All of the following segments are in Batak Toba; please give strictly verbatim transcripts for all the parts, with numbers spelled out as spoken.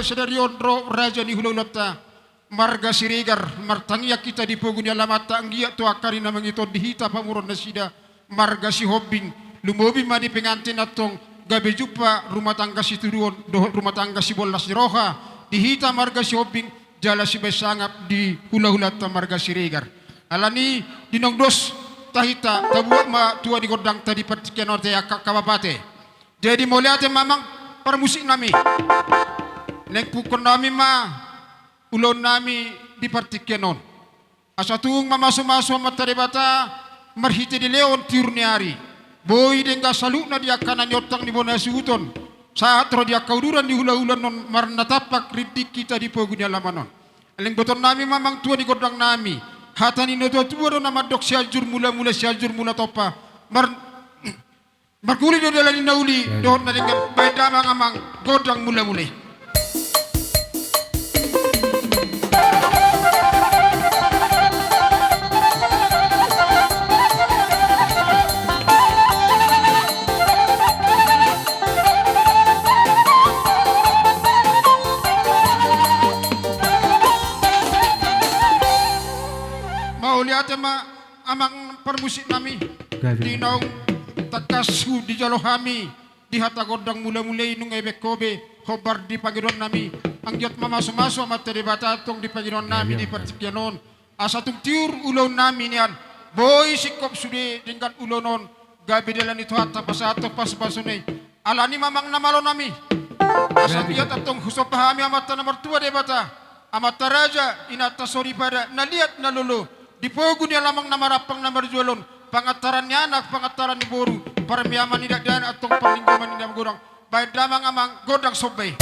Sadari on ro raja ni hulahulanta marga Siregar, martangiang hita di pogu ni alamanta, anggiat tu angka ari na mangido on di hita pamoruon nasida marga Sihombing, lumobi ma di pengantin antong, gabe jumpa rumah tangga situruon dohot rumah tangga sibolas ni roha di hita marga Sihombing, jala sibahen sangap di hulahulanta marga Siregar. Alani i, di naung dos tahinta, tabuat ma tua ni gondangta di partingkian on ate, angka bapa ate. Jadi mauliate ma amang parmusik nami. Naeng pungkaon nami ma ulaon nami di partingkian on. Asa tung mamasumasu Amanta Debata marhite dilehon tiur ni ari. Boi denggan saluhutna di angka na niontang ni bona hasuhuton, sahat ro di angka uduran ni hulahula on, marnatampak rinding hita di pogu ni alaman on. Alai botoon nami ma amang tua ni gondang nami, hata ni natuatua do na mandok: Sianjur mulamula, Sianjur mula tompa. Mar- Marguli do dalan ni na uli, dohot na denggan, bahen damang amang gondang mulamula i. Mauliate ma amang parmusik nami. Gabe. Di naung tangkas dijalo hami di hata gondang mulamula i, nunga dibahen ho be hombar di pangidoan nami. Anggiat mamasumasu Amanta Debata antong di pangidoan nami di partingkian on. Asa tung tiur ulaon nami nian, boi singkop sude denggan ulaon on, gabe dalan ni Tuhanta pasahathon pasupasuna i. Alani i ma amang na malo nami, asa anggiat antong husomba hami Amanta na martua Debata, Amanta raja, Inanta soripada, na liat na lolo, di pogu ni alaman na marampang na marjual on, pangantaran ni anak, pangantaran ni boru, parmeaman ni dakdanak antong parlinggoman ni na magodang. Bahen damang amang gondang somba i.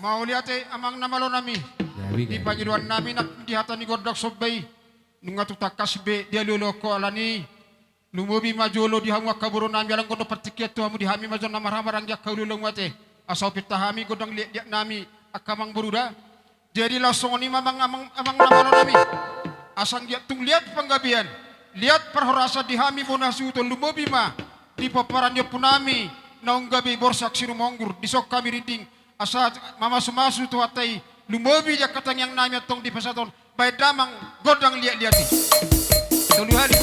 Mauliate amang na malo nami. Gabe, gabe. Di pangidoan nami nang di hata ni gondang somba i, nunga tung tangkas be dialualuhon ho. Alani i, lumobi ma jolo di hamu angka boru nami, ala anggo na partingkian tu hamu, di hami ma jolo na marhamaranggi angka ulaulamu ate. Asa hupinta hami gondang liatliat nami angka amang boru da. Jadi laos songon i ma amang, amang, amang na malo nami. Asa anggiat tung liat panggabean, liat parhorasan di hami bona hasuhuton, lumobi ma di pomparan ni ompu nami naung gabe Borsak Sirumonggur, dison hami rinding. Asa mamasumasu Tuhanta i, lumobi di angka tangiang nami antong dipasahat on. Bahen damang gondang liatliat i. Tolu hali.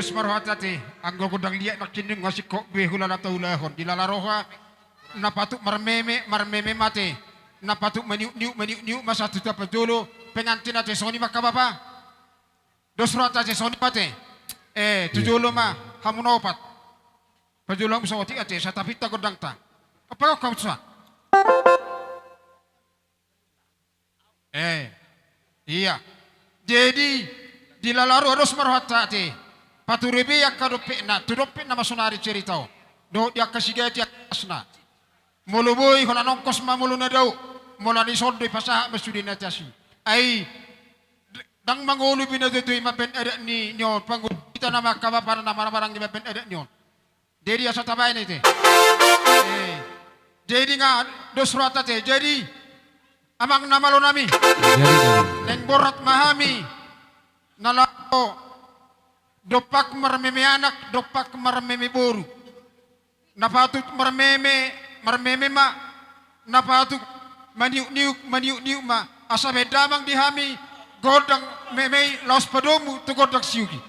Dos ma rohanta te, anggo godang liat nangkin nunga singkop be hulala taulahon, dilala roha, na patut marmeme, marmeme ma te, na patut maniuk-niuk, maniuk-niuk ma sahat tu parjolo, pengantin ate songon i ma angka bapa. Dos rohanta ate songon i ma te. Eh, tu jolo ma, hamu na opat. Parjolo hamu saotik ate, satapi ta godangta. Apa kau kau suan? Eh, iya. Jadi, dilala roha dos ma rohanta ate. Pature be angka dompetna, tu dompetna ma sonari cerita on. Dohot di angka sigati angka asna. Molo boi holan ongkos ma molo na dao, molo na dison do dipasahat ma sude na tasi. Ai, d-, ndang mangolu be na tutu i mambaen adat ni, ni on, pangolu hita nama angka bapa na marhahamaranggi mambaen adat ni on. Jadi asa tabaen i te. Eh, jadi nga dos rohanta te. Jadi, amang na malo nami. Jadi, jadi. Naeng borhat ma hami. Na laho dompak marmeme anak, dompak marmeme boru. Na patut marmeme, marmeme ma. Na patut maniuk-niuk, maniuk-niuk ma. Asa baen damang di hami, gondang meme i laos padomu tu gondang siugi.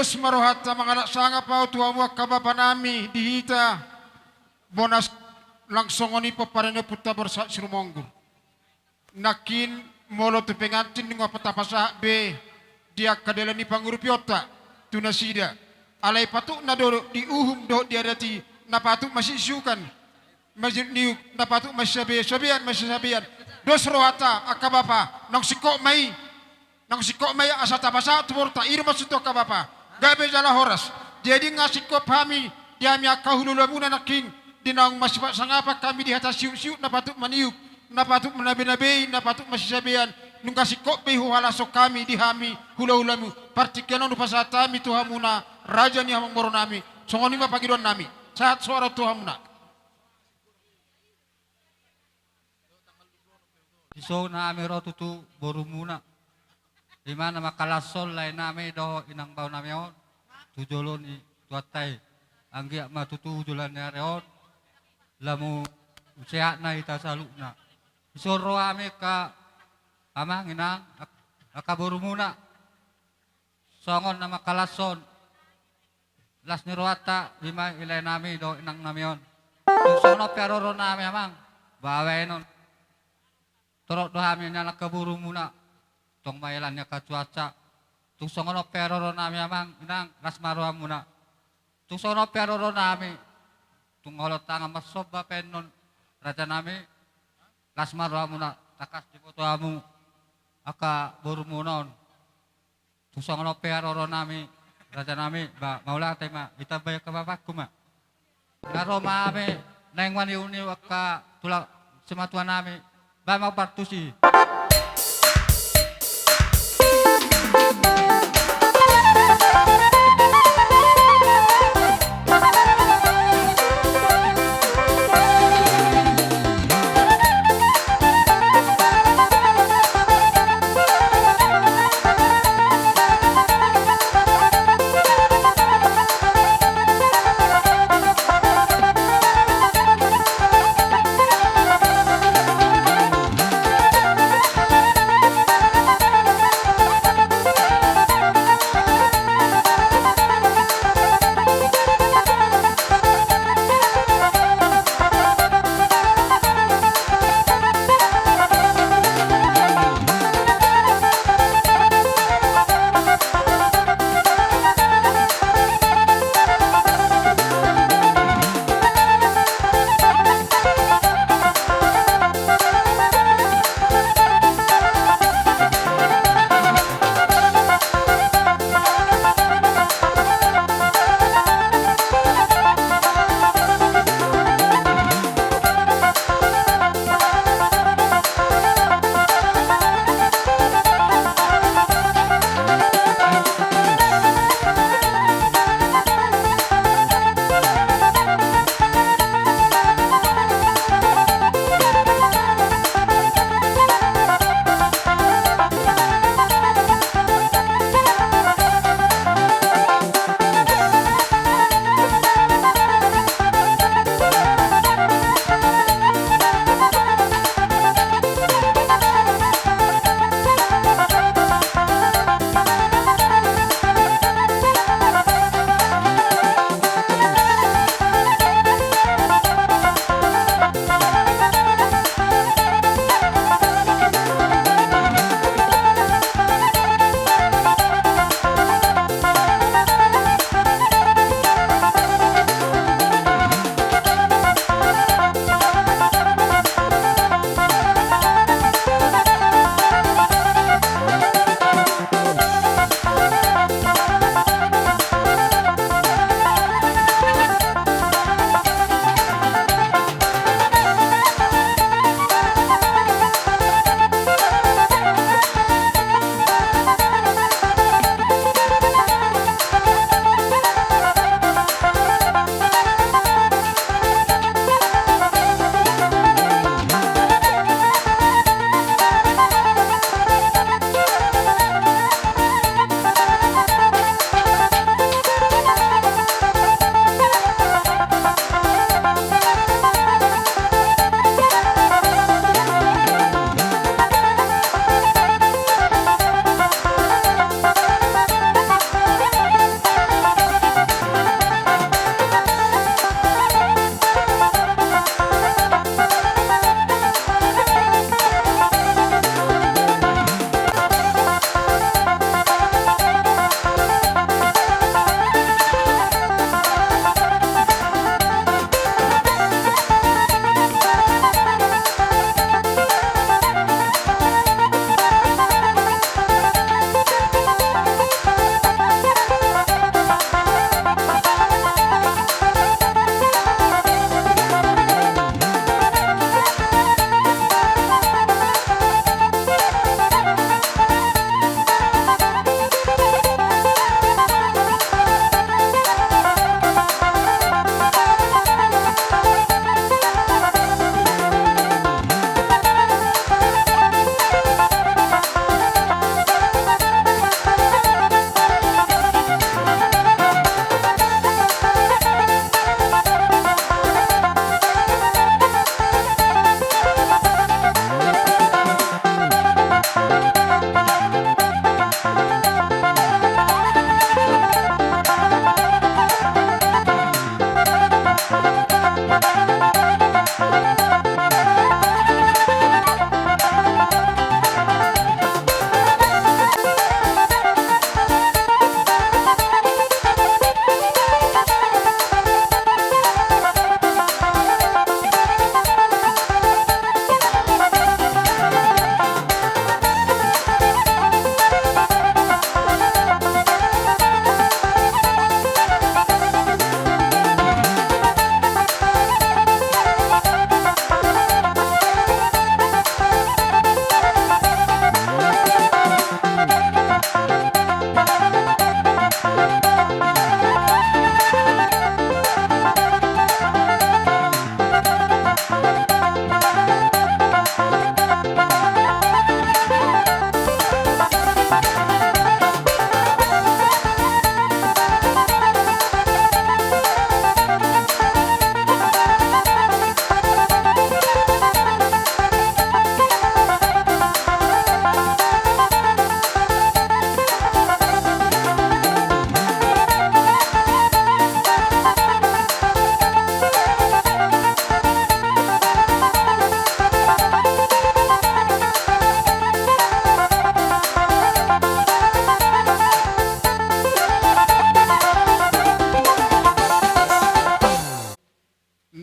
Dos ma rohanta mangalap sangap ahu tu hamu angka bapa nami di hita, bona langsongon i pomparan ni ompunta Borsak Sirumonggur. Nangkin molo tu pengantin nunga tapasahat be di angka dalan ni pangurupionta tu nasida. Alai patutna do di uhum dohot di adat i na patut masisukan, masiniuk, na patut masisabe-, sabean, masisabean. Dos rohanta angka bapa, naung singkop ma i. Naung singkop ma i asa tapasahat tu borunta, i do maksud tu angka bapa. Gabe jala horas. Jadi nunga singkop hami, di hami angka hulahulamuna nangkin, di naung masipasangapan hami di hata siuksiuk na patut maniuk, na patut manabenabei, na patut masisabean, nunga singkop be huhalashon hami di hami hulahulamu. Partingkian on hupasahat hami tu hamuna, raja ni amangboru nami. Songon i ma pangidoan nami. Sahat soara tu hamuna. Dison hami ro tutu borumuna, i ma na mangkalashon lae nami dohot inang bao nami on tu jolo ni Tuhanta i. Anggiat ma tutu joloan ni ari on lam sehat na hita saluhutna. Dison ro hami angka amang, inang, angka borumuna. Songon na mangkalashon las ni rohanta, i ma i lae nami dohot inang nami on. Tung songon on pe haroro nami, amang, bahenon. Torop do hami nian angka borumuna. Tong maela ni angka cuaca. Tung songon on pe haroro nami, amang, inang, las ma rohamuna. Tung songon on pe haroro nami. Tung holong tangan marsomba pe annon, raja nami, las ma rohamuna. Tangkas diboto hamu angka borumuna on. Tung songon on pe haroro nami, raja nami, ba, mauliate ma, ditambai angka bapangku ma. Nga ro ma hami, naeng maniuniu angka tulang simatua nami, ba, ma partusi.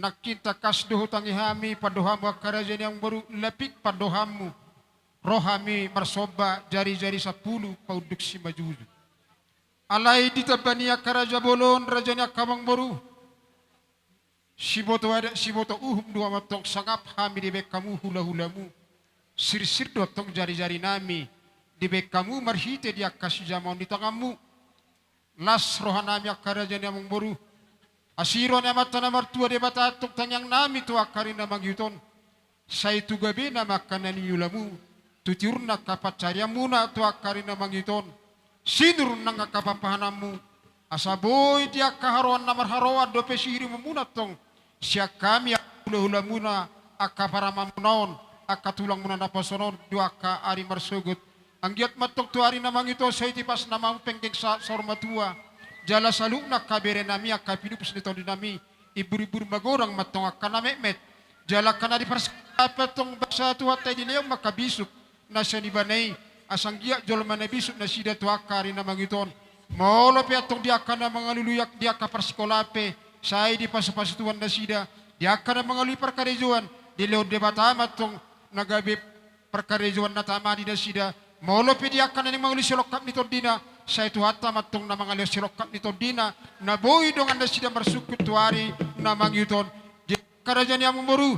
Nangkin tangkas do hutangi hami pandohanmu angka raja ni amangboru, lapik pandohanmu. Ro hami marsomba jarijari sampulu paunduk simanjujung. Alai di tamba ni angka raja bolon, raja ni angka amangboru, siboto adat, siboto uhum do hamu antong, sangap hami dibaen hamu hulahulamu. Sirsir do antong jarijarinami dibaen hamu marhite di angka sijamaon ni tanganmu. Las rohanami angka raja ni amangboru. Asi roha ni Amanta na martua Debata antong tangiangnami tu angka ari na mangihut on. Sai tu gabena ma angka na niulamu, tu tiurna angka pansarianmuna tu angka ari na mangihut on. Sinur nang angka pampahananmu, asa boi di angka haroan na marharoan dope sihirimonmuna antong sian hami angka hulahulamuna, angka paramanmuna on, angka tulangmuna na poso on, tu angka ari marsogot. Anggiat ma antong tu ari na mangihut on sai tipas nama penggeng sa-, saur matua. Jala saluhutna angka berenami, angka pinupus ni tondinami, imburimbur magodang ma antong angka na metmet. Jala angka na diparsikap antong bangsa Tuhanta i, dilehon ma angka bisuk na sian ibana i, asa anggiat jolma na bisuk nasida tu angka ari na mangihut on. Molo pe antong di angka na mangalului, di angka parsikolaan pe, sai dipasupasu Tuhan nasida. Di angka na mangalului parkarejoan, dilehon Debata ma antong na gabe parkarejoan na tama di nasida. Molo pe di angka na naeng mangalului silongkap ni tondina, sai Tuhanta ma antong na mangalehon silongkap ni tondina, na boi dongan nasida marsungkun tu ari na mangihut on. Di angka raja ni amangboru,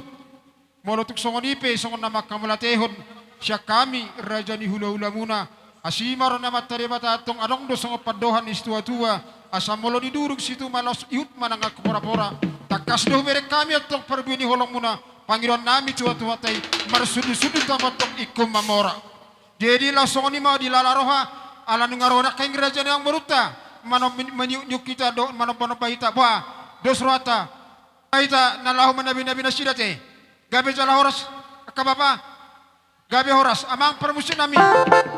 molo tung songon i pe, songon na manghamauliatehon sian hami raja ni hulahulamuna, asi ma roha ni Amanta Debata antong, adong do songon pandohan ni situatua, asa molo nidurung situma, laos ihut ma nang angka porapora. Tangkas do hubereng hami antong parbue ni holongmuna, pangidoannami tu Tuhanta i, marsundutsundut hamu antong ingkon mamora. Jadi laos songon i ma dilala roha, ala nunga ro angka raja ni amangborunta, manom-, maniukniuk hita do, manombanomba hita, boha, dos rohanta. Hita na laho manabinabi nasida te. Gabe jala horas, angka bapa. Gabe horas, amang parmusiknami.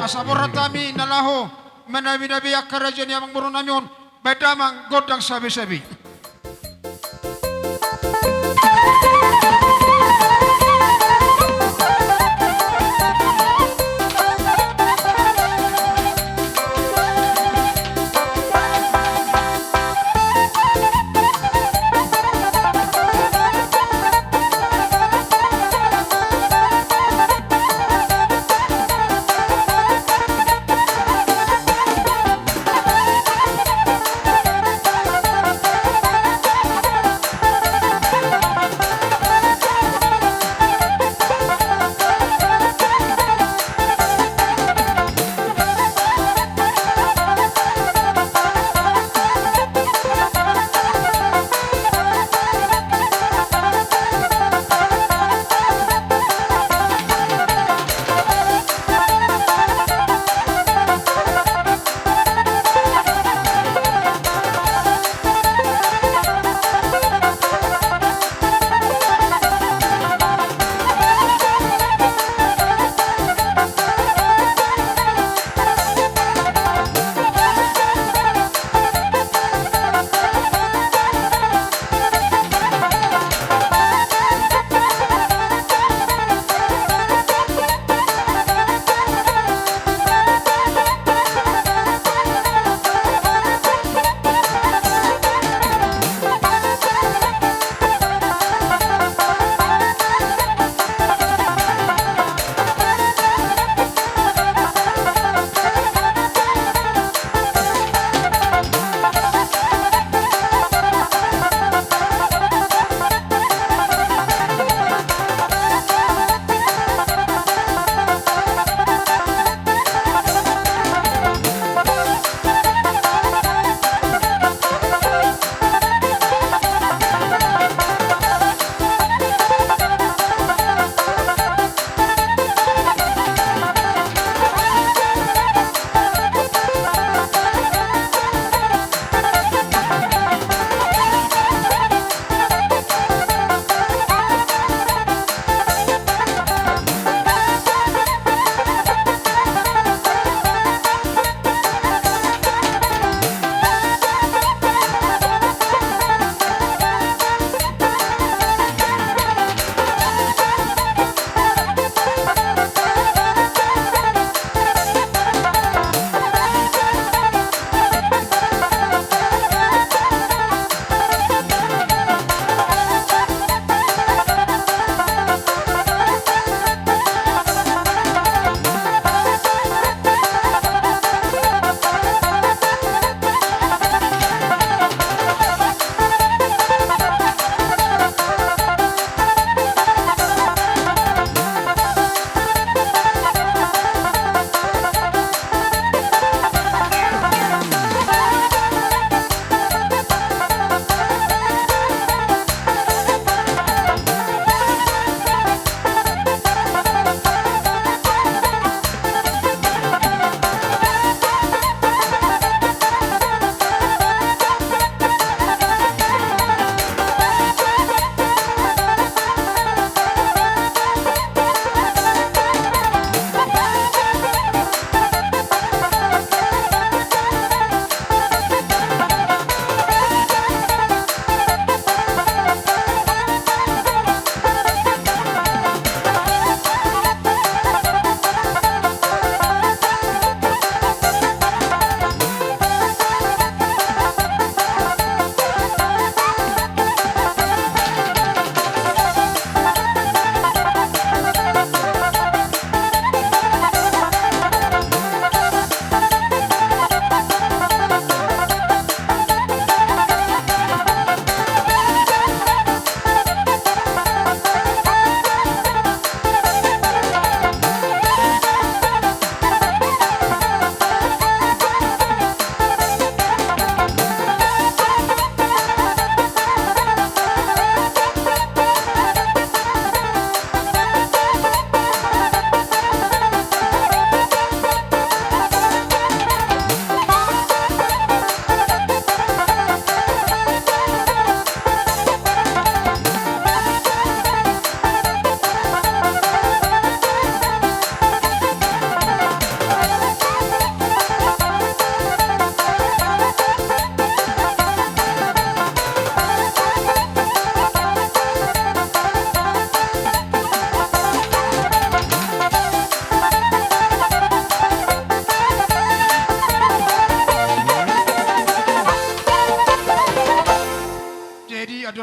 Asa borhat hami na laho manabinabi angka raja ni amangborunami on. Baen damang gondang sabesabe.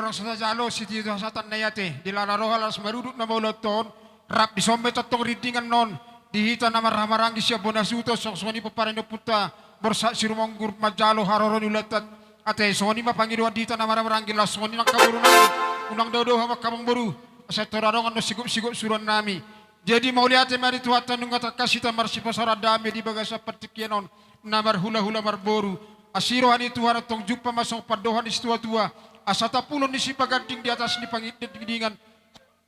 Asa tajalo sitio tu hasahatan na i ate, di lala roha laos marudut na mauliate on, rap dison ma i tongtong rindingan on, di hita na marhahamaranggi sian bona suhut on, songon i pomparan ni ompunta Borsak Sirumonggur manjalo haroro ni ulaonta. Ate, songon i ma pangidoan di hita na marhahamaranggi, laos songon i nang haborunami, unang dao-dao hamu angka amangboru, asa tor adong annon sigop-sigop suruannami. Jadi mauliate ma di Tuhanta nunga tangkas hita marsipasaor dame di bagasan partingkian on na marhula-hula marboru. Asi roha ni Tuhan antong jumpa ma songon pandohan ni situa-tua, asa tapulon ni sipaganding di atas ni pangidingdingan.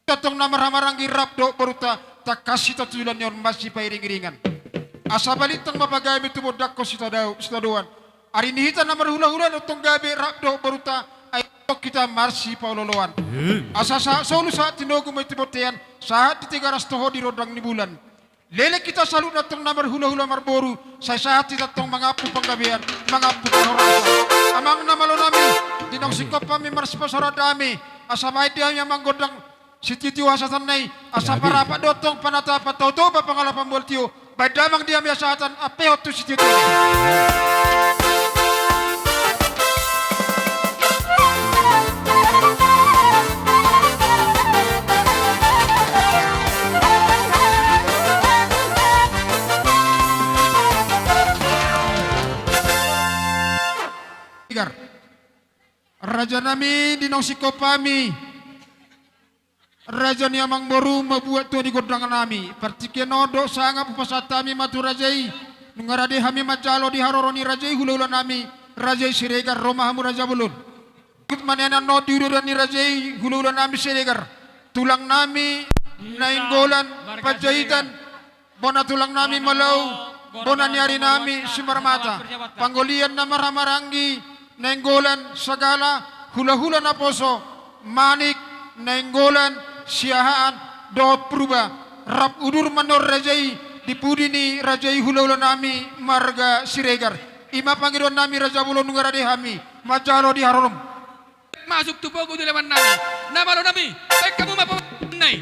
Antong na marhahamaranggi rap dohot borunta, tangkas hita tu joloan ni on masipairing-iringan. Asa balintang ma pagabe tumondangkon sitadao-, sitadoan. Ari ni hita na marhula-hula antong gabe rap dohot borunta, ai antong hita marsipaolo-oloan. Asa sahat solu sahat tinogu ma i tu bontean, sahat di Tigaras toho di rondang ni bulan. Leleng hita saluhutna antong na marhula-hula marboru, sai sahat hita antong mangampu panggabean, mangampu parhorasan. Amang na malonami, di naung singkop hami marsipasaor dame, asa baen di hami amang gondang sitio-tio hasahatan na i, asa parapat do antong panatapan, tau-tau pangalapan mual tio, baen damang di hami hasahatan ampehon tu sitio-tio i. Raja nami, di naung singkop hami, raja ni amangboru, mambuat tua ni gondang nami. Partingkian on dohot sangap hupasahat hami ma tu raja i, nunga rade hami manjalo di haroro ni raja i hula-hula nami, raja i Siregar, ro ma hamu raja bolon. Ikut ma nian annon di uduran ni raja i hula-hula nami Siregar, tulang nami Nainggolan Panjaitan, bona tulang nami Malau, bona ni ari nami Simarmata, panggolian na marhahamaranggi Nainggolan Sagala, hula-hula naposo Manik, Nainggolan, Siahaan, dohot Purba, rap udur ma annon raja i di pudi ni raja i hula-hula nami marga Siregar. I ma pangidoan nami raja bolon, nunga rade hami manjalo di harorom. Masuk tu pogu di leman nami. Na malo nami, baen hamu ma pogu nai.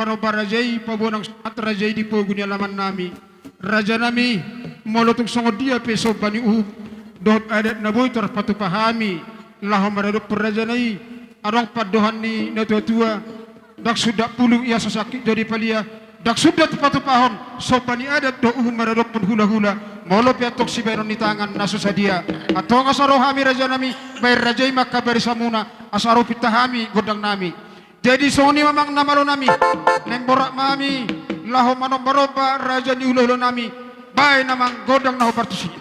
Manomba raja i paboa nang sunat raja i di pogu ni alaman nami. Raja nami, molo tung songon dia pe somba ni uhum dohot adat na boi tarpatupa hami laho maradophon raja na i, adong pandohan ni na tua-tua: Ndang sundat pulu ia so sangkit jadi palia, ndang sundat patupahon somba ni adat dohot uhum maradophon hula-hula. Molo pe antong sibahenon ni tangan na so sadia, antong asa ro hami raja nami, bahen raja i ma angka barisamuna, asa ro pinta hami gondang nami. Jadi songon i ma amang na malo nami, naeng borat ma hami laho manomba-nomba raja ni hula-hula nami. Bahen amang gondang na hombar tusi.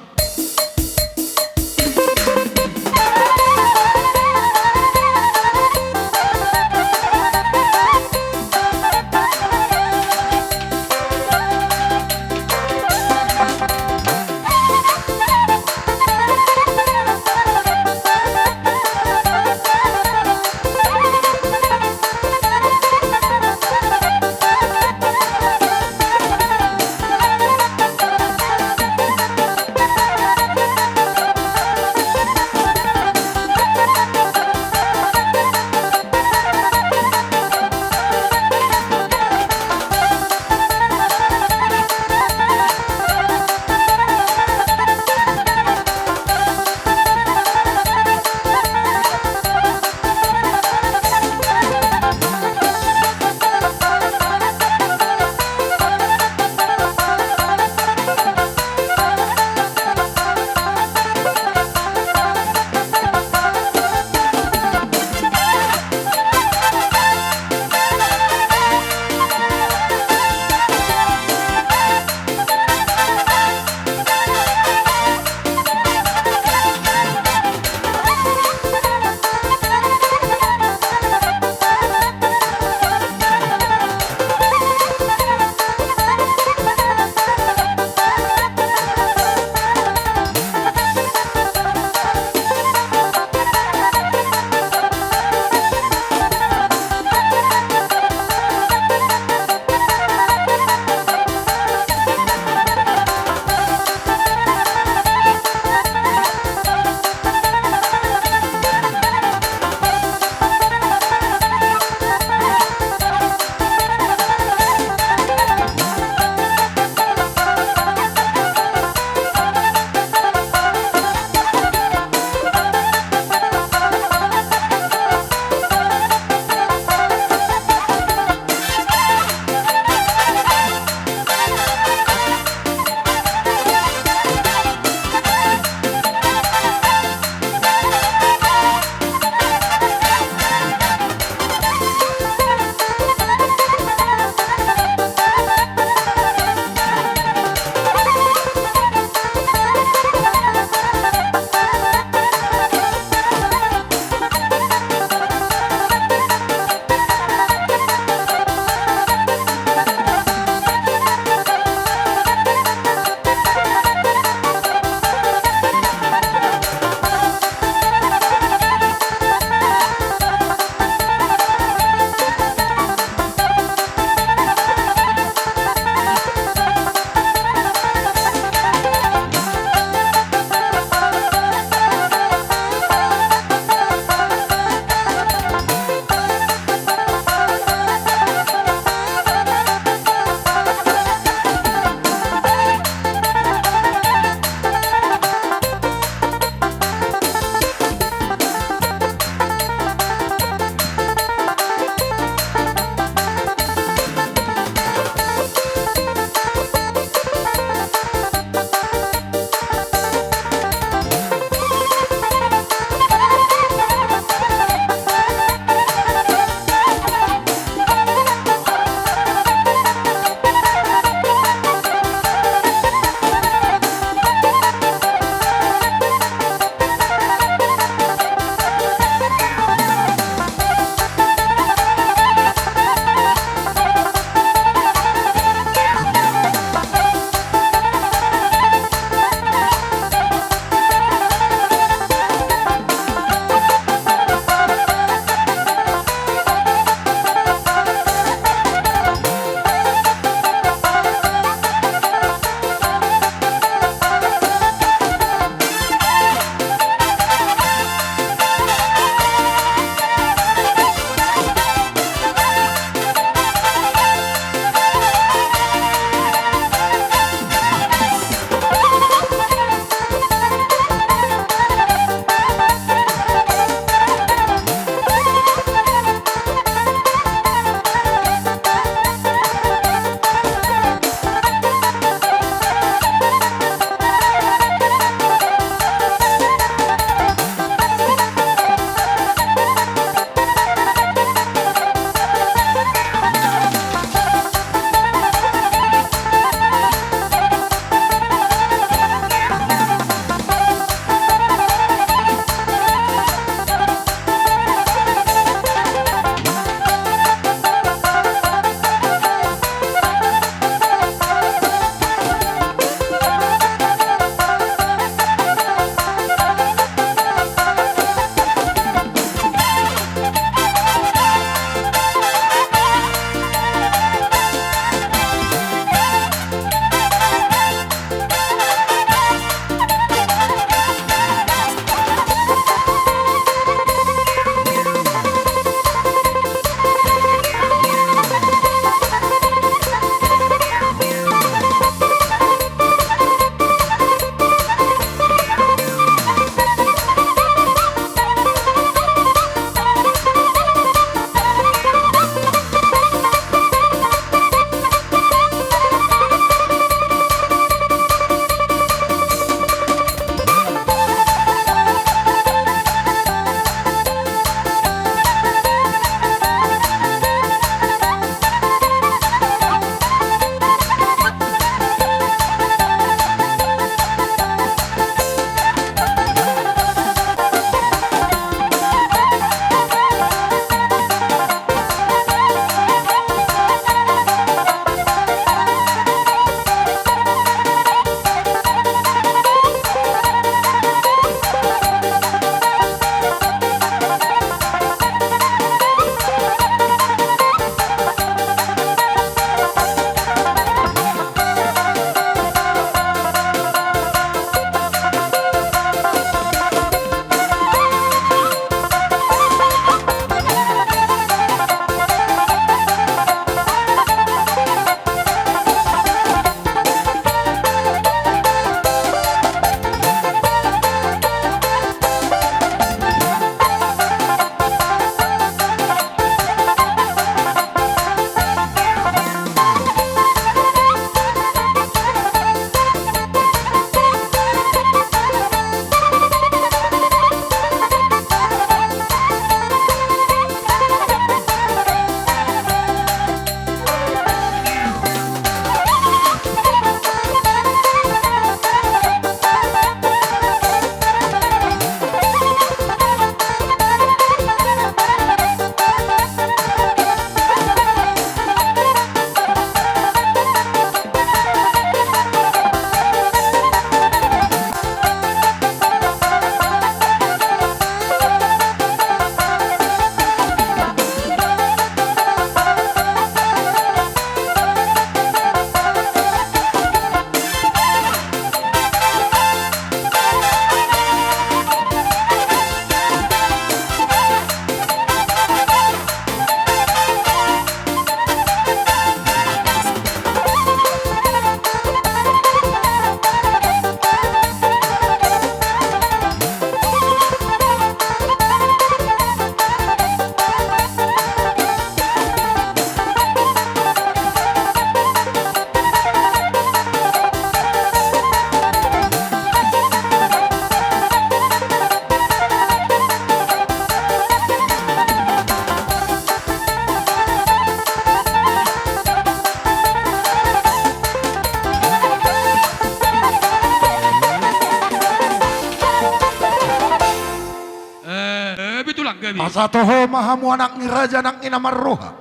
Asa toho ma hamu anak ni raja nang ina marroha,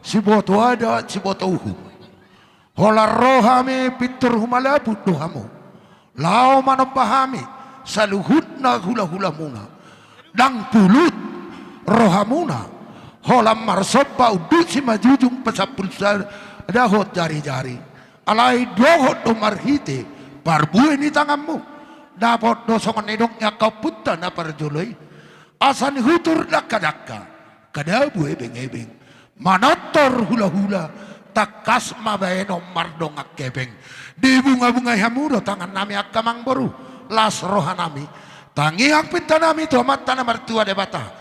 siboto adat, siboto uhum. Holan ro hami pintor humalaput do hamu, laho manomba hami saluhutna hulahulamuna. Ndang pulut rohamuna, holan marsomba unduk simanjujung pasampulu sada dohot jarijari. Alai dohot do marhite parbue ni tanganmu, dapot do songon nidok ni angka ompunta na parjolo i. Asa nihutur dangkadangka, kada bue bengebeng, manortor hulahula, tangkas ma baenon mardongan hepeng. Dibungabungai hamu do tangannami angka amangboru, las rohanami, tangiang pintanami tu Amanta na martua Debata.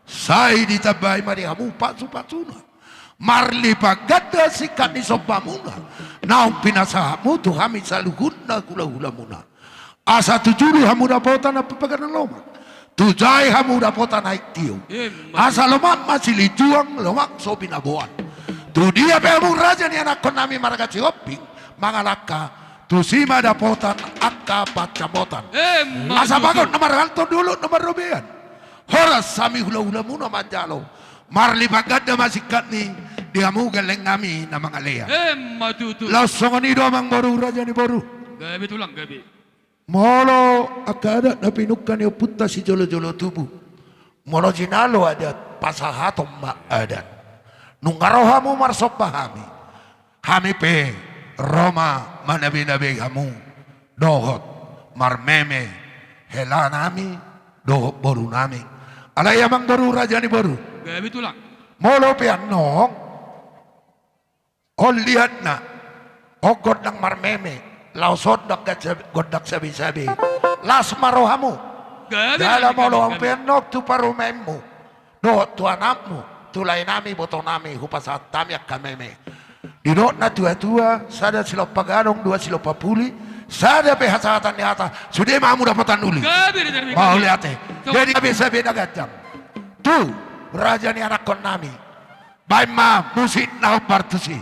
Sai ditambai ma di hamu pasupasuna. Marlipat ganda singkat ni sombamuna, naung pinasahatmu tu hami saluhutna hulahulamuna. Asa tu julu hamu dapotan ampang paganan lomak, tu jae hamu dapotan aek tio. Emma. Asa lomak ma silinjuang, lomak so binaboan. Tu dia pe hamu raja ni anakkonnami marga Sihombing mangalangka, tusi ma dapotan angka pansamotan. Emma tutu. Asa bagot na marhalto, dolok na marrobean, horas hami hulahulamuna manjalo. Marlipat ganda ma singkatni di hamu gellengngami na mangalean. Emma tutu. Laos songon i do amangboru raja ni boru. Gabe tulang, gabe. Molo angka adat na pinungka ni ompunta sijolojolo tubu, molo jinalo adat, pasahaton ma adat. Nunga ro hamu marsomba hami, hami pe ro ma manabenabei hamu dohot marmeme helanami dohot borunami. Alai amangboru raja ni boru, gabe tulang, molo pe annon on liatna, on gondang marmeme, laos on gondang sabesabe, las ma rohamu. Gabe. Jala molo pe annon tu parumaenmu dohot tu anakmu, tu laenami, ibotonami, hupasahat hami angka meme. Didok natuatua, sada silompa gadong, dua silompa puli, sada pe hasahatan ni hata, sude ma hamu dapotan uli. Gabe. Mauliate. Jadi gabe sabe na ganjang tu raja ni anakkonnami. Baen ma musik na hombar tusi.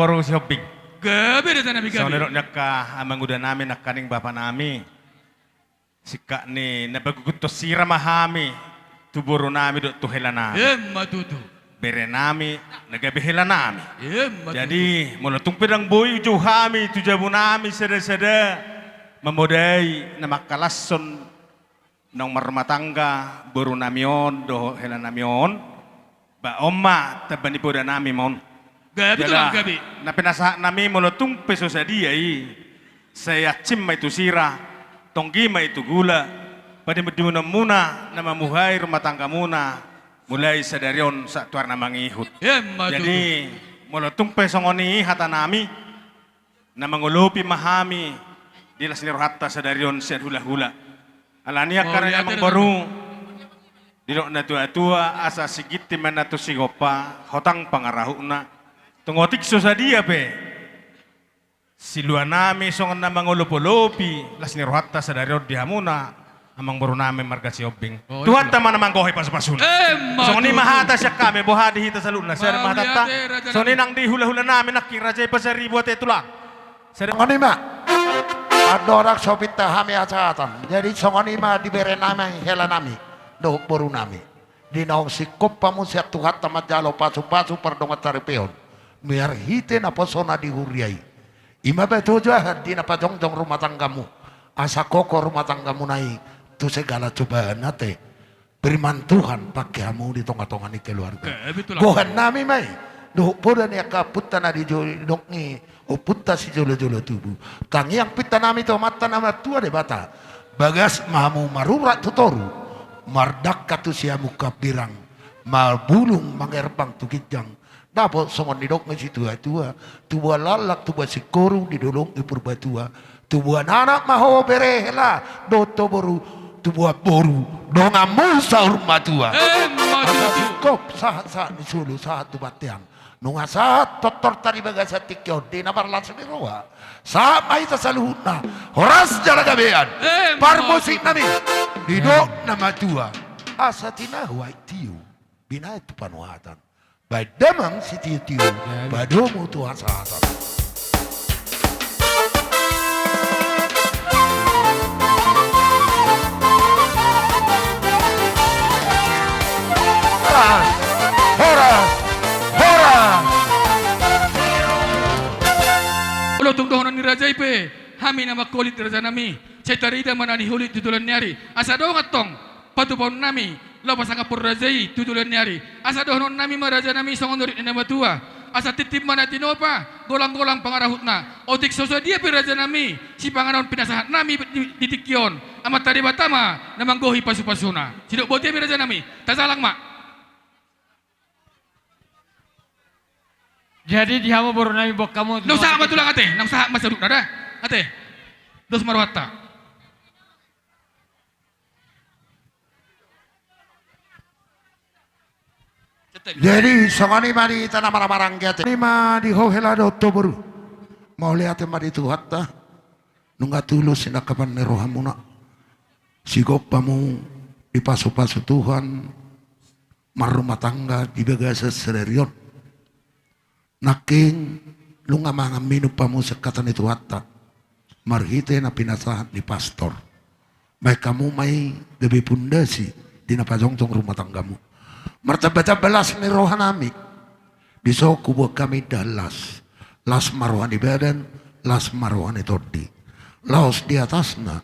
Boru Sihombing. Gabe da tanami gabe. Songon i dohot ni angka amanguda nami nangkaning bapa nami. Singkat ni na paguguthon sira ma hami tu boru nami dohot tu hela nami. Emma tutu. Bere nami na gabe hela nami. Emma tutu. Jadi molo tung pe ndang boi jou hami tu jabu nami sada-sada mamodai na mangkalashon naung marrumah tangga boru nami on dohot hela nami on, ba on ma tamba ni poda nami ma on. Gabe tulang gabe. Na pinasahat nami molo tung pe so sadia i, sai ancim ma i tu sira, tonggi ma i tu gula, padimun-dimunonmuna na mamuhai rumah tanggamuna mulai sadari on sahat tu ari na mangihut. Emma tutu. Jadi molo tung pe songon i hata nami, na mangolopi ma hami di las ni rohanta sadari on sian hula-hula. Alani i angka amang boru, didok na tua-tua asa siginting ma na tu sigompa, hotang pangarahutna. Tung otik so sadia pe silua nami songon na mangolop-olopi las ni rohanta sadari on di hamuna amang boru nami marga Sihombing. Tuhanta ma na manggohi pasu-pasuna. Emma tutu. Songon i ma hata sian hami, boha di hita saluhutna. Songon i nang di hula-hula nami nangkin, raja i Pasaribu, ate tulang. Songon i ma. Andorang so pinta hami hasahatan, jadi songon i ma di bere nami, hela nami dohot boru nami. Di naung singkop hamu sian Tuhanta manjalo pasu-pasu pardongan saripeon marhite naposona di huria i. I ma batu jahat di na pajongjong rumah tanggamu, asa kokoh rumah tanggamuna i tu segala cobaan, ate. Firman Tuhan pangke hamu di tonga-tonga ni keluarga. Gohan nami ma i dohot poda ni angka ompunta na di jo-, didok ni ompunta sijolo-jolo tubu. Tangiang pinta nami tu Amanta na martua Debata, bagas ma hamu marurat tu toru, mardangka tu siamun hambirang, marbulung mangerbang tu ginjang. Dapot songon nidok ni situa-tua, tubuan laklak, tubuan singkoru di dolok ni Purbatua, tubuan anak ma ho bere hela dohot ho boru, tubuan boru donganmu saur matua. Emma tutu. Asa singkop sahat-sahat ni solu sahat tu bontean. Nunga sahat tortorta di bagasan tingki on di na marlas ni roha, sahat ma hita saluhutna horas jala gabean. Emma tutu. Parmusik nami, didok na matua, asa tinahu aek tio binahen tu panuhatan. Baen damang sitio-tio, padomu tu hasahatan. Horas, horas, horas. Molo tung dohonon ni raja i pe, hami na mangholit raja nami, sai tarida ma na niholit tu joloan ni ari. Asa dongan tong patupaon nami laho pasangaphon raja i tu joloan ni ari. Asa dohonon nami ma raja nami songon nidok ni na matua, asa tintin ma na tinopa, golang-golang pangarahutna. Otik so sadia pe raja nami sipanganon pinasahat nami di, di tingki on, Amanta Debata ma na manggohi pasu-pasuna. Sidok boti hami raja nami, tajalang ma. Jadi di hamu boru nami, boan hamu. Nunga sahat ma tulang ate, nunga sahat ma saluhutna da. Ate. Dos ma rohanta. Jadi songon i ma di hita na marhahamaranggi ate. Songon i ma di ho hela dohot ho boru. Mauliate ma di Tuhanta. Nunga tulus sinangkapan ni rohamuna. Singkop hamu dipasu-pasu Tuhan marrumah tangga di bagasan sadari on. Nangkin nunga mangan minum hamu sian hata ni Tuhanta marhite na pinasahat ni pastor. Baen hamu ma i gabe pundasi di na pajongjong rumah tanggamu. Martamba-tamba las ni roha nami. Dison huboan hami indahan las. Las ma roha ni badan, las ma roha ni tondi. Laos di atasna,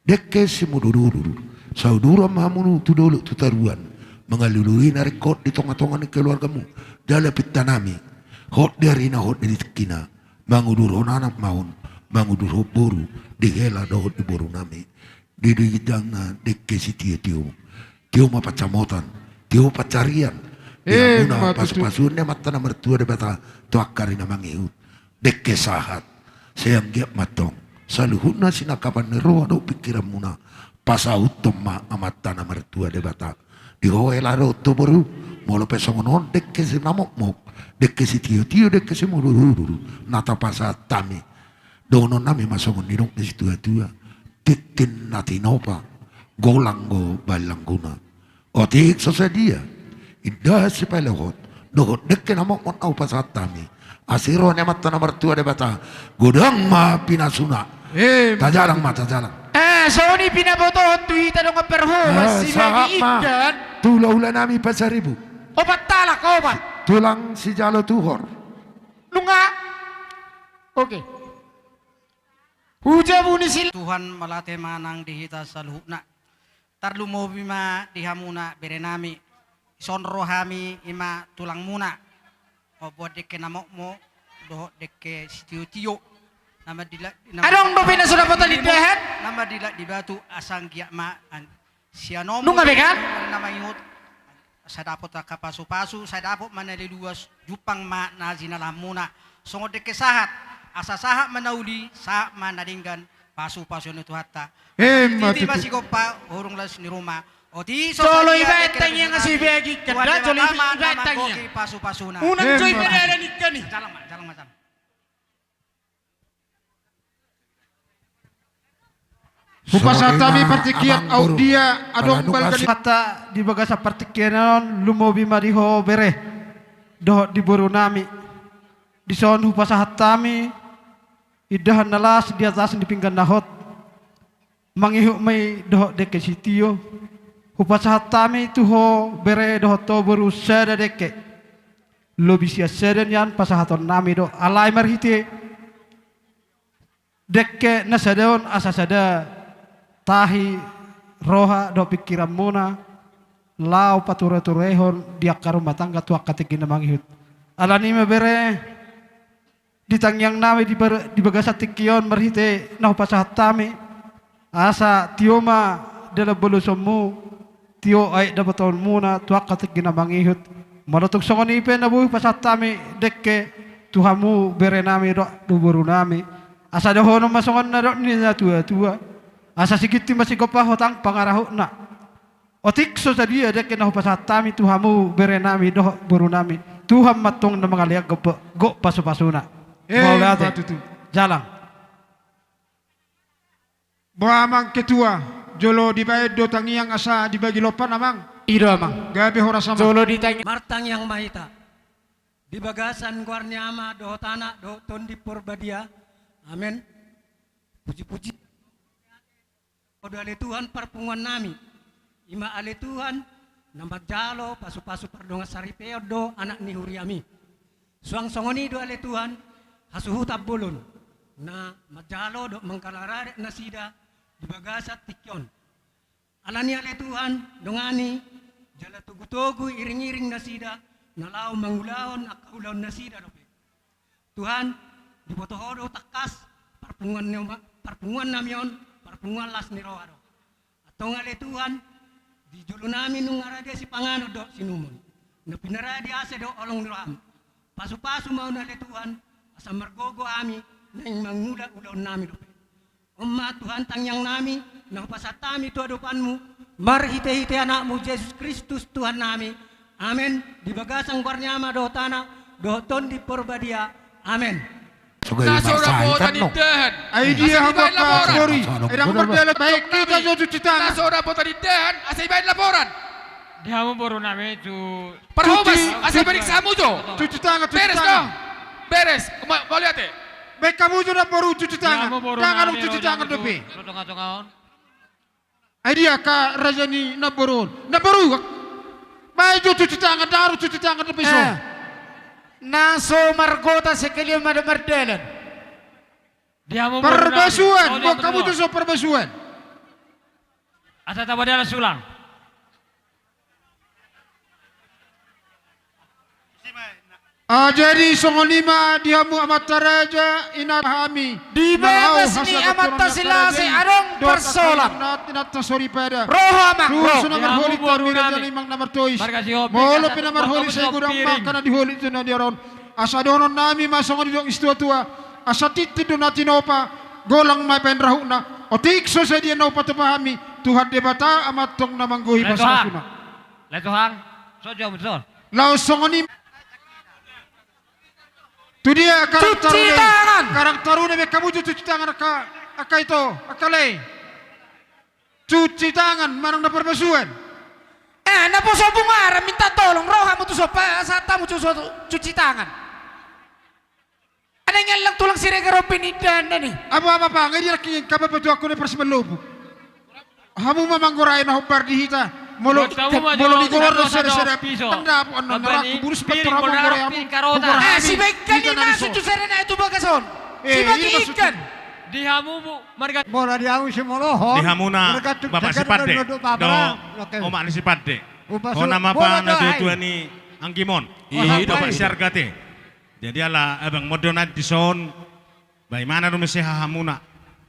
dengke simudur-udur, sauduran ma hamu tu dolok tu toruan, mangalului na ringkot di tonga-tonga ni keluargamu, jala pinta nami, hot di arina, hot di tingkina, mangudurhon anak ma on, mangudurhon boru, di hela dohot di boru nami, di, di ginjangna dengke sitio-tio, tio ma pansamotan, tio pansarian, di hamuna pasu-pasuon ni Amanta na martua Debata, tu angka ari na mangihut. Dengke sahat, sai anggiat ma antong saluhutna sinangkapan ni roha dohot pingkiranmuna, pasauthon ma Amanta na martua Debata. Di ho hela dohot ho boru, molo pe songon on dengke sinamokmok, dengke sitio-tio, dengke simudur-udur na tapasahat hami, dohonon nami ma songon nidok ni situa-tua, tintin na tinopa, golang do baen langguna. Otik so sadia indahan sipelehon dohot dengke na mokmok na hupasahat hami, Asi roha ni Amanta na martua Debata, godang ma pinasuna. Tajalang ma, tajalang. Eh, songon i pinabotohon tu hita dongan parhobas, eh, sahat ma. Tu hulahula nami Pasaribu. Opat halak, opat. Tulang sijalo tuhor. Nunga. Oke. Hujabu ni sil- Tuhan mauliate ma nang di hita saluhutna. Tarlumobi ma di hamuna berenami. Dison ro hami, i ma tulangmuna. Mamboan dengke na mokmok dohot dengke sitiotio. Na mandila-, na mandila-, adong dope na so dapotan indahan? Na mandilak di batu asa anggiat ma an-, sian on. Nunga be kan? Na mangihut. Sai dapot angka pasupasu, sai dapot ma na lilu, jumpang ma na jinalahanmuna. Songon dengke sahat, asa sahat ma na uli, sahat ma na denggan, pasupasu ni Tuhanta. Emma tutu. Sititi ma sigompa, hurung las ni ruma. Otik so sadia dengke na binoto nami. Jolo ibaen tangiang, asi bagi keda, jolo ibaen tangiang. Tuhan Debata ma na manggohi pasupasuna. Unang jo ibaen tangiang i. Jalang ma, jalang ma, jalang. Hupasahat hami partingkian, aut dia adong balga ni hata di bagasan partingkian on, lumobi ma di ho bere dohot di boru nami. Dison hupasahat hami indahan na las di atas ni pinggan na hot. Mangihut ma i dohot dengke sitio. Hupasahat hami tu ho bere dohot ho boru sada dengke. Lobi sian sada nian pasahaton nami do, alai marhite dengke na sada on asa sada tahi, roha dohot pingkiranmuna laho patureturehon di angka rumah tangga tu angka tingki na mangihut. Alani i ma bere, di tangiang nami di bar-, di bagasan tingki on marhite na hupasahat hami, asa tio ma dalan bolosonmu, tio aek dapotonmuna tu angka tingki na mangihut. Molo tung songon i pe na boi hupasahat hami dengke tu hamu bere nami dohot tu boru nami, asa dohonon ma songon na dok ni natuatua, asa siginting ma sigompa, hotang pangarahutna. Otik so sadia dengke na hupasahat hami tu hamu bere nami dohot boru nami, Tuhan ma antong na mangalean gok, gok pasupasuna. Emma tutu. Mauliate. Jalang. Boha amang ketua, jolo dibaen do tangiang asa dibagi lompan amang? I do amang. Gabe horas amang. Jolo ditangi-, martangiang ma hita. Di bagasan goar ni Ama dohot Anak dohot Tondi Porbadia. Amen. Puji-puji. Ho do ale Tuhan parpunguan nami. I ma ale Tuhan na manjalo pasupasu pardongansaripeon do anak ni huriami. Suang songon i do ale Tuhan hasuhutan bolon na manjalo dohot mangkalar adat nasida di bagasan tingki on. Alani ale Tuhan dongani jala togutogu iringiring nasida na laho mangulahon angka ulaon nasida dope. Tuhan, diboto Ho do tangkas parpunguan ni ma-, parpunguan nami on, parpunguan las ni roha do. Antong ale Tuhan, di jolo nami nunga ra dia sipanganon dohot siinumon na pinarade asa dohot holong ni roham. Pasupasu ma on ale Tuhan, asa margogo hami naeng mangula ulaon nami dope. On ma Tuhan tangiang nami na hupasahat hami tu adopanmu, marhitehite Anakmu Jesus Kristus Tuhan nami. Amen. Di bagasan goar ni Ama dohot Anak dohot Tondi Porbadia. Amen. Na so dapotan indahan. Ai dia hamu angka hori. Ai ndang mardalan. Baen hita jo cuci tangan. Na so dapotan indahan asa ibaen laporan. Di hamu boru nami tu parhobas, asa ibaen hamu jo. Cuci tangan, cuci tangan. Beres do. Beres. Ma-, mauliate. Baen hamu jo namboru cuci tangan. Ndang adong cuci tangan dope. Ai dia angka raja ni namboru on? Namboru, baen jo cuci tangan, ndang adong cuci tangan dope so. Eh, na so margota sekalian ma da mardalan. Di hamu boru nami. Parbasuan, baen hamu jo so parbasuan. Asa tabo dalan sulang. Ah, jadi songon i ma di hamu amanta raja, ina hami. Di bagas ni amanta Silase adong parsoalan. Inanta soripada. Roha ma, roha. Susu na marholit, tami raja ni imang na martois. Molo pe na marholit sai godang ma angka na diholit tu na di ari on. Asa dohonon nami ma songon didok ni situatua. Asa tintin do na tinopa, golang ma baen rahutna. Otik so sadia na hupatupa hami, Tuhan Debata ma antong na manggohi pasupasuna. Lae Tuhan, so jo mutson. Laos songon i. Tu dia karang tarune? Cuci tangan. Karang tarune, baen hamu jo cuci tangan angka, angka ito, angka lae. Cuci tangan, manang na parbasuan. Eh, naposo Bungaran minta tolong, ro hamu tu so, pasahat hamu tu so cuci tangan. Ngellang tulang Siregar on pe ninna ni. Apa, apa, apa, ngai dia lagi kabar betul aku ni persiban lobu. Hamu ma manggorai na hombar di hita. Molo, molo ni goror do sada-sada. Tanda apu annon na raku burus pattor hamu manggorai hamu. Eh, si baik kan ina sucu sada na itu bagas on. Si baik ikan. Di hamu bu marga. Molo di hamu si molo ho. Di hamuna Bapak Sipande. Do omak ni Sipande. Hona ma pa na tua-tua ni anggimon. Bapak Siargate. Jadi ala abang modo na dison. Ba imana do muse hahamuna.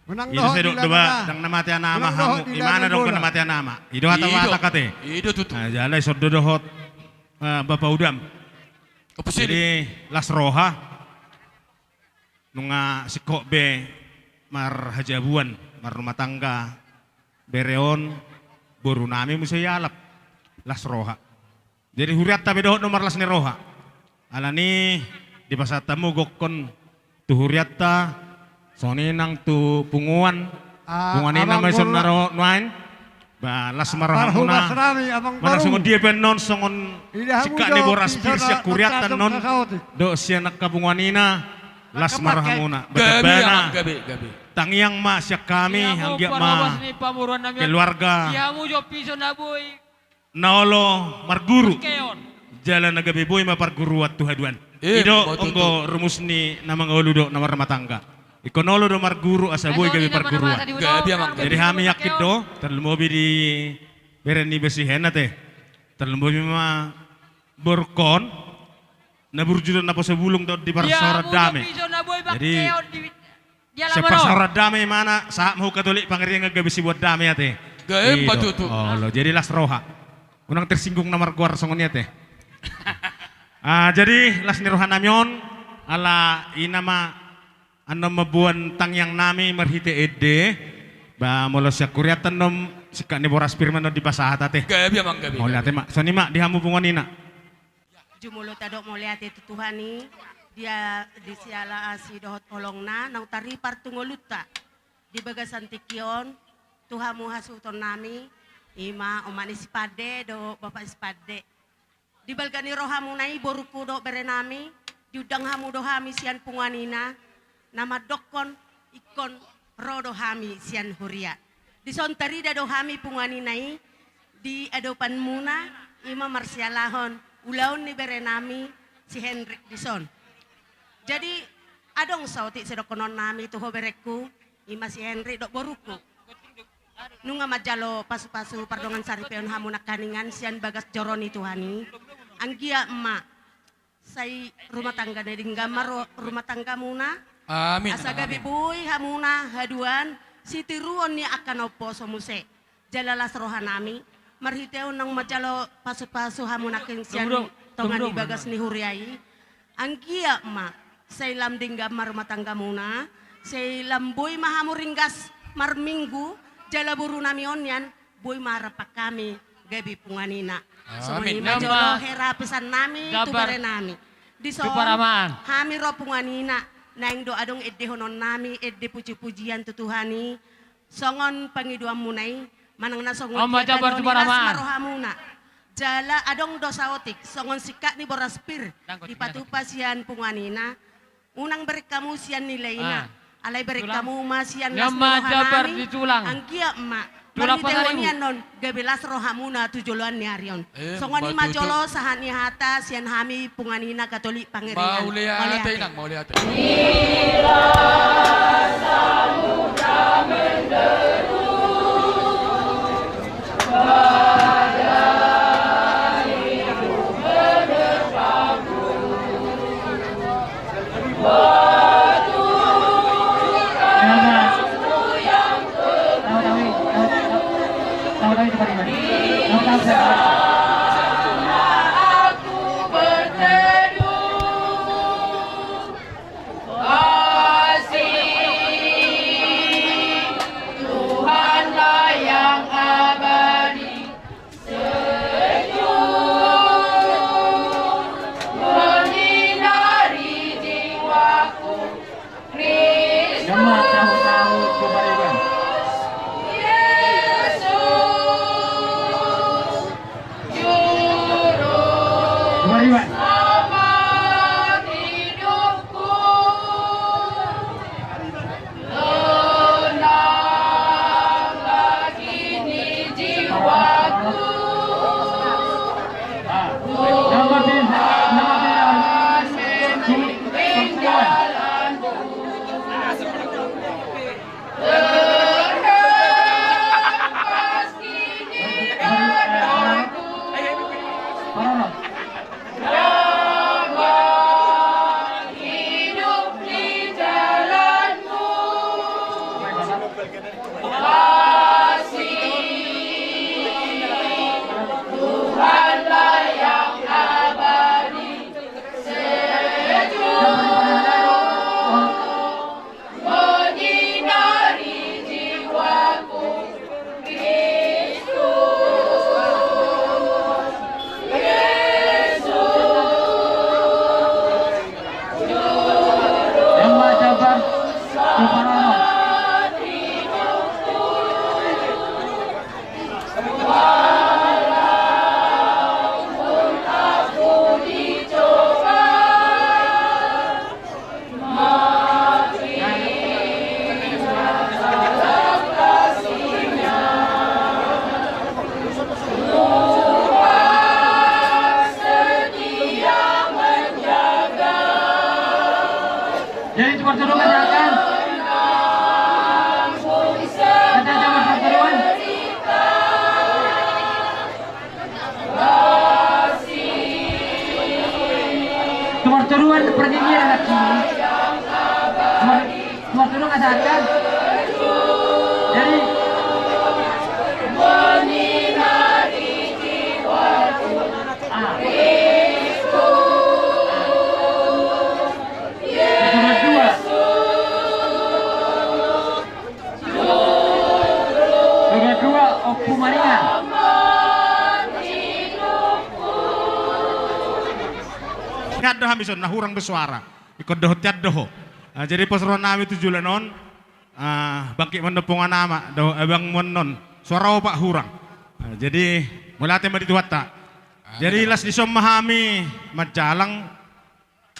Ido sai dohot do ba ndang na mate ana ama hamu. Imana do ndang na mate ana ama. Ido hata-hata kate. Ido tutu. Jala ison do dohot Bapak Udam. Jadi las roha. Nunga singkop be marhajabuan marrumah tangga bere on, boru nami muse ialap las roha. Jadi hurianta pe dohot do marlas ni roha. Alani dipasahat hamu gokkon tu hurianta, songon i nang tu punguan. Punguan i nama ison na ro nuaeng. Ba las ma rohamuna. Mana songon dia pe annon songon singkat ni boras pir sian hurianta annon dohot sian angka punguan ina. Las ma rohamuna. Tangiang ma sian hami anggiat ma keluarga na olo marguru jala na gabe boi ma parguruan tu haduan. Ido anggo rumus ni na mangolu dohot na marrumah tangga. Ingkon olo do marguru asa boi gabe parguruan. Jadi hami yakin do tarlumobi di bere ni basihen ate. Tarlumobi ma borungkon na burju dohot na poso bulung dohot di parsaoran dame. Jadi sian parsaoran dame imana sahat ma hu Katolik Pangariangan gabe sibuat dame ate. Jadi las roha. Unang tersinggung na margoar songon i ate. Jadi las ni roha nami on ala ina ma annon mamboan tangiang nami marhite ende. Ba molo sian hurianta annon singkat ni boras pir ma annon dipasahat ate. Mauliate ma songon i ma di hamu punguan ina. Jumolo tadok mauliate tu Tuhan i dia di siala asi dohot holongna naung taripar tu ngolunta di bagasan tingki on. Tu hamu hasuhuton nami ima omak ni Sipande dohot Bapak Sipande. Di balga ni rohamuna i borungku dohot bere nami, diundang hamu do hami sian punguan ina na mandokkon ingkon ro do hami sian huria. Dison tarida do hami punguan ina i di adopanmuna ima marsialahon ulaon ni bere nami si Henrik dison. Jadi adong saotik sidohonon nami tu ho berengku ima si Henrik dohot borungku. Nunga manjalo pasu-pasu pardongan saripeon hamu nangkiningan sian bagas joro ni Tuhan i. Anggiat ma sai rumah tangga na denggan ma rumah tanggamuna. Asa gabe boi hamuna haduan sitiruon ni angka na umposo muse. Jala las roha nami marhiteon naung manjalo pasu-pasu hamu nangkin sian tonga ni bagas ni huria i. Anggiat ma sai lam denggan ma rumah tanggamuna, sai lam boi ma hamu ringgas marminggu jala boru nami on nian boi ma rap hami gabe punguan ina. Songon i ma jolo hera pesan nami tu bere nami. Dison hami ro punguan ina naeng do adong endehonon nami ende puji-pujian tu Tuhan i. Songon pangidoanmuna i manang na songon dia pe annon las ma rohamuna. Jala adong do saotik songon singkat ni boras pir dipatupa sian punguan ina. Unang bereng hamu sian nilaina. Alai bereng hamu ma sian las ni roha nami. Anggiat ma marhite on i annon gabe las rohamuna tu joloan ni ari on. Songon i ma jolo sahat ni hata sian hami punguan ina Katolik Pangariangan. Mauliate. Jadi, tukang todong, katakan. Kata-kata tukang todong. Tumar toruan pernyinyiran na sini. Tumar, tumar toruan asa akan. Jadi. Ah. Tumar dua. Surat dua, Ompu Maringan. Ingat do hami son, na hurang do suara. Ingkon dohot tian do ho. Ah, jadi pos roha nami tu joloan on. Ah, bangkit ma annon, pongan ama, do, eh, bang ma annon. Suara opat hurang. Ah, jadi, mauliate ma di Tuhanta. Jadi, las dison ma hami manjalang.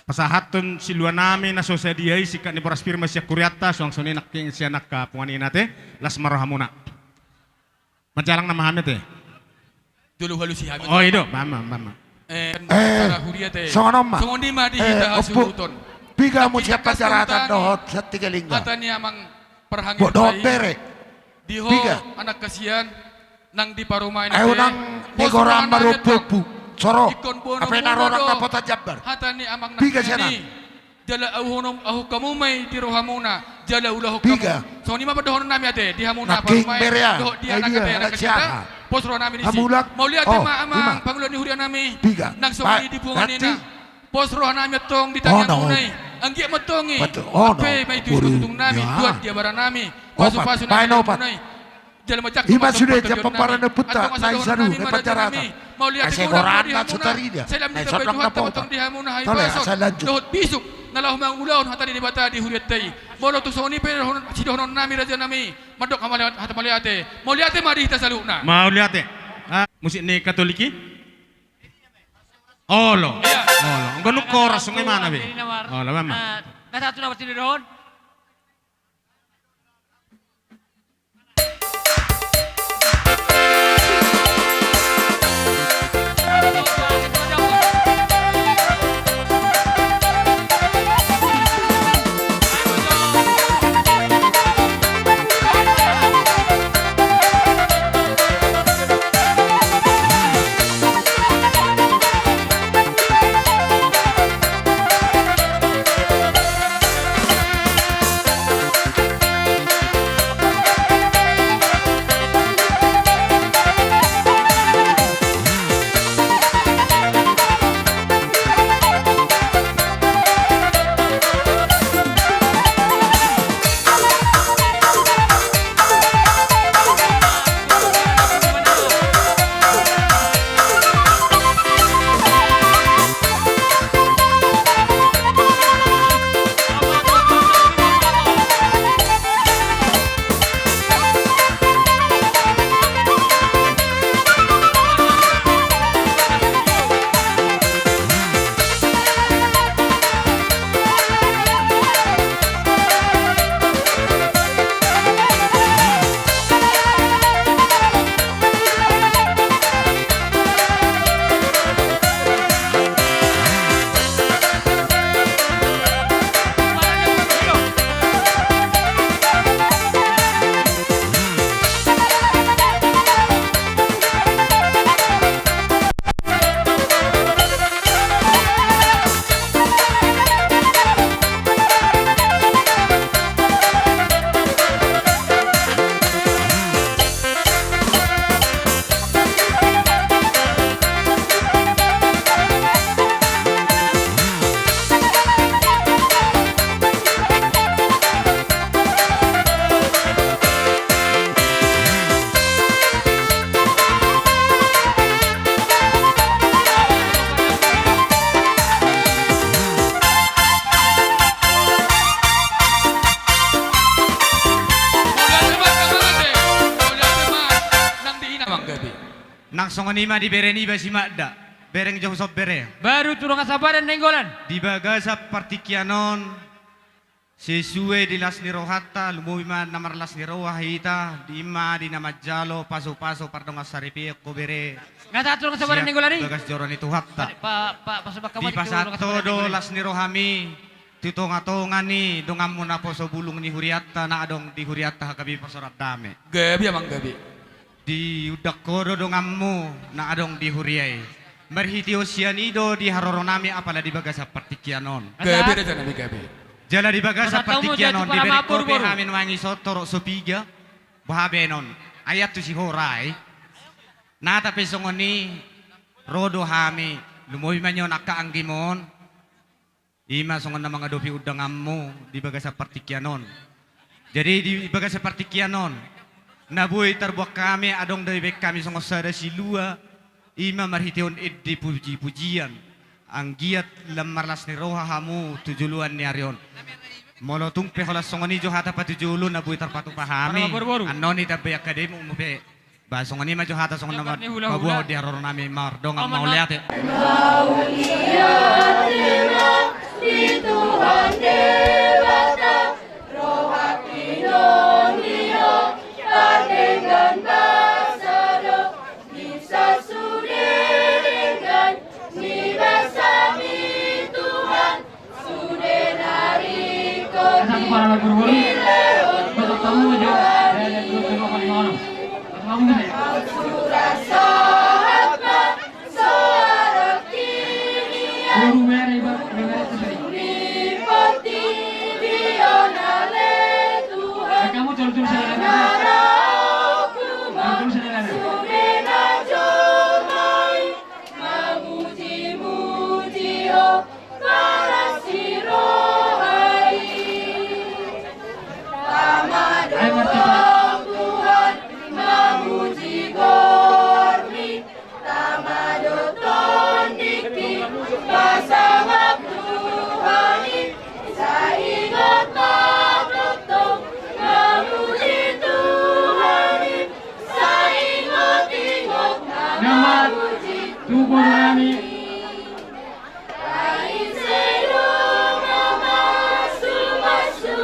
Pasahathon silua nami na so sadia i singkat ni boras pir ma sian hurianta, suang songon i nangkin sian angka punguan i ate, las ma rohamuna. Manjalang nama hami ate. Jolo hualusi hami. Oh, i do, bama, bama. Eh, eh, acara huria ate. Songon on ma. Songon i ma di, eh, hita hasuhuton. Piga musian panjaratan dohot sian Tiga Lingga. Hata ni amang parhangir dohot bere. Di ho, piga, anak kasian. Nang di parumaen i, ahu nang di goran marompuompu. Soro. Ape na ro nang dapotan jambar. Hata ni amang nang piga sian i. Jala ahu honom, ahu hamu ma i di rohamuna. Jala ulahon hamu. Piga. Songon i ma pandohonon nami ate di hamuna parumaen dohot di anak ate, anak kasian. Pos roha nami disi. Mauliate ma amang pangulo ni huria nami. Piga. Nang songon i di punguan i na. Pos roha nami antong di tangiangnami i. Anggiat ma antong i. Ape ma i tu situtungnami, tuat di abara nami. Pasupasu nami antong i. Jala ma jangkon ma antong partondionnami. Antong asa dohonon nami ma rajanami. Mauliate ma di hamuna. Sai lam ditambai Tuhanta ma antong di hamuna hahipason dohot bisuk na laho mangulahon hata ni Debata di hurianta i. Molo tung songon i pe sidohononnami rajanami. Mandok hata mauliate. Mauliate ma di hita saluhutna. Mauliate. Ah, musik ni Katolik i. Olo. Olo. Anggo nunga horas songon i mana be. Olo, bama. Eh, na satu nama sini dohon. Songon i ma di bere niba si Magda, bereng jo huson bere. Baru tu dongan sahabat Nainggolan. Di bagasan partingkian on, sesuai di las ni rohanta, lumobi ma na marlas ni roha hita, di ma di na manjalo pasupasu pardongan saripeon ho bere. Nga taat tu dongan sahabat Nainggolan i. Bagas joro ni Tuhanta. Dipasahat ho do las ni rohami tu tongatonga ni donganmu naposo bulung ni hurianta na adong di hurianta H K B Pasoran Dame. Gabe amang gabe. Diundang ho do donganmu na adong di huria i. Marhite on sian i do di haroronami apala di bagasan partingkian on. Gabe rajanami gabe. Jala di bagasan partingkian on dibereng ho pe hami nuaeng i so torop so piga. Boha baenon. Ai antusi ho ra i. Nata pe songon i. Ro do hami. Lumobi ma nion angka anggimon. I ma songon na mangadopi undanganmu di bagasan partingkian on. Jadi di bagasan partingkian on na boi tarbuat hami adong do dibaen hami songon sada silua. I ma marhitehon ende pujipujian. Anggiat lam marlas ni roha hamu tu joloan ni ari on. Molo tung pe holan songon i jo hata patujolo na boi tarpatupa hami. Annon i tambai angka demu pe. Ba songon i ma jo hata songon na paboa di haroronami mardongan mauliate. Mauliate ma di Tuhan Debata, roha pinondiho, pardenggan basa do, bisa sude denggan ni basami Tuhan. Mamuji-muji Ho, marlas ni roha i. Tama do Tuhan, mamuji goar-Ni. Tama do tondingki, pasangap Tuhan i. Sai ingot ma tongtong, mamuji Tuhan i. Sai ingot-ingot ma mamuji Tuhan i. Ai sedo ma masumasu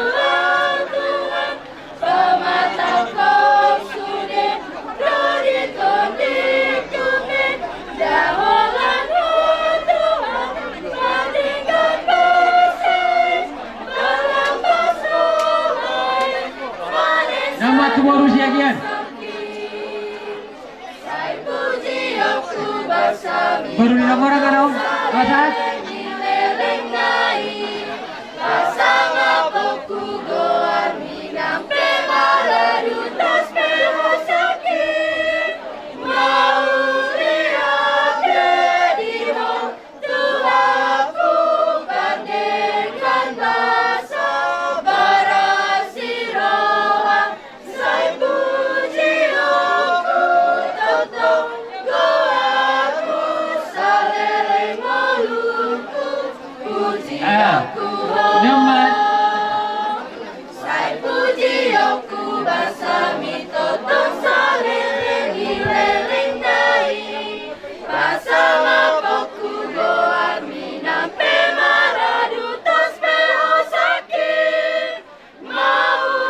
Tuhan, pamatangkon sude ro di tondiku pe, da holan Ho Tuhan, pardenggan basa i, palambas roha i, males. Nama tu boru siagian. Baru di nomor kan, Om? Pasang. Tuhanku, pardenggan basa, marlas ni roha, sai pujion Ho tongtong, goar-Mu saleleng ngolungku, pujion Ho. Sai pujion Ho basami tongtong saleleng ni lelengna i. Pasangap Ho goar-Mi nang pe maradu tos pe hosaki. Mauliate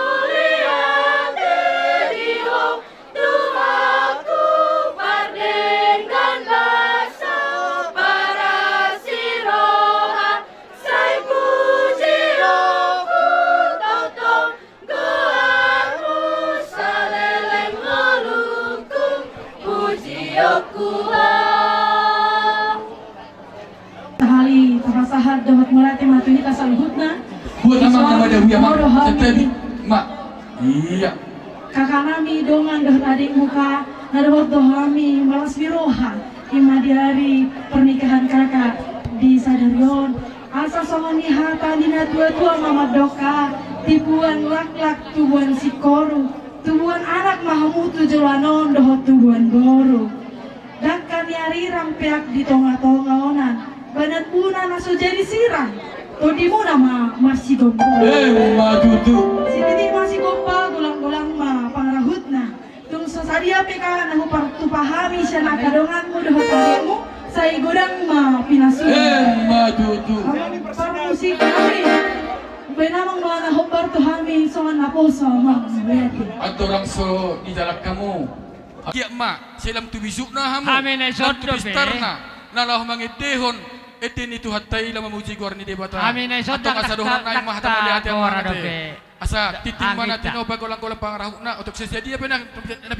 di Ho Tuhanku, pardenggan basa, marlas ni roha, sai pujion Ho tongtong, goar-Mu saleleng ngolungku, pujion Ho. Sahali tapasahat dohot mauliate ma tu hita saluhutna. Buat amang na mada huya ma, santabi ma. Iya. Kakanami dongan dohot adek muna, na dohot do hami marlas ni roha, i ma di ari pernikahan kaka di sadari on. Asa songon ni hata ni natuatua ma mandok, tipuan laklak tubuan singkoru, tubuan anak ma hamu tu joloan on dohot tubuan boru. Dangka ni arirang peak di tongatonga onan, badan buna na so jadi sirang, tondimuna ma marsigompa. Emma tutu. Sititi ma sigompa, golanggolang ma pangarahutna. Tung so sadia pe ka na hupartu Pahami sian angka donganmu dohot adikmu, sai godang ma pinasuna. Emma tutu. Parmusik nami, baen amang ma na hombar tu hami songon naposo, amang. Mauliate. Andorang so dijalang hamu, anggiat ma sai lam tu bisukna hamu, lam tu pistarna, na laho mangendehon ende ni Tuhanta i, laho mamuji goar ni Debata. Antong asa dohonon nami ma hata mauliate, amang. Asa tintin ma na tinopa, golanggolang pangarahutna, otik sadia pe na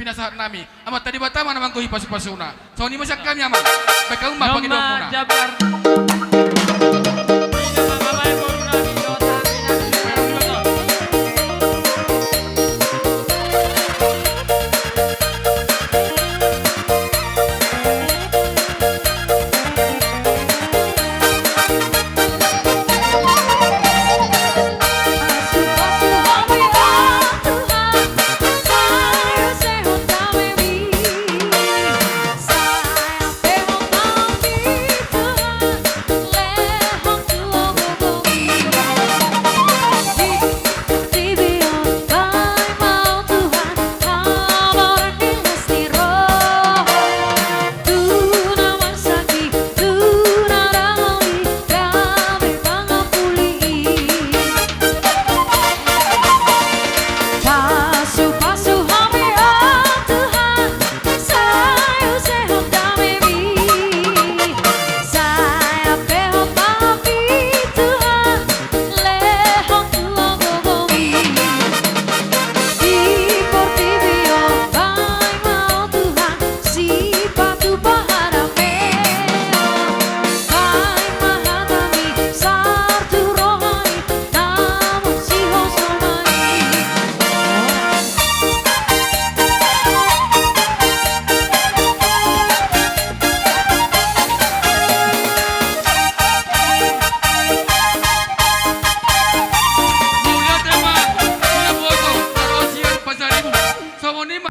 pinasahat nami, Amanta Debata ma na manggohi pasupasuna. Songon i ma sian hami, amang. Baen hamu ma pangidoanmuna.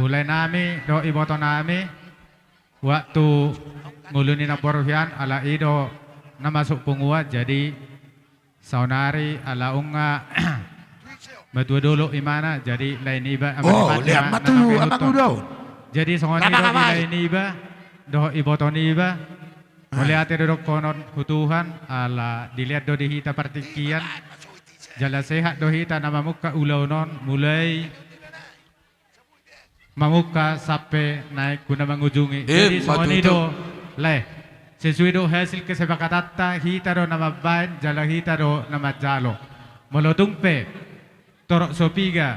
Ulae nami dohot iboto nami, waktu ngolu ni namboru hian, ala i do na masuk punguan, jadi saonari ala nunga matua dolok imana, jadi lae niba, amang, lean ma tu amang uda on. Jadi songon i do di lae niba dohot iboto niba. Mauliate do dohonon tu Tuhan, ala dilean do di hita partingkian, jala sehat do hita na mamungka ulaon on, mulai mamungka sampe naeng tu na mangujungi. Jadi songon i do, lae. Sesuai do hasil kesepakatanta, hita do na mambaen jala hita do na manjalo. Molo tung pe torop so piga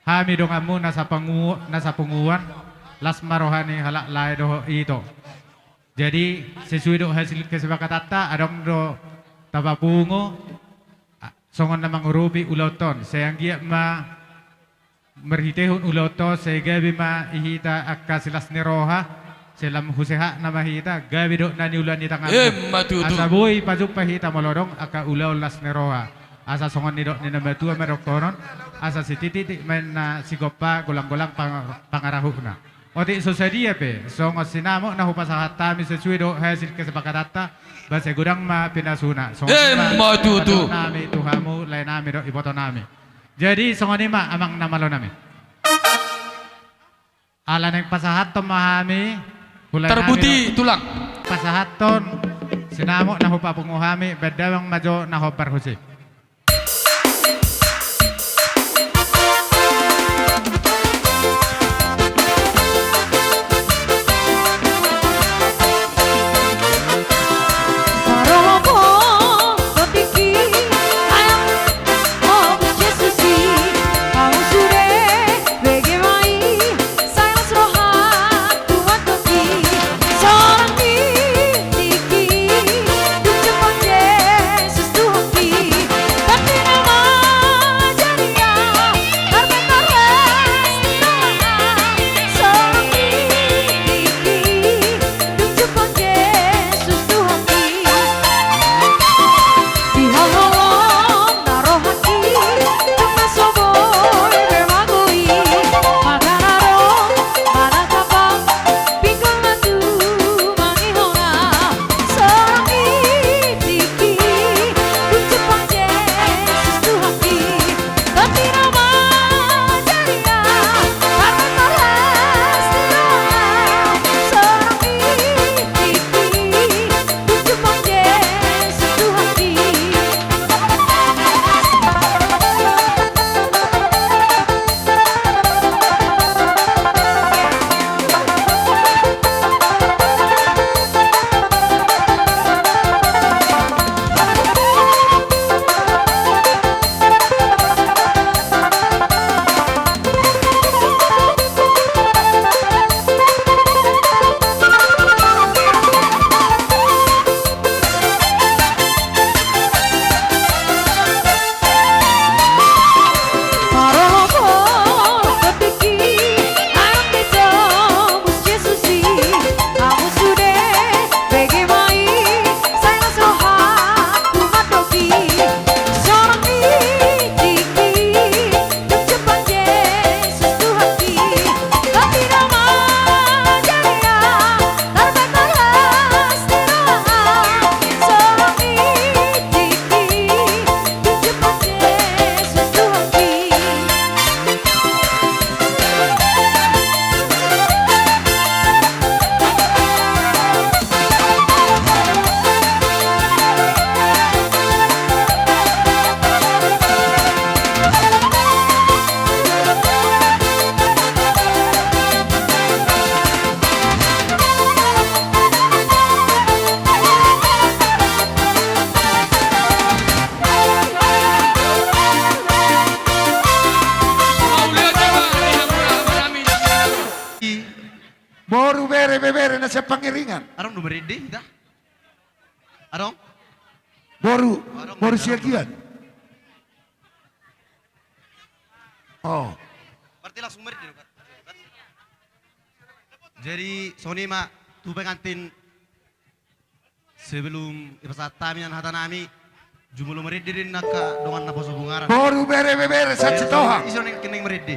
hami donganmu na sapungu-, na sapunguan, las ma roha ni halak lae dohot ito. Jadi sesuai do hasil kesepakatanta, adong do tapapungu, a, songon na mangurupi ulaonta on, sai anggiat ma marhitehon ulaonta on, sai gabe ma di hita angka silas ni roha, sai lam husehatna ma hita, gabe dohot na niula ni tanganmu. Emma tutu. Asa boi pajumpa hita molo adong angka ulaon las ni roha. Asa songon nidok ni na matua ma dohonon, asa sitititik ma inna sigompa, golanggolang pang-, pangarahutna. Otik so sadia pe, songon sinamot na hupasahat hami sesuai dohot hasil kesepakatanta, ba sai godang ma pinasuna. Songon i ma, emma tutu, nami tu hamu, lae nami dohot iboto nami. Jadi songon i ma, amang na malo nami. Ala naeng pasahathon ma hami, hulae nami do, tarbuti tulang, pasahathon sinamot na hupapungu hami, baen damang ma jo na hombar huse. Boru, bere, ibebere na sian Pangiringan. Adong do marende hita? Adong? Boru, adong, boru Siagian. Oh. Berarti langsung marende do kan? Jadi songon i ma tu pengantin. Sebelum dipasahat hami nian hata nami, jumolo marende do angka dongan naposo Bungaran. Boru, bere, ibebere sian Sitohang. Ison angka na marende.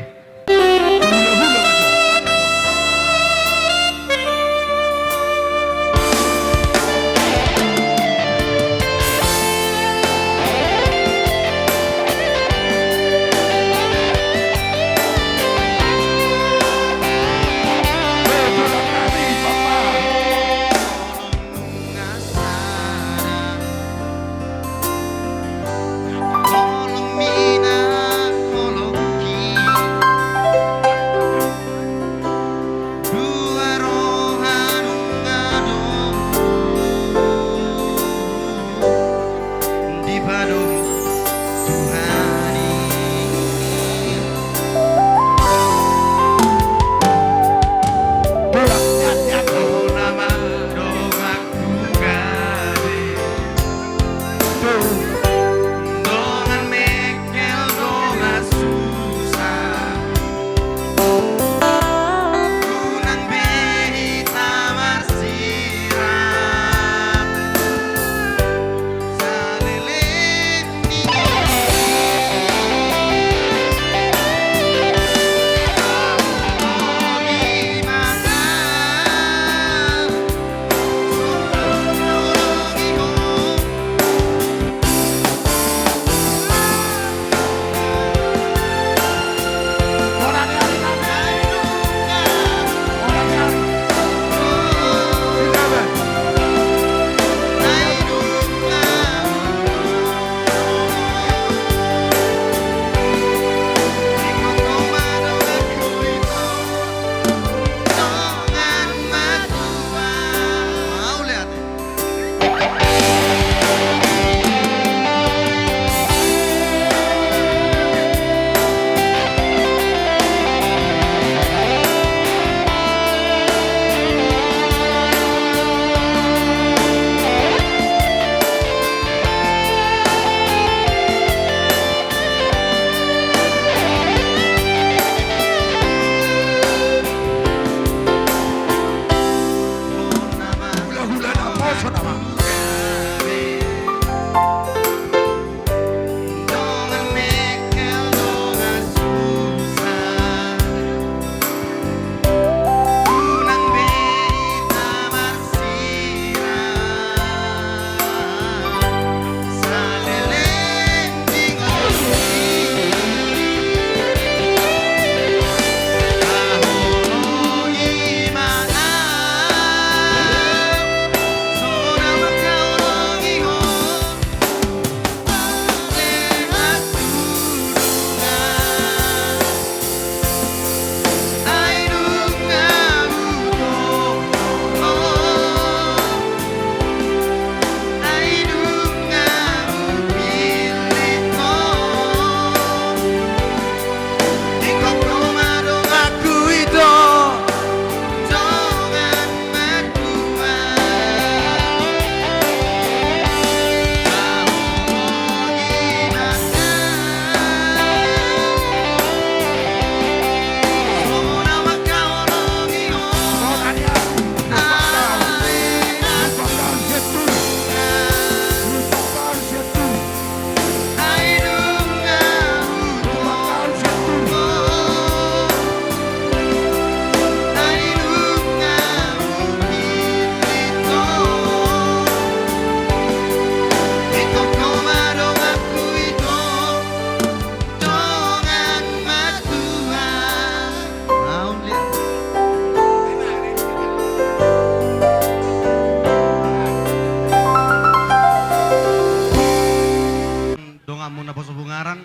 Donganmu naposo Bungaran,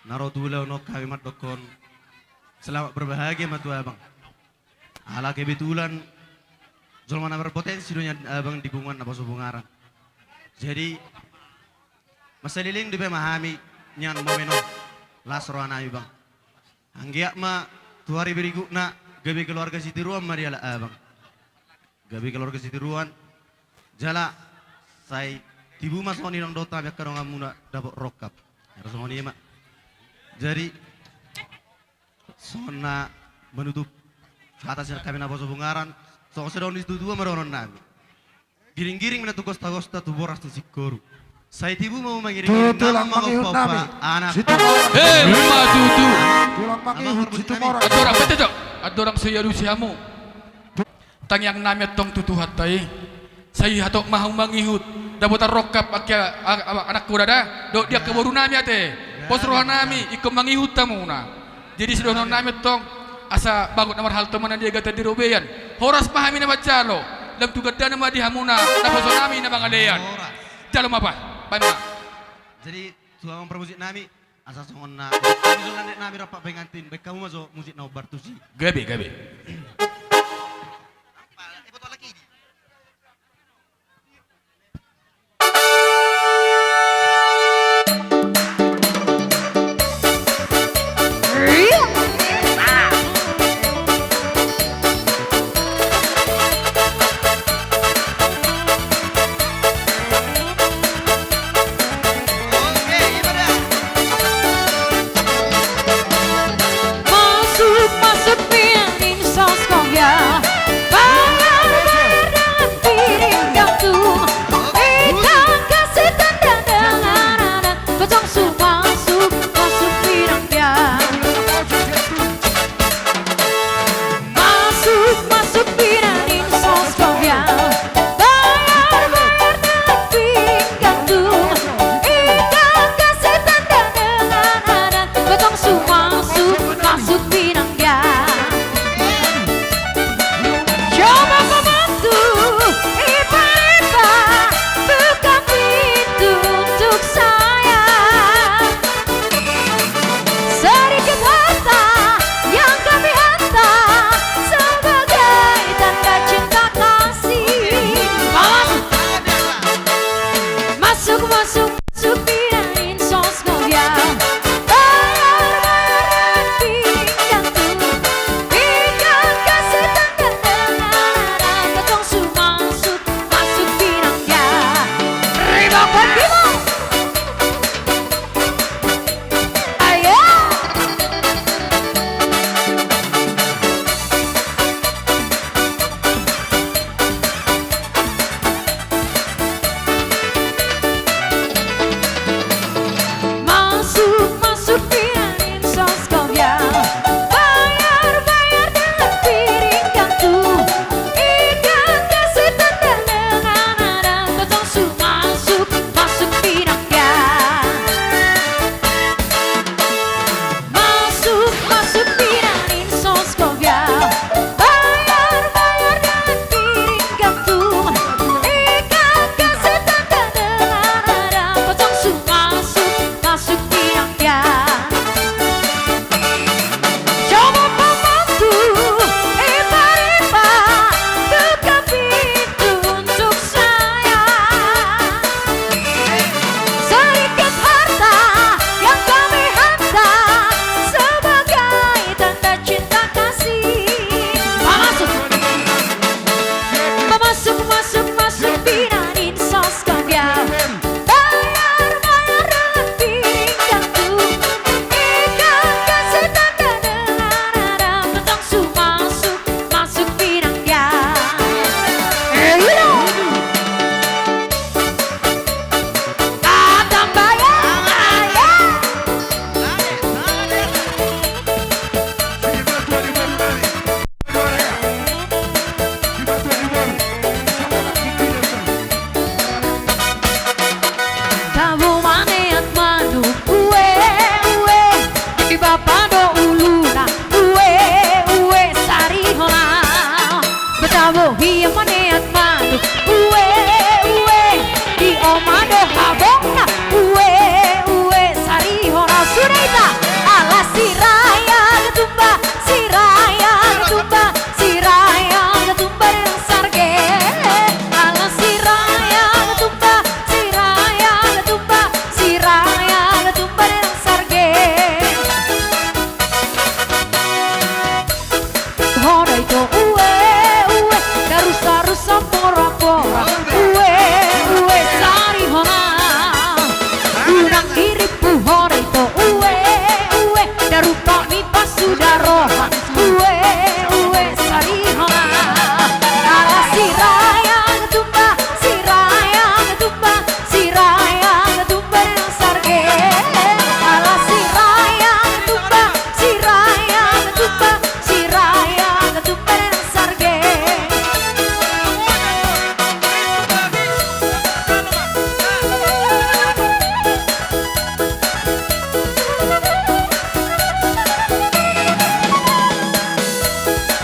na ro tu ulaon on hami mandokkon selamat berbahagia ma tu abang. Ala kebetulan jolma na berpotensi do nian abang di punguan naposo Bungaran. Jadi, mansai leleng dope ma hami nian momen on, las roha nami bang. Anggiat ma tu ari berikutna Gabe keluarga sitiruan ma dialap abang. Gabe keluarga sitiruan. Jala sai tibu ma songon i, ndang dohot hami angka donganmuna dapot rongkap. Asa songon i ma. Jadi songon na manutup hata sian hami naposo Bungaran, songon sidok ni tuatua ma dohonon nami. Giringgiring ma na tu gostagosta, tu boras tu singkoru. Sai tibu ma mangiringiring, tulang mangihut nami anak. Emma tutu. Tulang mangihut Situmorang. Andorang, betul, Cok. Andorang sai alusi hamu tangiang nami antong tu Tuhanta i. Sai hatop ma hamu mangihut dapotan rongkap angka, a-, a-, anakku da, dohot di angka boru nami ate. Pos roha nami ingkon mangihut hamuna. Jadi sidohonon nami antong, asa bagot na marhalto ma na di agatan di robean. Horas ma hami na manjalo. Lam tu gandana ma di hamuna naposo nami na mangalean. Jalo ma, baen ma. Jadi tu amang parmusik nami, asa songon na hami jo landek nami rap pengantin, baen hamu ma jo musik na hombar tusi. Gabe, gabe. Masuk, masuk, pian insos. Ho da ito, ue, ue, daru saru sampora pora, ue, ue, sari hona. Unang dirimpu ho da ito, ue, ue, daru pami pasuda roha, ue, ue, sari hona. Ala Sirayan Tumba, Sirayan Tumba, Sirayan Tumba nang sarge. Ala Sirayan Tumba, Sirayan Tumba, Sirayan Tumba nang sarge.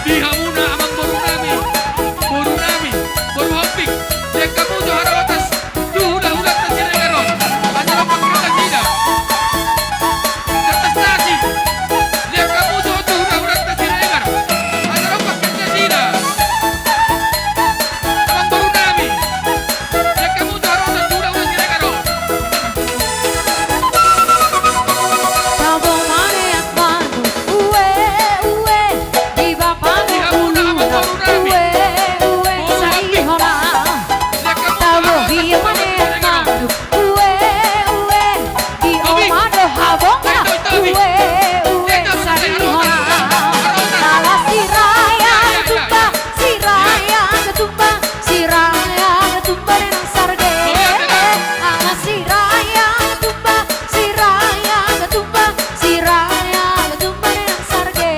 Di hamuna amangboru nami, boru nami, boru Hombing, lean hamu jo haraotas tu hulahulanta Siregar on, asa ro pangkirna sida. Kertas nasi, lean hamu jo tu hulahulanta Siregar, asa ro pangkirna sida. Amangboru nami, lean hamu jo haraotas tu hulahulanta Siregar on. Tabo mane at manu, ue, ue, di bapa ni hamuna, ue, ue, sari hona. Tabo hia mane at manu, ue, ue, di oma do habongna, ue, ue, sari hona. Ala Sirayan Tumba, Sirayan Tumba, Sirayan Tumba nang sarge. Ala Sirayan Tumba, Sirayan Tumba, Sirayan Tumba nang sarge.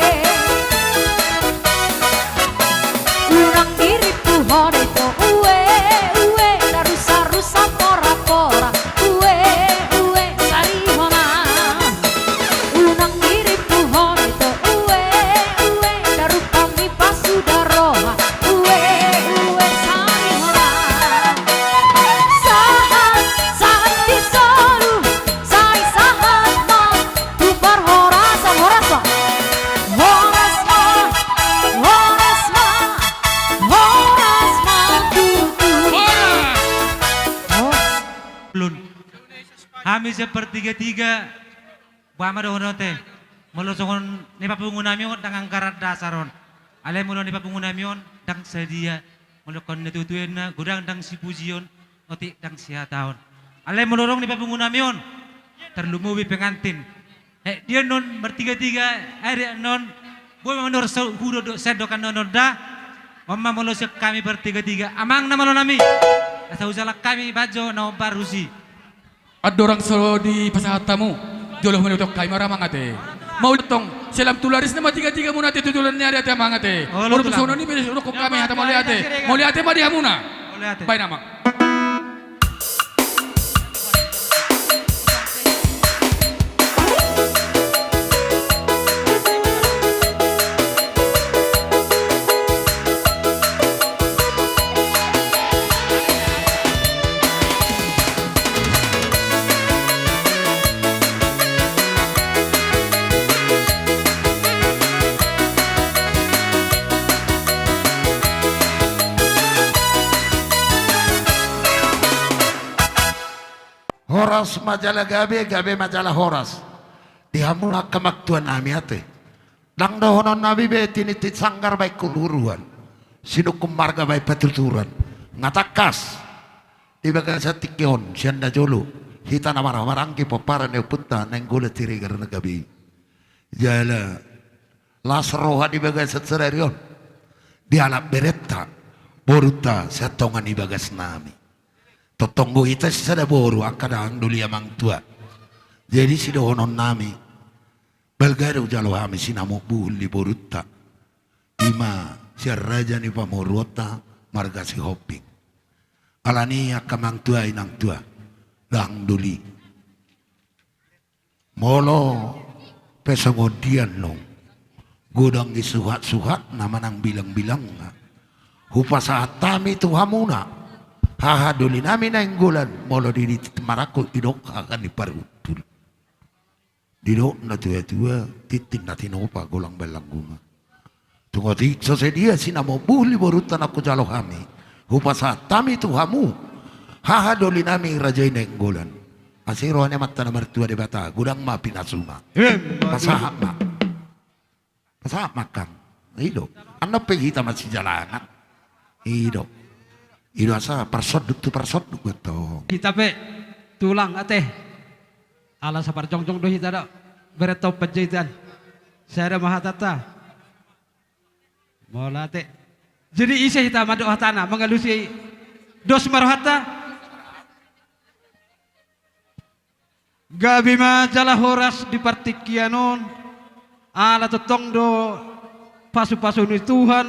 Unang dirimpu ho da ito, ue, ue, daru saru sampora pora, ue, ue, sari hona. Unang dirimpu ho da ito, ue, ue, daru pami pasuda roha, ue, ue, sari hona. Sahat, sahat di solu, sai sahat ma tu parhorasan, horas ma. Horas ma, horas ma, horas ma tutu. Horas. Lun. Hami sian Partigatiga, boha ma dohonon ate. Molo songon na nipapungu nami on, ndang anggaran dasar on. Alai molo na nipapungu nami on, ndang sadia. Molo ingkon na tutu ninna, godang ndang sipujion, otik ndang sihataon. Alai molo adong na nipapungu nami on, tarlumobi pengantin. Eh, dia non Partigatiga, eh, dia non, boi ma nuaeng so hudo do sendok annon da. On ma molo sian hami Partigatiga, amang na malo nami. Asa hujalang hami bajo na hombar husi. Andorang so dipasahat hamu, jolo humanotong hami ma ra amang ate. Mauliate tong, salam tu laris nama tigatiga muna ate tu joloan ni ari ate amang ate. Olo, molo tu songon i pe didok hami hata mauliate. Mauliate ma di hamuna. Mauliate. Baen amang. Horas ma jala gabe, gabe ma jala horas. Di hamu angka amang tua nami ate. Ndang dohonon nami be tinitip sanggar baen huruhuruan. Sinungkun marga baen patuturan. Nga tangkas. Di bagasan tingki on, sian na jolo. Hita na marhahamaranggi pomparan ni ompunta, Nainggolan Siregar na gabe i. Jala. Las roha di bagasan sadari on. Dialap berenta. Borunta, sian tonga ni bagas nami. Tongtong do hita sisada boru angka dang doli amang tua. Jadi sidohonon nami. Balga do hujalo hami sinamot buhul di borunta. Ima sian raja ni pamoruonta marga Sihombing. Alani angka amang tua inang tua. Dang doli. Molo pe songon dia annon, godang i suhatsuhatna manang bilangbilangna. Hupasahat hami tu hamuna, haha doli nami Nainggolan, molo di, di marangkup didok haha ni parhundul. Didok na tuatua, tintin na tinopa golang baen langguna. Tung otik so sadia sinamot buhul di borunta na hujalo hami. Hupasahat hami tu hamu. Haha doli nami raja i Nainggolan. Asi roha ni Amanta na martua Debata, godang ma pinasuna. Emma tutu. Pasahat ma. Pasahat ma, Kang. I do. Annon pe hita masijalangan. I do. I do asa parsonduk tu parsonduk, betul. Hita pe tulang ate. Ala saparjongjong do hita do. Berenta Panjaitan. Sada ma hatanta. Mauliate. Jadi ise hita mandok hatana, mangalusi dos ma rohanta. Gabe ma jala horas di partingkian on, ala tongtong do pasupasu ni Tuhan,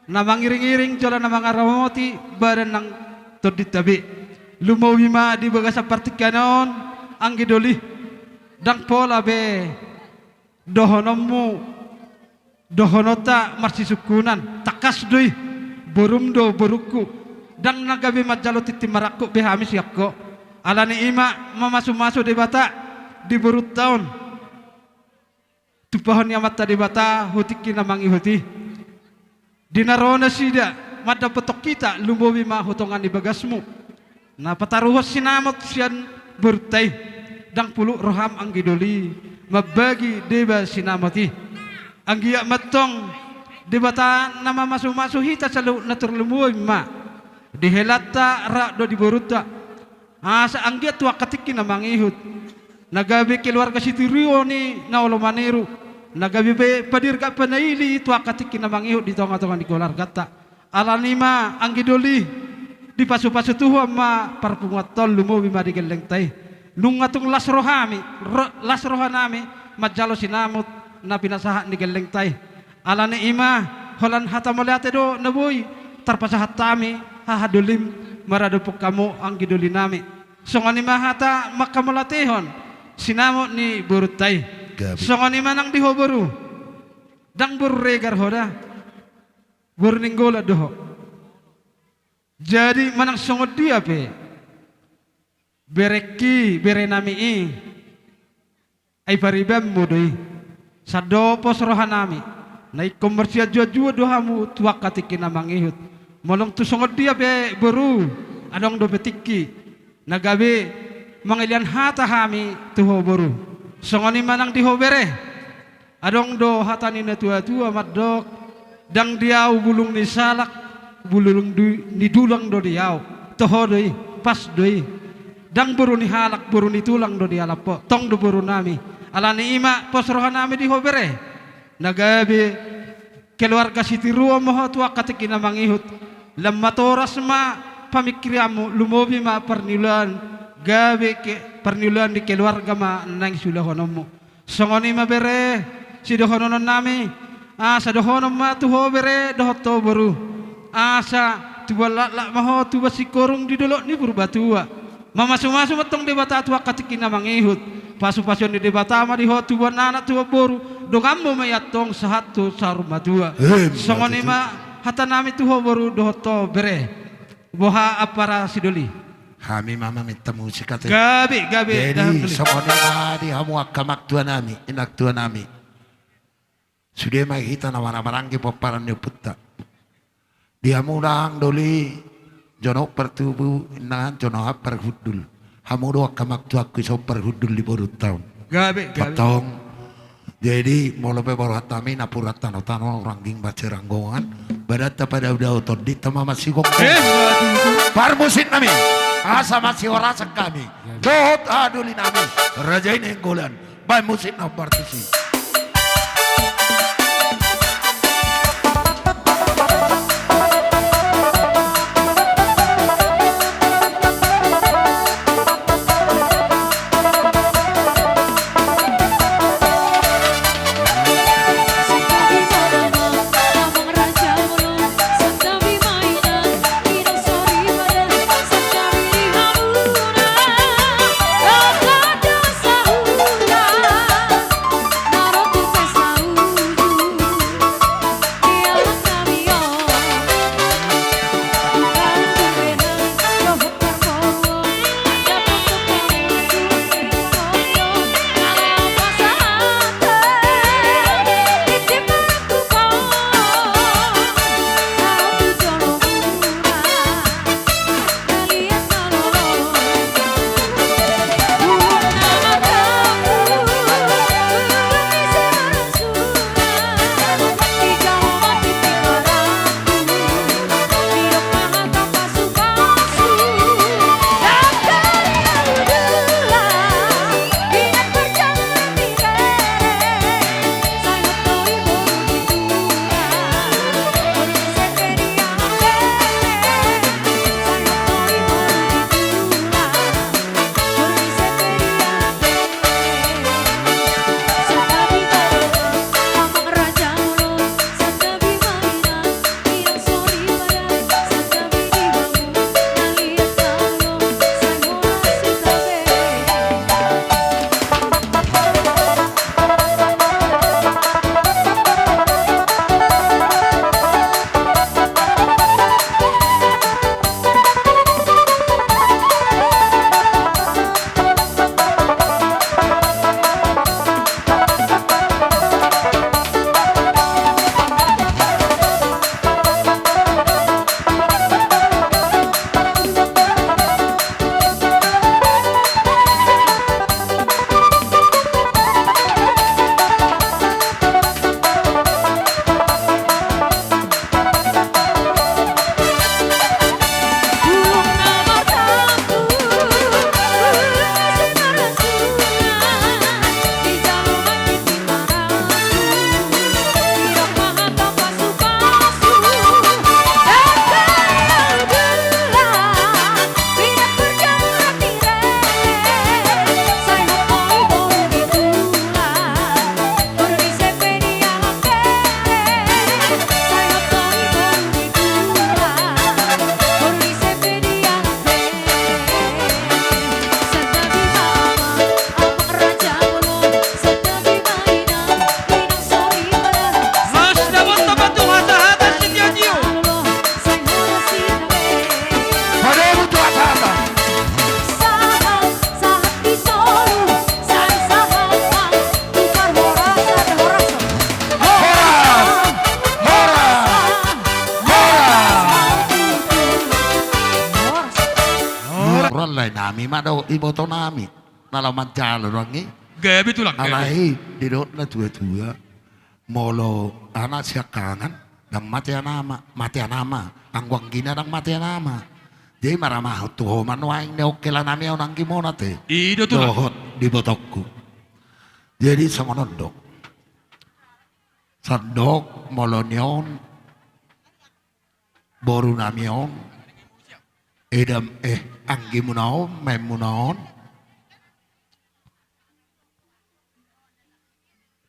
na mangiringiring jala na mangaramoti badan nang tondinta be. Lumobi ma di bagasan partingkian on, anggi doli. Ndang pola be dohononmu, dohononta marsisungkunan, tangkas do i, borum do borungku. Ndang na gabe manjalo tintin marangkup be hami sian ho. Ala ni i ma mamasumasu Debata di borunta on. Tumpahon ni Amanta Debata tu tingki na mangihut i. Di na ro nasida mandapothon hita, lumobi ma tu tonga ni bagasmu. Na pataruhon sinamot sian borunta i, ndang pulut roham anggi doli, mambagi deba sinamot i. Anggiat ma antong Debata na mamasumasu hita saluhutna tarlumobi ma di helanta rap dohot di borunta. Asa anggiat tu angka tingki na mangihut, na gabe keluarga sitiruon i na olo maniru, na gabe be padirgak panaili tu angka tingki na mangihut di tongatonga ni keluarganta. Ala ni i ma anggi doli, dipasupasu Tuhan ma parpunguanta on, lumobi ma di gellengta i. Nunga tung las rohami, ro-, las rohanami manjalo sinamot na pinasahat ni gellengta i. Ala ni i ma, holan hata mauliate do na boi tarpasahat hami, haha dolim, maradophon hamu anggi dolinami. Songon i ma hata manghamauliatehon sinamot ni borunta i. Gabe. Songon i ma nang di ho boru. Ndang boru Regar ho da. Boru Nainggolan do ho. Jadi manang songon dia pe berengki, berenami i, ai paribanmu do i. Sandok pos rohanami, na ingkon marsianjuanjuan do hamu tu angka tingki na mangihut. Molo tung songon dia pe boru, adong dope tingki na gabe mangalian hata hami tu ho boru. Songon i ma nang di ho bere. Adong do hata ni natuatua mandok, ndang di ahu bulung ni salak, bulung du-, ni tulang do di ahu. Toho do i, pas do i. Ndang boru ni halak, boru ni tulang do dialap ho. Tong do borunami. Ala ni i ma pos rohanami di ho bere, na gabe keluarga sitiruon ma ho tu angka tingki na mangihut. Lam matoras ma pamingkiranmu, lumobi ma parniulaan, gabe ke-, parniulaan di keluarga ma naeng siulahononmu. Songon i ma bere, sidohononnami, asa dohonon ma tu ho bere dohot ho boru, asa tubuan laklak ma ho tubuan singkoru di dolok ni Purbatua. Mamasumasu ma antong Debata tu angka tingki na mangihut. Pasupasuon ni Debata ma di ho tubuan anak tubuan boru, donganmu ma i antong sahat tu saur matua. Em, songon i ma hatanami tu ho boru dohot ho bere. Boha ampara sidoli. Hami ma maminta musik ate. Gabe, gabe. Jadi, songon i ma di hamu angka amangtuanami, inangtuanami. Sude ma hita na marhaha maranggi pomparan ni ompunta. Di hamu nang doli, jonok partubu, inna jonok parhundul. Hamu do angka amangtuangku dison parhundul di borunta on. Gabe, gabe. Antong. Jadi, molo pe borhat hami, napuran tano-tano, rangging mansai ranggongan, badanta padao-dao tondinta ma mansigomgom. Eh, waduh. Parmusiknami, asa masihorasan hami. Gabe. Dohot haha dolinami, Raja i Nainggolan. Baen musik na partusi. Hami ma dohot ibotonami na laho manjalo do anggi. Gabe tulang, gabe. Alai didok na tua-tua, molo anak siangkangan, ndang mate anakna, mate anakna, anggo anggina ndang mate anakna. Jadi maramahon tu ho ma nuaeng ni ongkelanami on anggimona te. I do tulang. Dohot di ibotongku. Jadi songon on do. Sandok molo ni on, borunami on, edam, eh, anggimuna on, maenmuna on,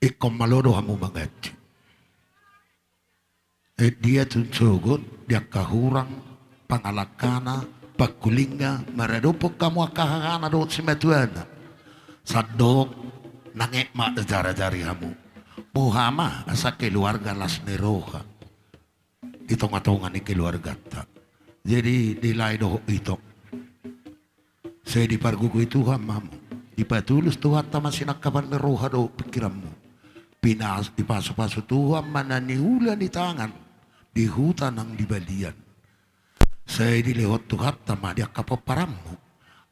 ingkon malo do hamu manganju. Eh, dia tun sogot, di angka hurang, pangalangkana, pangkulingna, maradophon hamu angka hahana dohot simatuana. Sandok, nanget ma jara-jari hamu. Boha ma, asa keluarga las ni roha. Di tonga-tonga ni keluarganta. Jadi, di lae dohot ito. Sai dipargogoi Tuhan ma hamu. Dipatulus Tuhanta ma sinangkapan ni roha dohot pingkiranmu. Pinas, dipasu-pasu Tuhan ma na niula ni tangan. Di huta nang di balian. Sai dilehon Tuhanta ma di angka pomparanmu.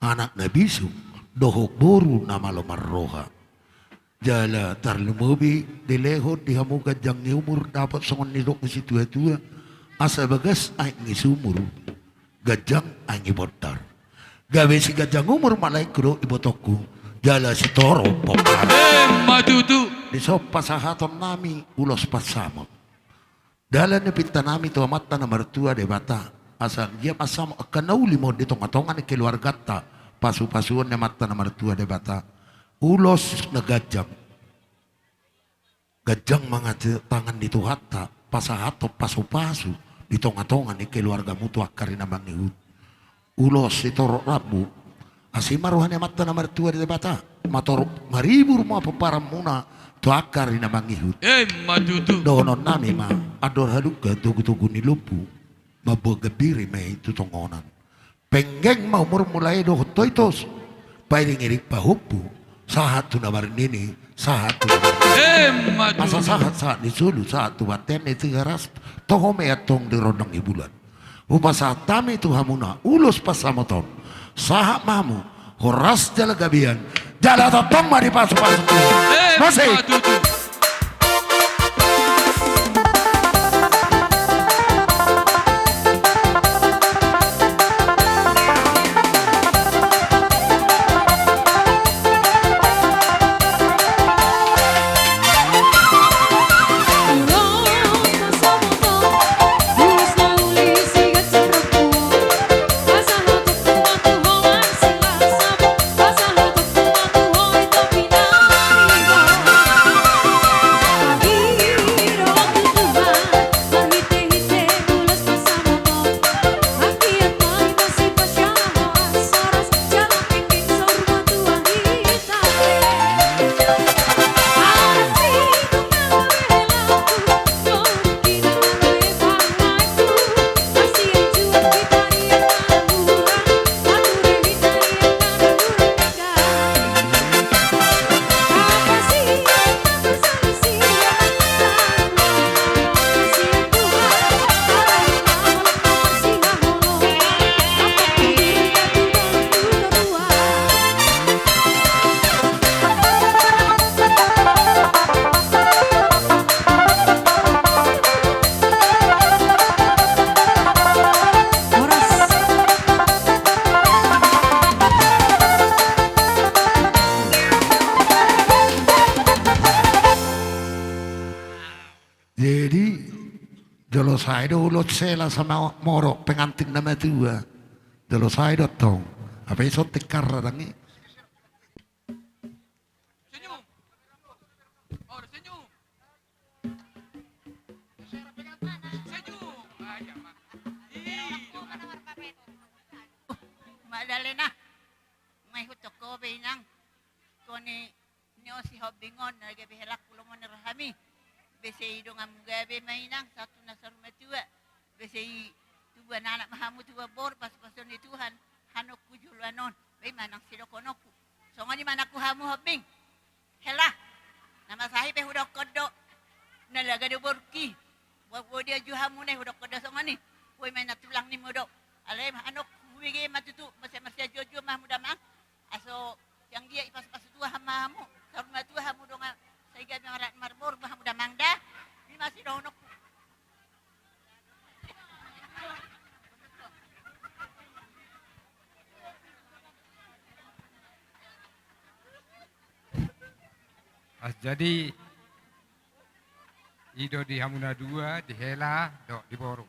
Anak na bisuk, dohot boru na malo marroha. Jala tarlumobi dilehon di hamu ganjang ni umur dapot songon nidok ni situa-tua, asa bagas aek ni sumur, ganjang aek ni bondar. Gabe siganjang umur ma laengku dohot ibotongku, jala sitorop pomparan. Emma tutu. Dison pasahatonnami ulos pansamot. Dalan ni pintanami tu Amanta na martua Debata, asa anggiat ma samot angka na uli ma on di tonga-tonga ni keluarganta, pasu-pasuon ni Amanta na martua Debata. Ulos na ganjang. Ganjang ma tangan ni Tuhanta, pasahathon pasu-pasu di tonga-tonga ni keluargamu tu angka ari na mangihut. Ulos sitorop rambu. Asi ma roha ni Amanta na martua Debata, matorop maribur ma pomparanmuna tu angka ari na mangihut. Emma tutu. Dohononnami ma, andor halumpang togu-togu ni lombu, mamboan gambiri ma i tu tongonan. Penggeng ma umurmu lae dohot toitos, pairing-iring pahompu, sahat tu na marnini, sahat tu na marnini. Emma tutu. Asa sahat-sahat ni solu, sahat tu bontean ni Tigaras, toho ma i antong di rondang ni bulan. Hupasahat hami tu hamuna ulos pansamot on. Sahat ma hamu horas jala gabean, jala tongtong ma dipasu-pasu Tuhan. Eh, musik. Patutu. Jadi, jolo sae do ulos sela sama moro pengantin na matua. Jolo sae do tong. Apa ison tikar dang i? Senyum. Oh, senyum. Senyum. Ah, iya, Mak. Ih, Madalena. Mai hutok ko be inang. Koni nyo si hobbing on, na gabe helak pulo mo ni rohami. Be sai donganmu gabe ma inang, satu na saur matua. Be sai tubuan anak ma hamu tubuan boru, pasu-pasuon ni Tuhan, hanokku joloan on. Be manang sidokonokku. Songon i ma nang tu hamu hobbing. Hela. Na masahi pe hudokkon do. Na laga do borungki. Bo, bo dia ju hamu ne hudokkon do songon i. Boi ma na tulang ni modok. Alai ma hanokku Hubege ma tutu, masa marsiajojo ma hamu damang. Aso sian dia ipasupasu Tuhan ma hamu, saur matua hamu dongan, sai gabe marboru ma hamu damang da. I ma sidohononku. Ah, jadi i do di hamu na dua, di hela dohot di boru.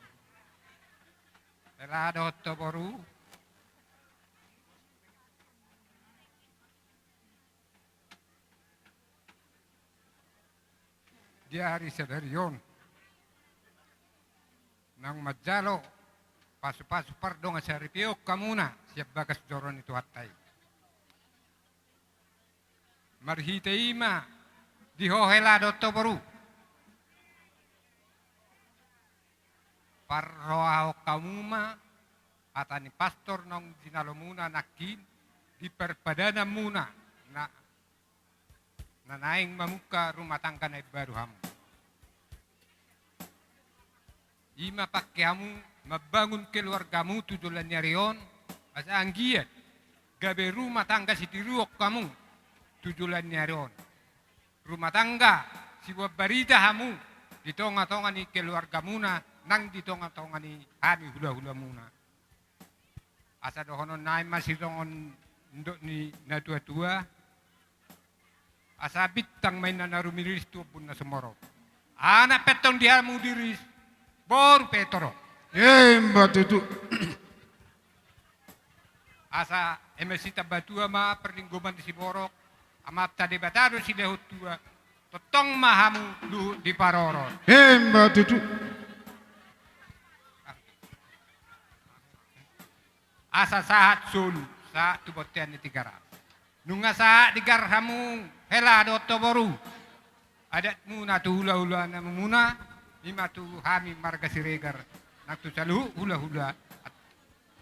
Hela dohot ho boru. Di ari sadari on naung manjalo pasupasu pardongan saripeon hamuna sian bagas joro ni Tuhanta i. Marhite i ma di ho hela dohot ho boru, parrohahon hamu ma hata ni pastor naung jinalomuna nangkin di parpadananmuna na na naeng mamungka rumah tangga na imbaru hamu. I ma pangke hamu mambangun keluargamu tu joloan ni ari on, asa anggiat gabe rumah tangga sitiruon hamu tu joloan ni ari on. Rumah tangga siboan barita hamu di tongatonga ni keluargamuna nang di tongatonga ni hami hulahulamuna. Asa dohonon nai ma songon nidok ni natuatua, asa bintang ma inna na rumiriris tu ombun na sumorop. Anak pe antong di hamu diris, boru pe torop. Emma tutu. Asa eme sitambatua ma parlinggoman ni siborok, Amanta Debata do silehon tua, tongtong ma hamu luhut diparorot. Emma tutu. Asa sahat solu, sahat tu bontean ni Tigaras. Nunga sahat di gar hamu hela dohot ho boru adatmuna tu hulahulamuna, i ma tu hami marga Siregar nang tu saluhut hulahula.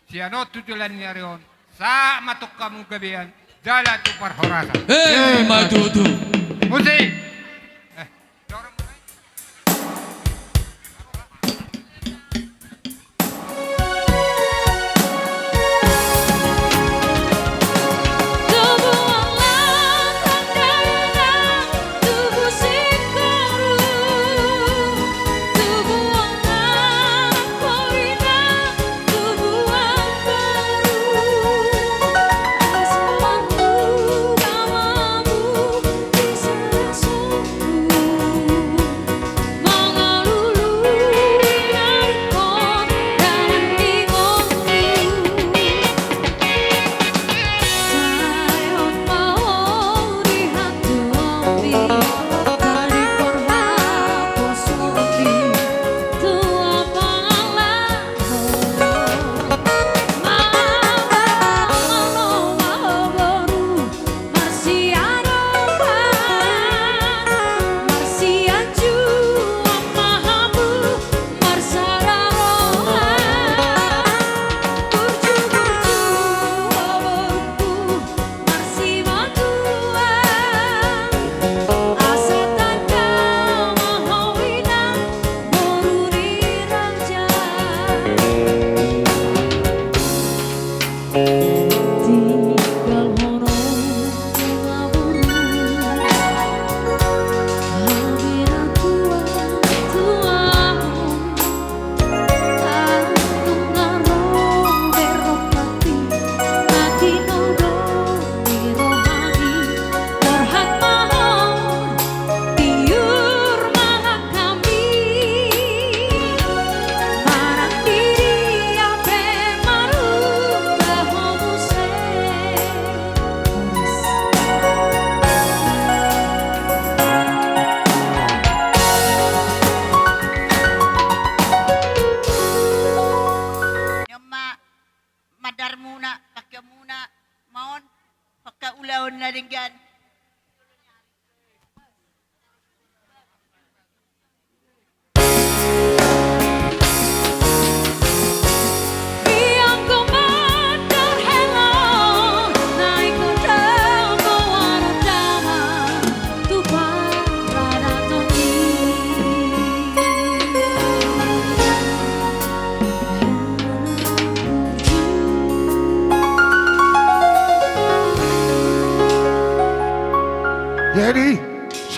Sian on tu joloan ni ari on, sahat ma antong hamu gabean jala tu parhorasan. Emma tutu. Musik. Eh, dorong. Ni on ma mandarmuna, pangkeonmuna ma on, pangka ulaon na denggan.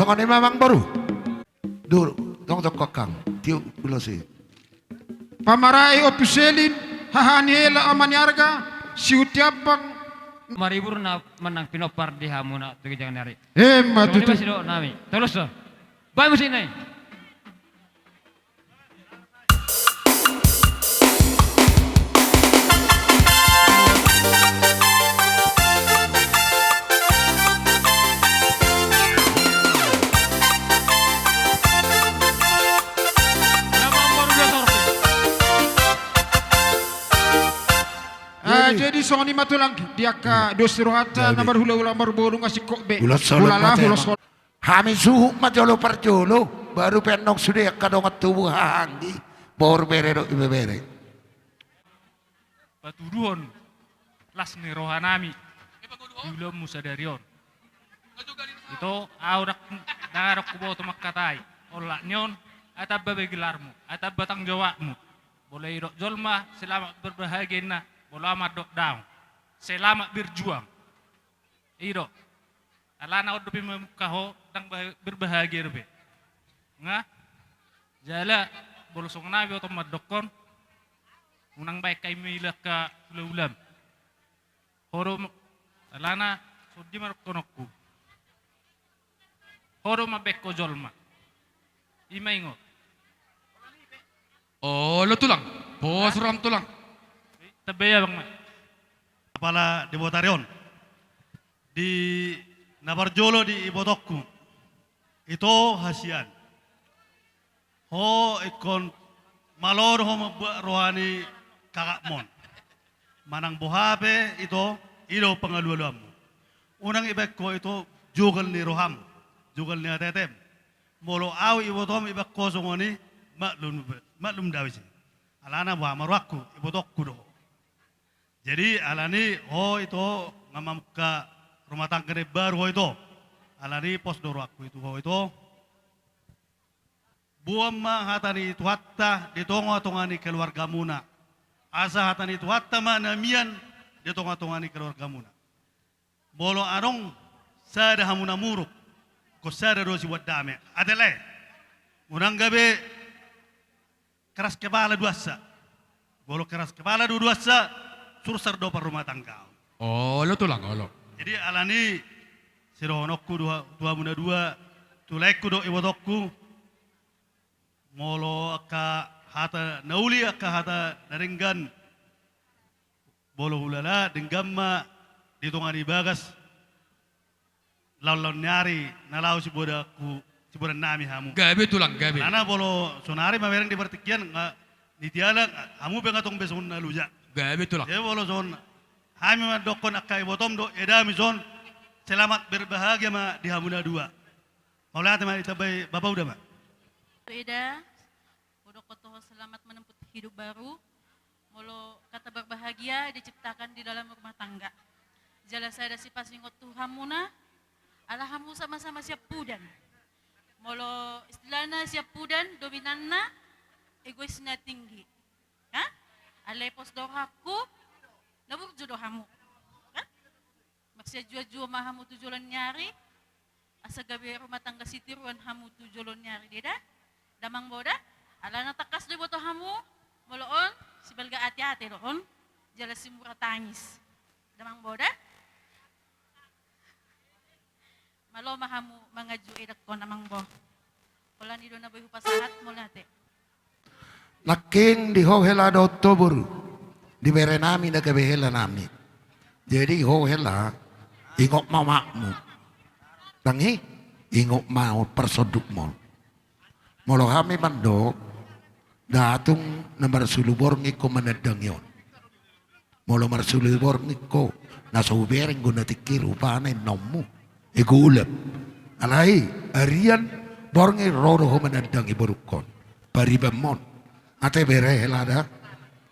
Songon i ma amangboru. Dur, tong tong kokang. Tiuk ulos i. Pamarai Ompu Selin, haha ni hela ama ni arga, sihutiampang. Maribur na manang pinompar di hamu na tu ginjang ni ari. Emma tutu. Songon i ma sidok nami. Tolus do. Baen musik na i. Ah, jadi songon i ma tulang di angka dos ni rohanta na marhulahula marboru nga singkop be. Hulala, hulas. Hami suhut ma jolo parjolo, baru pe annon sude angka dongan tubu haha anggi, boru bere dohot ibebere. Patuduhon las ni rohanami di ulaonmu sadari on. Ito, ahu ndang, ndang adong huboto mangkatai. Olat ni on, ai tamba be gelarmu, ai tamba tanggung jawabmu. Molo didok jolma selamat berbahagia inna, molo ahu mandok daong. Selamat berjuang. I do. Alana on dope mamungka ho, ndang ba-, berbahagia dope. Nga? Jala, molo songon ahu ibotom mandokkon, unang baen hamu maila angka hulahulam. Ho do ma-, alana, songon dia ma dohononku. Ho do mambaen ho jolma. I ma ingot. Olo tulang. Pos roham tulang. Tamba i abang ma. Apala di botari on. Di na parjolo di ibotongku. Ito hasian. Ho ingkon malo do ho mambuat roha ni kakakmon. Manang boha pe ito, i do pangalualuanmu. Unang dibaen ho ito jogal ni roham, jogal ni ateatem. Molo ahu ibotom dibaen ho songon i, maklum, maklum do ahu ise. Alana boha ma rohangku, ibotongku do ho. Jadi, alani ho ito nga mamungka rumah tangga na imbaru ho ito. Alani pos do rohangku tu ho ito. Boan ma hata ni Tuhanta di tongatonga ni keluargamuna. Asa hata ni Tuhanta ma na mian di tongatonga ni keluargamuna. Molo adong sada hamu na muruk, ingkon sada do siboan dame. Ate lae. Unang gabe keras kepala duansa. Molo keras kepala do duansa, sursar do parrumahtanggaon. Olo tulang, olo. Jadi alani sidohononku tu hamuna dua, tu laengku dohot ibotongku. Molo angka hata na uli, angka hata na denggan. Molo hulala, denggan ma di tonga ni bagas. Laonlaon ni ari na laho siboanku, siboan nami hamu. Gabe tulang, gabe. Alana molo sonari mamereng di partingkian, nga nitiala, hamu pe nga tong be songon na loja. Gabe tulang. Jadi molo songon hami mandokkon angka ibotom dohot edami son, selamat berbahagia ma di hamuna dua. Mauliate ma, ditambai Bapa Uda ma. Eda, hudokkon tu ho selamat menempuh hidup baru. Molo kata berbahagia diciptakan di dalam rumah tangga. Jala sada sipasingot tu hamuna, ala hamu sama-sama siap pudan. Molo istilahna siap pudan, dominanna egoisna tinggi. Ha? Alai pos do rohangku, na burju do hamu. Ha? Marsianjuanjuan ma hamu tu joloan ni ari, asa gabe rumah tangga sitiruan hamu tu joloan ni ari, dia da? Damang boda? Alana tangkas do iboto hamu, molo on, sibalga ateate do on, jala simura tangis. Damang boda? Malo ma hamu manganju edangkon amang boh. Holan i do na boi hupasahat, mauliate. Nangkin di ho hela dohot ho boru, di bere nami na gabe hela nami. Jadi ho hela, ingot ma omakmu. Tangi, ingot ma parsondukmon. Molo hami mandok, ndang tung na marsulu borngin ho manandangi on. Molo marsulu borngin ho, na so hubereng do na tingki rupana innaonmu. Ego ulap. Alai, arian borngin ro do ho manandangi borungkon. Paribanmon. Ate bere hela da.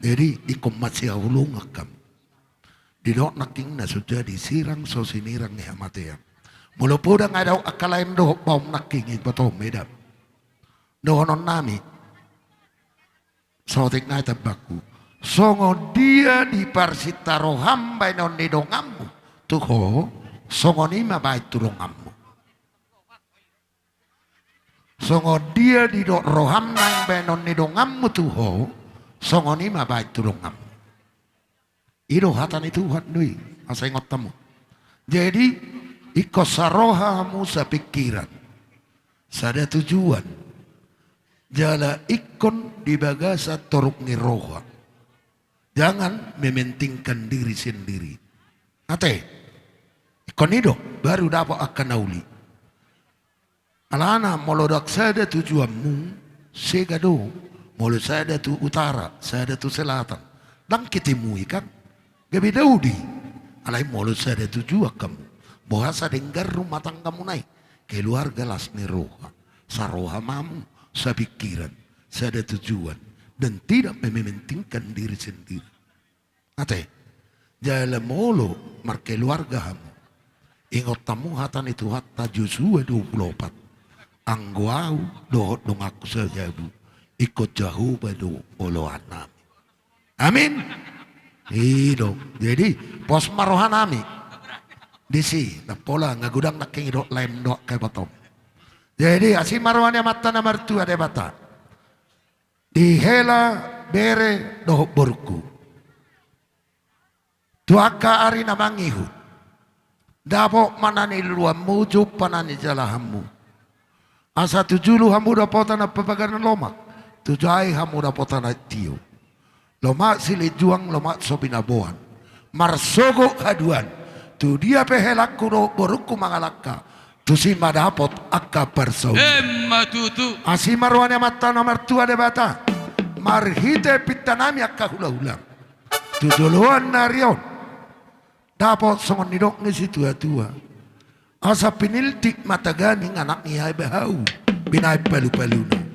Jadi, ingkon masihaholongan hamu. Didok nangkin na so jadi sirang so sinirang ni hamatean. Molo poda nga dao angka laen dohot baom nangkin ibotom edam. Dohonon nami. Sotik nai tambangku. Songon dia diparsinta roham baenon ni donganmu tu ho, songon i ma baen tu donganmu. Songon dia didok roham naeng baenon ni donganmu tu ho, songon i ma baen tu donganmu. I do hata ni Tuhan do i, asa ingot hamu. Jadi, ingkon saroha hamu, sapingkiran, sada tujuan. Jala ingkon di bagasan toruk ni roha. Jangan mementingkan diri sendiri. Ate, ingkon i do, baru dapot angka na uli. Alana molo ndang sada tujuanmu, sega do. Molo sada tu utara, sada tu selatan, ndang ketemui kan? Gabe daudi. Alai molo sada tujuan hamu, boha sa denggan rumah tanggamuna i? Keluarga las ni roha. Saroha ma hamu, sapingkiran, sada tujuan, dan tidak mementingkan diri sendiri. Ate, jala molo markeluarga hamu, ingot hamu hata ni Tuhanta Josua dua pulu opat: Anggo ahu dohot donganku sajabu, ingkon Jahowa do oloannami. Amin. I do. Jadi, pos ma rohanami. Disi, ndang pola, nga godang nangkin didok lem dohot kebatom. Jadi, asi ma roha ni Amanta na martua Debata. Di hela bere dohot borungku, tu angka ari na mangihut, dapot ma na niluluanmu, jumpa na nijalahanmu. Asa tu julu hamu dapotan ampang pagaran lomak, tu jae hamu dapotan aek tio. Lomak silinjuang, lomak so binaboan. Marsogot haduan. Tu dia pe helangku dohot borungku mangalangka, tusi ma dapot angka parsaulian. Emma tutu. Asi ma roha ni Amanta na martua Debata, marhite pintanami angka hulahula tu joloan ni ari on, dapot songon nidok ni situatua: Asa piniltik ma taganing anak ni hau, binaen palupaluna.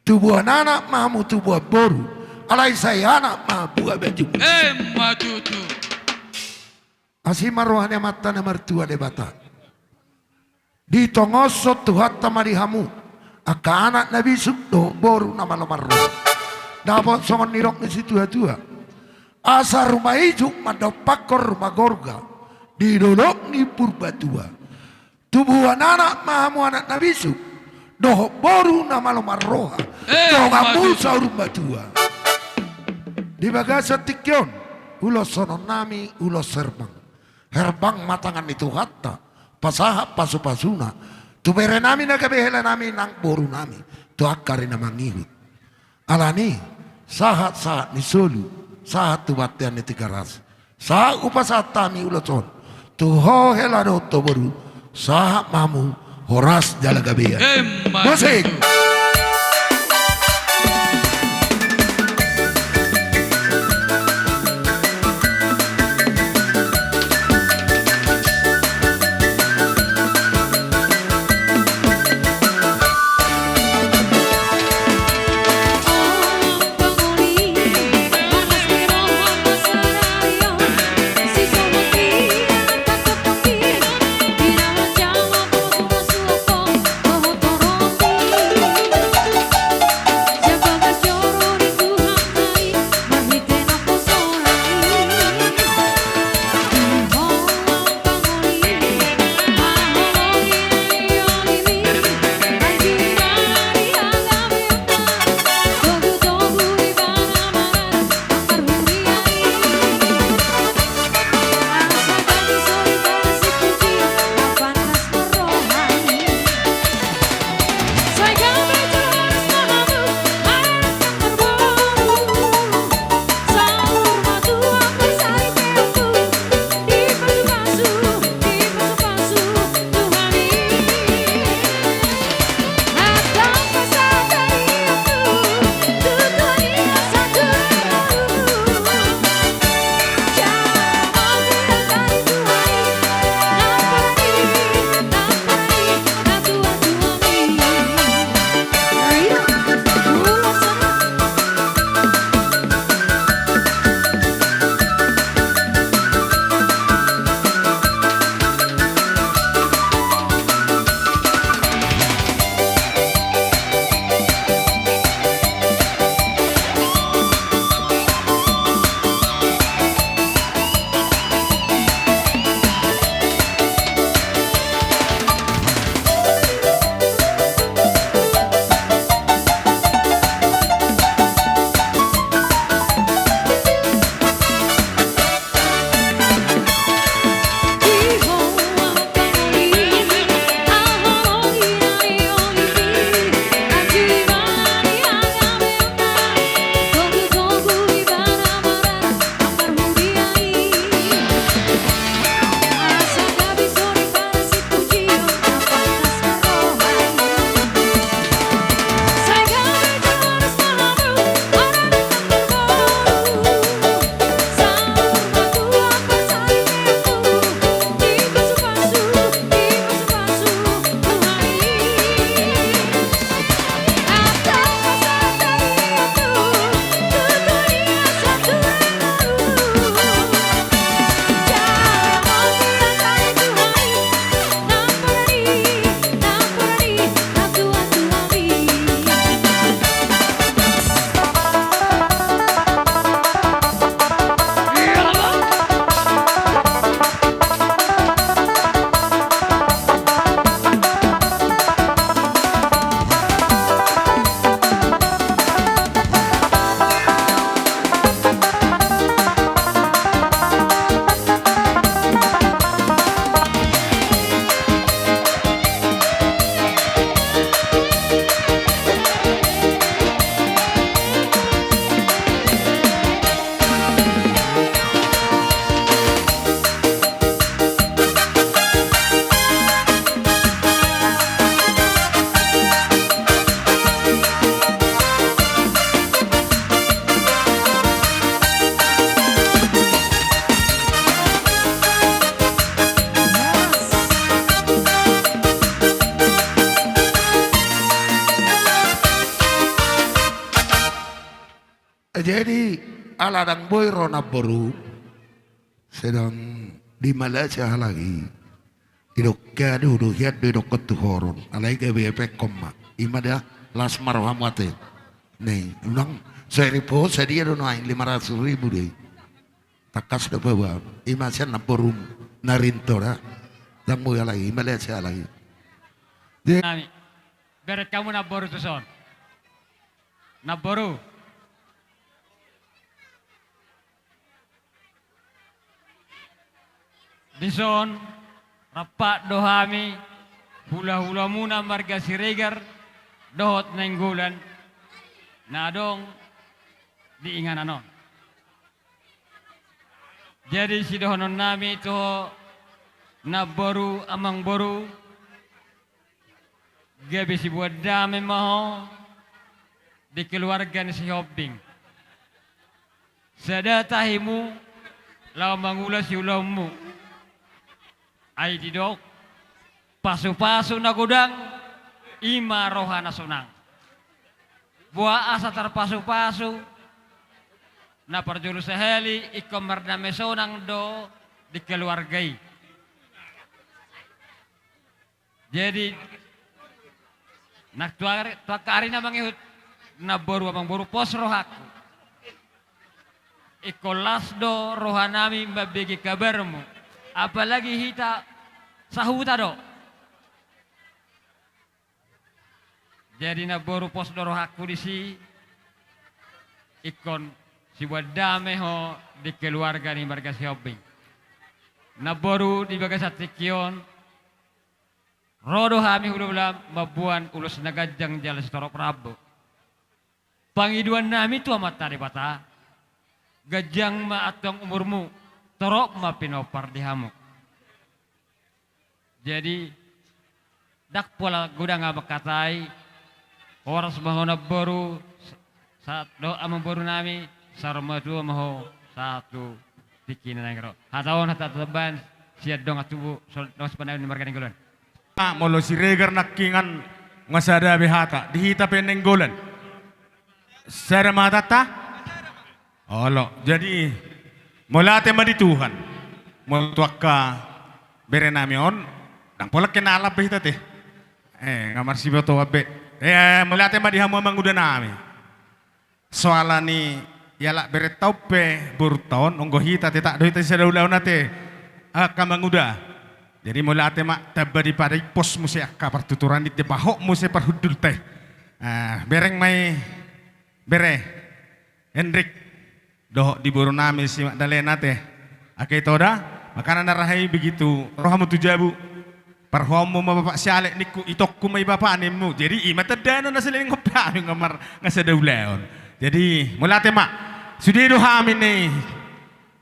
Tubuan anak ma hamu, tubuan boru, alai sai anak ma buha bajum. Emma tutu. Asi ma roha ni Amanta na martua Debata. Ditongoshon Tuhanta ma di hamu angka anak na bisuk dohot boru na malo marroha. Dapot songon nidok ni situatua: Asa ruma ijuk mandompakhon ruma gorga di dolok ni Purbatua. Tubuan anak ma hamu anak na bisuk dohot boru na malo marroha. Eh, donganmu saur matua. Di bagasan tingki on, ulos sononnami ulos herbang. Herbang ma tangan ni Tuhanta, pasahat pasupasuna tu berenami na gabe helanami nang borunami tu angka ari na mangihut. Alani, sahat sahat ni solu, sahat tu bontean ni Tigaras. Sahat hupasahat hami ulos on tu ho hela dohot ho boru, sahat ma hamu horas jala gabean. Emma tutu. Musik. Jadi, ala ndang boi ro namboru, sedang di Malaysia halak i. Didok, "Aduh, do hian do," didokkon tu horong. Alai gabe epengkon ma. Ima da, las ma rohamu ate. Ni, unang, so eri po, sadia do nuaeng, lima ratus ribu do i. Tangkas do paboa. Ima sian namboru Narinto da. Ndang boi halak i, Malaysia halak i. Jadi, nami. Bereng hamu namboru tuson. Namboru. Dison, rap do hami, hula-hulamuna marga Siregar, dohot Nainggolan, na adong di inganan on. Jadi, sidohonon nami tu ho, namboru, amangboru, gabe sibuat dame ma ho di keluarga ni Sihombing. Sada tahimu laho mangula siulaonmu. Ai didok, pasu-pasu na godang, ima roha na sonang. Boha asa tarpasu-pasu, na parjolo sahali ingkon mardame sonang do di keluarga i. Jadi, nang tu ari, tu angka ari na mangihut, namboru, amangboru, pos rohangku. Ingkon las do rohanami mambege kabarmu. Apalagi hita sahuta do. Jadi, namboru, pos do rohangku disi, ingkon sibuat dame ho di keluarga ni marga Sihombing. Namboru, di bagasan tingki on, ro do hami hula-hula mamboan ulos na ganjang jala sitorop rambu. Pangidoannami tu Amanta Debata, ganjang ma antong umurmu, torop ma pinompar di hamu. Jadi, ndang pola godang amang hatai, horas ma ho namboru, sa-, sahat dohot amangborunami, saur matua ma ho sahat tu tingki na naeng ro. Hata on, hata taban, sian dongan tubu, so-, dongan sipanaun ni marga Nainggolan. Ah, molo Siregar nangkiningan, nunga sada be hata, di hita pe Nainggolan. Sada ma hatanta? Olo, jadi, mauliate ma di Tuhan. Molo tu angka berenami on, ndang pola kenalan be hita te. Eh, nunga marsibotoan be. Eh, mauliate ma di hamu amangudanami. Soalani, ialap berenta on pe borunta on, anggo hita, te tak do hita sada ulaon ate, angka amanguda. Jadi, mauliate ma, tamba dipaimpos muse angka partuturan i, dipahot muse parhundulta i. Ah, bereng ma i, bere Henrik, dohot di borunami si Magdalena te. Ate, ito da, makana na raha i begitu ro hamu tu jabu, parhuaonmu ma bapak si Alek ningku, itongku ma i bapak nimmu. Jadi, ima tandana na saleleng on pe hami nunga mar-, nunga sada ulaon. Jadi, mauliate ma. Sude do hami ni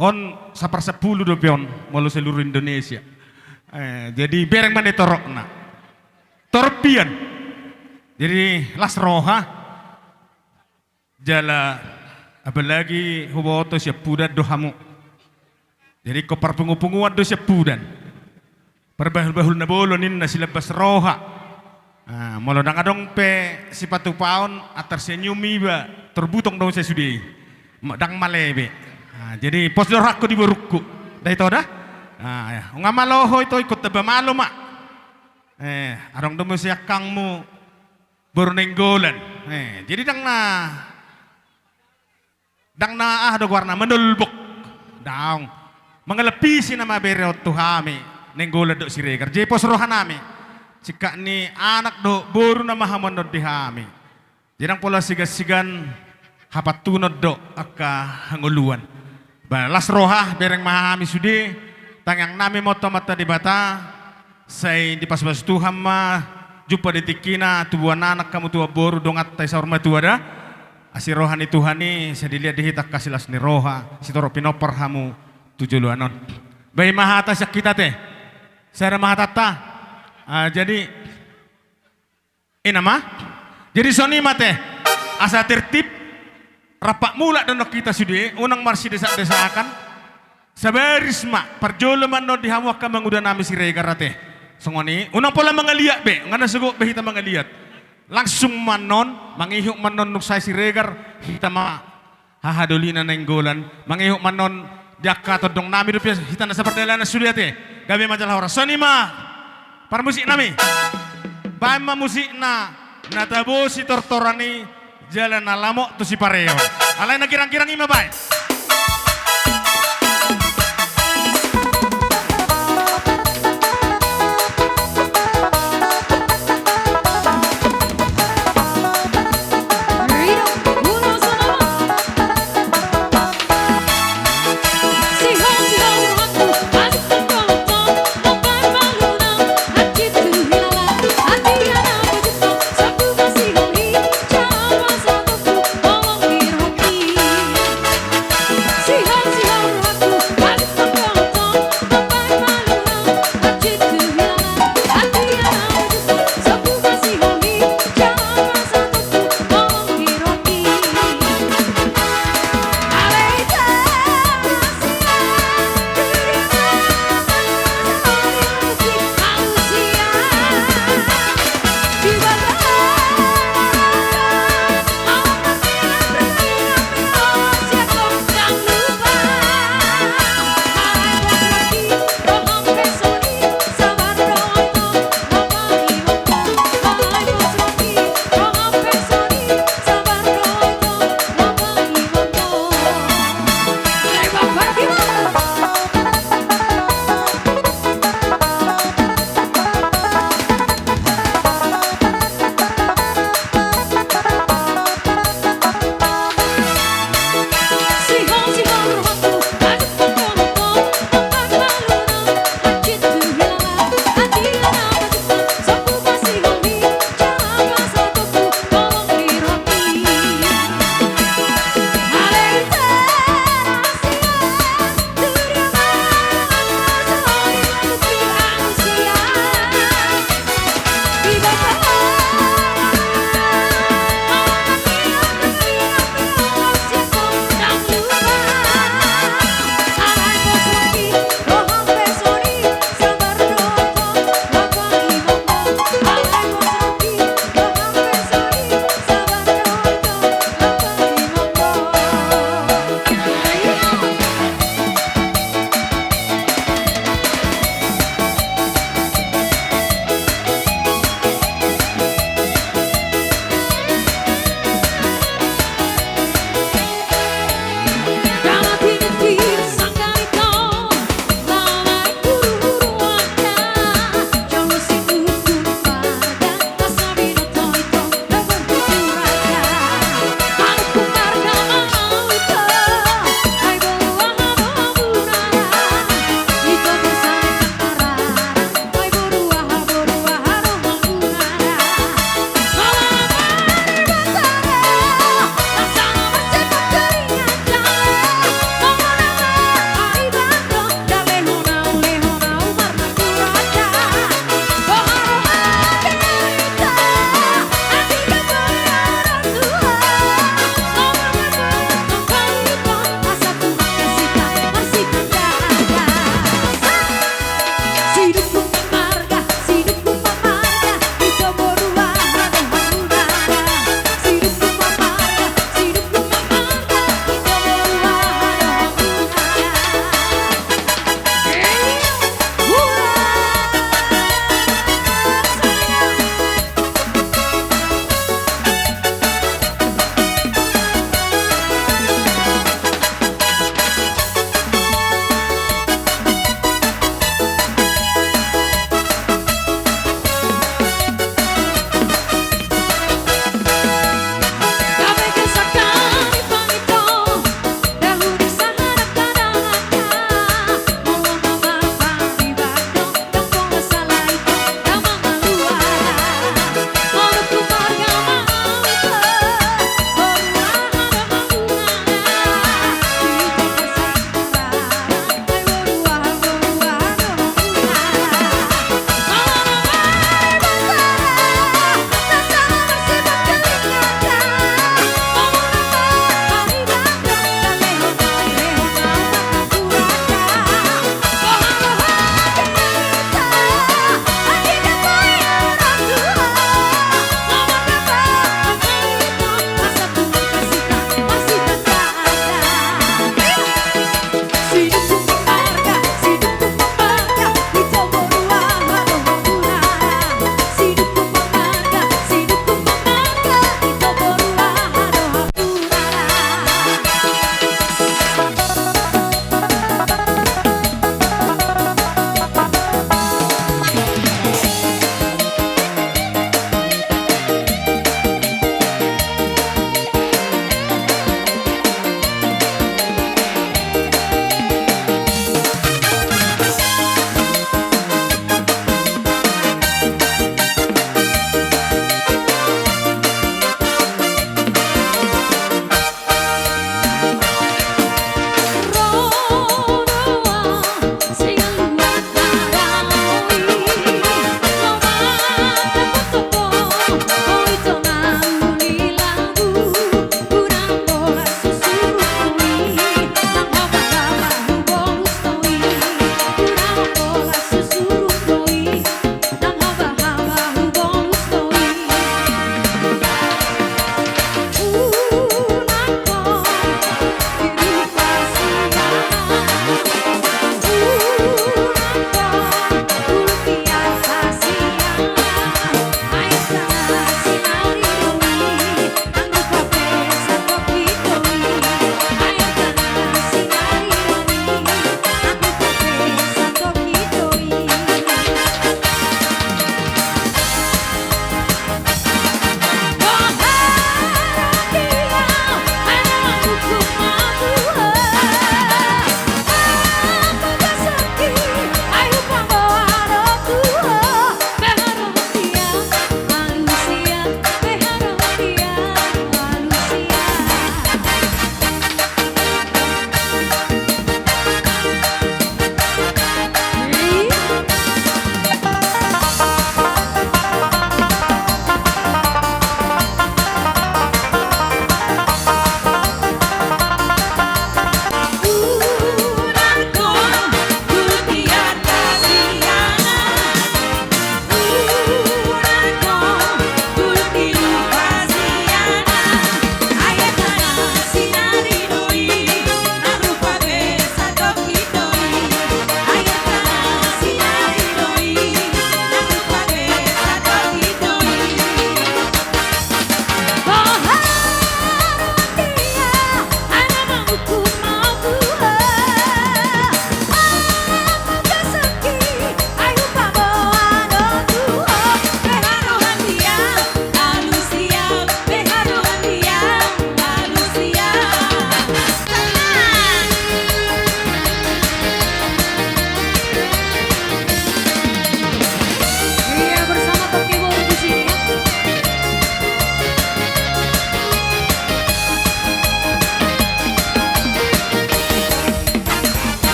on, saparsapulu dope on, molo seluruh Indonesia. Eh, jadi, bereng ma na i torokna. Torop hian. Jadi, las roha. Jala, apalagi huboto siampudan do hamu. Jadi, ingkon parpungu-punguan do siampudan. Parbahul-bahul na bolon ninna, silambas roha. Ah, molo ndang adong pe sipatupaon, antar senyum iba, torbutong do muse sude i. Ma-, ndang male be. Ah, jadi, pos do rohangku di borungku. Nda ito da? Ah, ya. Nunga malo ho ito, ingkon tamba malo ma. Eh, adong do muse angkangmu boru Nainggolan. Eh, jadi ndang na, ndang na aha do goarna, manolbok. Daong. Mangalapisi nama bere on tu hami, Nainggolan dohot Siregar. Jadi pos rohanami. Singkat ni anak dohot boru nama hamu annon di hami. Jadi ndang pola sigansigan, hapantunon do angka hangoluan. Ba, las roha, bereng ma hami sude, tangiangnami ma on tu Amanta Debata, sai dipasupasu Tuhan ma, jumpa di tingkina, tubuan anak hamu, tubuan boru, donganta i saur matua da. Asi roha ni Tuhan i, sai dilehon di hita angka silas ni roha, sitorop pinompar hamu tu joloan on. Ba, i ma hata sian hita te. Sada ma hatanta. Ah, jadi, i nama. Jadi songon i ma te. Asa tertib, rampak mulak do annon hita sude, unang marsidesak-desakan. Sabaris ma, parjolo ma annon di hamu angka amangudanami Siregar ate. Songon i, unang pola mangaliat be, nunga na sogot be hita mangaliat. Langsung ma annon, mangihut ma annon nunga sae Siregar, hita ma Haha dolina Nainggolan, mangihut ma annon di angka tondong nami dope hita na sapardalanan sude ate. Gabe ma jala horas. Songon i ma parmusik nami. Baen ma musikna na tabo sitortoran i jala na lamok tu sipareon. Alai na girang-girang i ma baen.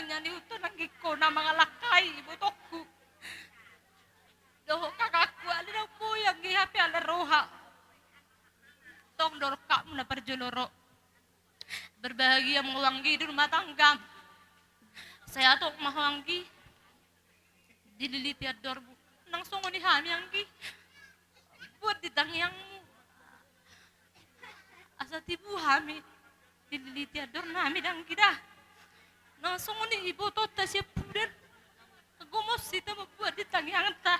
Nian i huta nanggiko na mangalangkai ibotongku dohot kakakku, alai ndang boi anggi hape ala roha. Tong do rongkapmu na parjolo ro. Berbahagia ma ho anggi di rumah tanggam. Sehat ma ho anggi. Dililiti andormu. Nang songon i hami anggi. Buat di tangiangmu. Asa tibu hami. Dililiti andor nami da anggi da. Nang songon i ibotonta sian pudan. Gomos hita mambuat di tangiangta.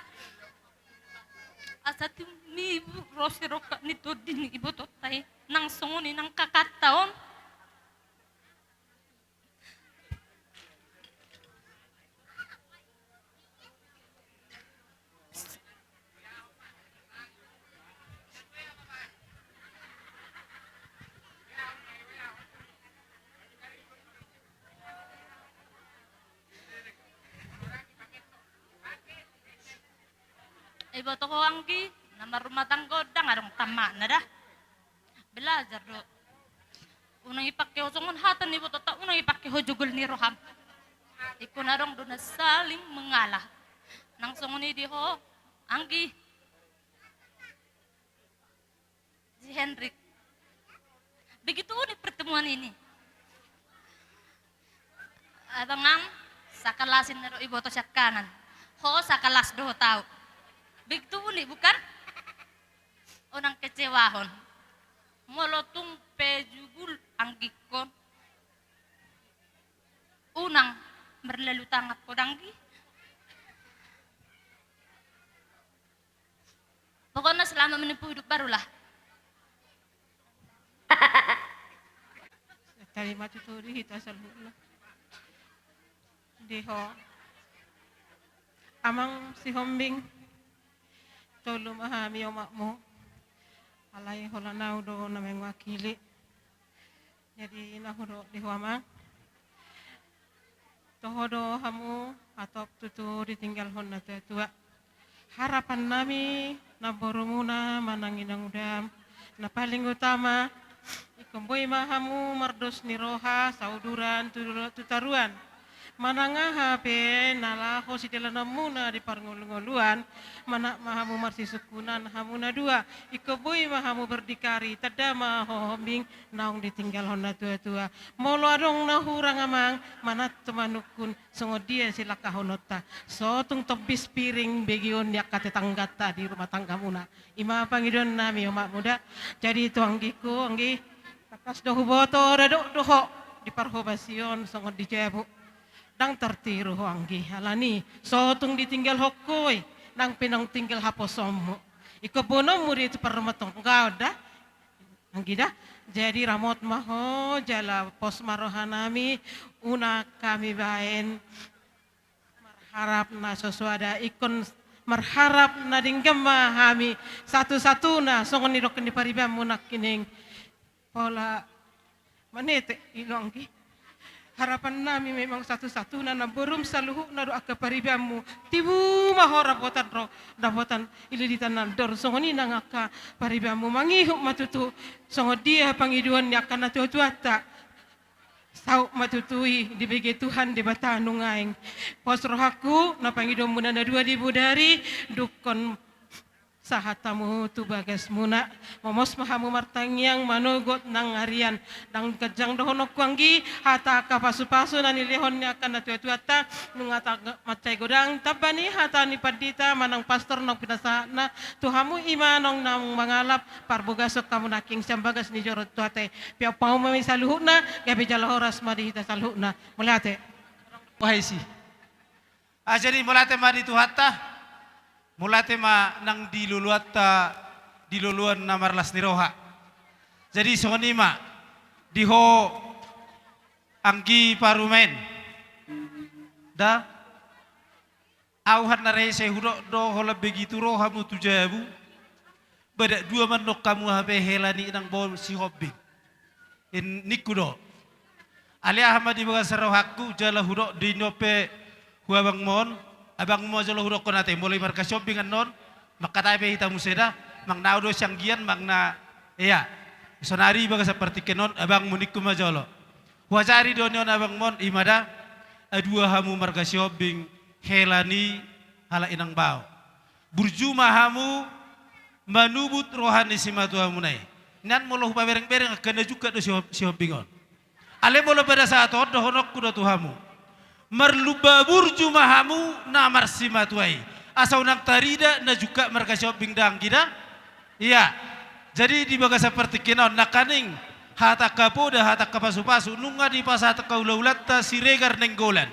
Asa tibu ro si rongkap ni tondi ni ibotonta i. Nang songon i nang kakanta on. Iboto ho anggi, na marrumah tangga on ndang adong tamatna da. Belajar do. Unang ipake ho songon hata ni ibotonta, unang ipake ho jogol ni roham. Ingkon adong do na saling mengalah. Nang songon i di ho anggi. Si Henrik. Begitu unik pertemuan ini. Abang am, sakalasin na do iboto sian kanan. Ho sakalas do ho tau. Begitu unik bukan? Unang kecewahon. Molo tung pe jugul anggikon. Unang berlalu tangan ho da anggi. Pokokna selamat menempuh hidup barulah. Tarima tutu di hita saluhutna. Di ho. Amang Sihombing. Tolu ma hami omakmu. Alai holan au do na mewakili. Jadi na hudok di ho amang. Toho do hamu hatop tutu ditinggalhon na tua-tua. Harapan nami namborumuna manang inangudam. Na paling utama, ingkon boi ma hamu mardos ni roha sauduran tu, tu toruan. Manang aha pe na laho sidalananmuna di parngolu-ngoluan, manat ma hamu marsisungkunan hamu na dua, ingkon boi ma hamu berdikari, tanda ma ho Hombing naung ditinggalhon na tua-tua. Molo adong na hurang amang, manat tu manungkun, songon dia silangkahononta. Sotung tombis piring begeon ni angka tetangganta di rumah tanggamuna. I ma pangidoan nami omakmu da. Jadi tu anggikku, anggi. Tangkas do huboto, didok do ho di parhobasion songon di jabu. Ndang tartiru ho anggi, alani sotung ditinggalhon ho i, nang pe naung tinggal haposonmu. Ingkon boanonmu do i tu parrumatanggaon da. Anggi da. Jadi ramot ma ho, jala pos ma roha nami, unang hami baen marharap na so suada, ingkon marharap na denggan ma hami satu-satuna, songon nidok ni paribanmu nangkining. Pola manete i do anggi. Harapan nami memang satu-satuna namborum saluhutna do angka paribanmu. Tibu ma ho rapotan ro, rapotan ililitan na andor, songon i nang angka paribanmu, mangihut ma tutu songon dia pangidoan ni angka na tua-tuanta. Saut ma tutu i dibege Tuhan Debata nuaeng. Pos rohangku na pangidoanmuna na dua di bodari, dungkon sahat hamu tu bagasmuna. Momos ma hamu martangiang manogot nang arian. Ndang ganjang dohononku anggi hata angka pasu-pasu na nilehon ni angka na tua-tuanta. Nunga ta-, mansai godang tamba ni hata ni pandita manang pastor naung pinasahatna tu hamu, i ma naung, naung mangalap parbagason hamu nangkin sian bagas ni joro ni Tuhanta i. Piampang hamu ma i saluhutna, gabe jala horas ma di hita saluhutna. Mauliate. Wahai si. Ah, jadi mauliate ma di Tuhanta. Mauliate ma nang di loloanta, di loloan na marlas ni roha. Jadi songon i ma di ho anggi parumaen. Da. Au hannari sai hudok do holan begitu ro hamu tu jabu. Badak dua mandok hamu hape hela ni inang boru Sihombing. In-, ningku do. Alai aha ma di bagasan rohangku, jala hudok do i on pe hu abangmu on, abangmu ma jolo hudokkon ate, molo i marga Sihombing annon, mangkatai pe hita muse da, manang na au do sianggian, manang na, ea. Sonari bagasan partingkian on, abangmu ningku ma jolo. Huajari do on abangmu on, i ma da. adua hamu marga Sihombing hela ni halak inang bao. Burju ma hamu manubut roha ni simatuamuna i. Nian molo hupabereng-bereng angka na jungkat do Siho-, Sihombing on. Alai molo pada saat on dohononku do tu hamu. Marlumba burju ma hamu na marsimatua i. Asa unang tarida na jungkat marga Sihombing dang gida. Ia. Jadi di bagasan partingkian on nangkaning hata angka poda, hata angka pasu-pasu, nunga dipasahat angka ula-ulanta Siregar Nainggolan.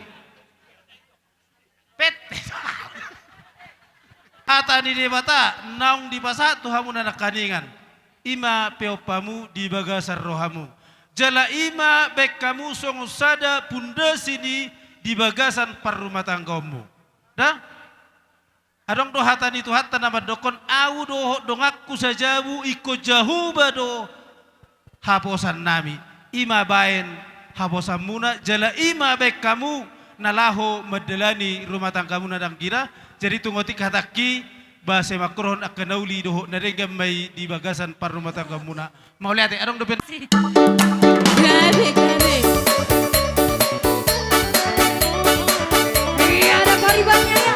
Pet. Hata ni Debata naung dipasahat tu hamu na nangkaningan. Ima peop hamu di bagasan rohamu. Jala ima baen hamu songon sada pundasi ni di bagasan parrumatanggaonmu. Da? Adong do hata ni Tuhanta na mandokkon, au dohot donganku sajabu ingkon Jahowa do haposan nami. Ima baen haposanmuna, jala ima baen hamu na laho mandalani rumah tanggamuna dang gida. Jadi tung otik hatangki, ba sai mangkorhon angka na uli dohot na denggan ma i di bagasan parrumatanggaonmuna. Mauliate, adong dope. Gabe, gabe. Iya, ada paribannya, ya.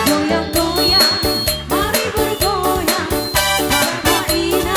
Goyang-goyang, mari bergoyang, Bapak Ina.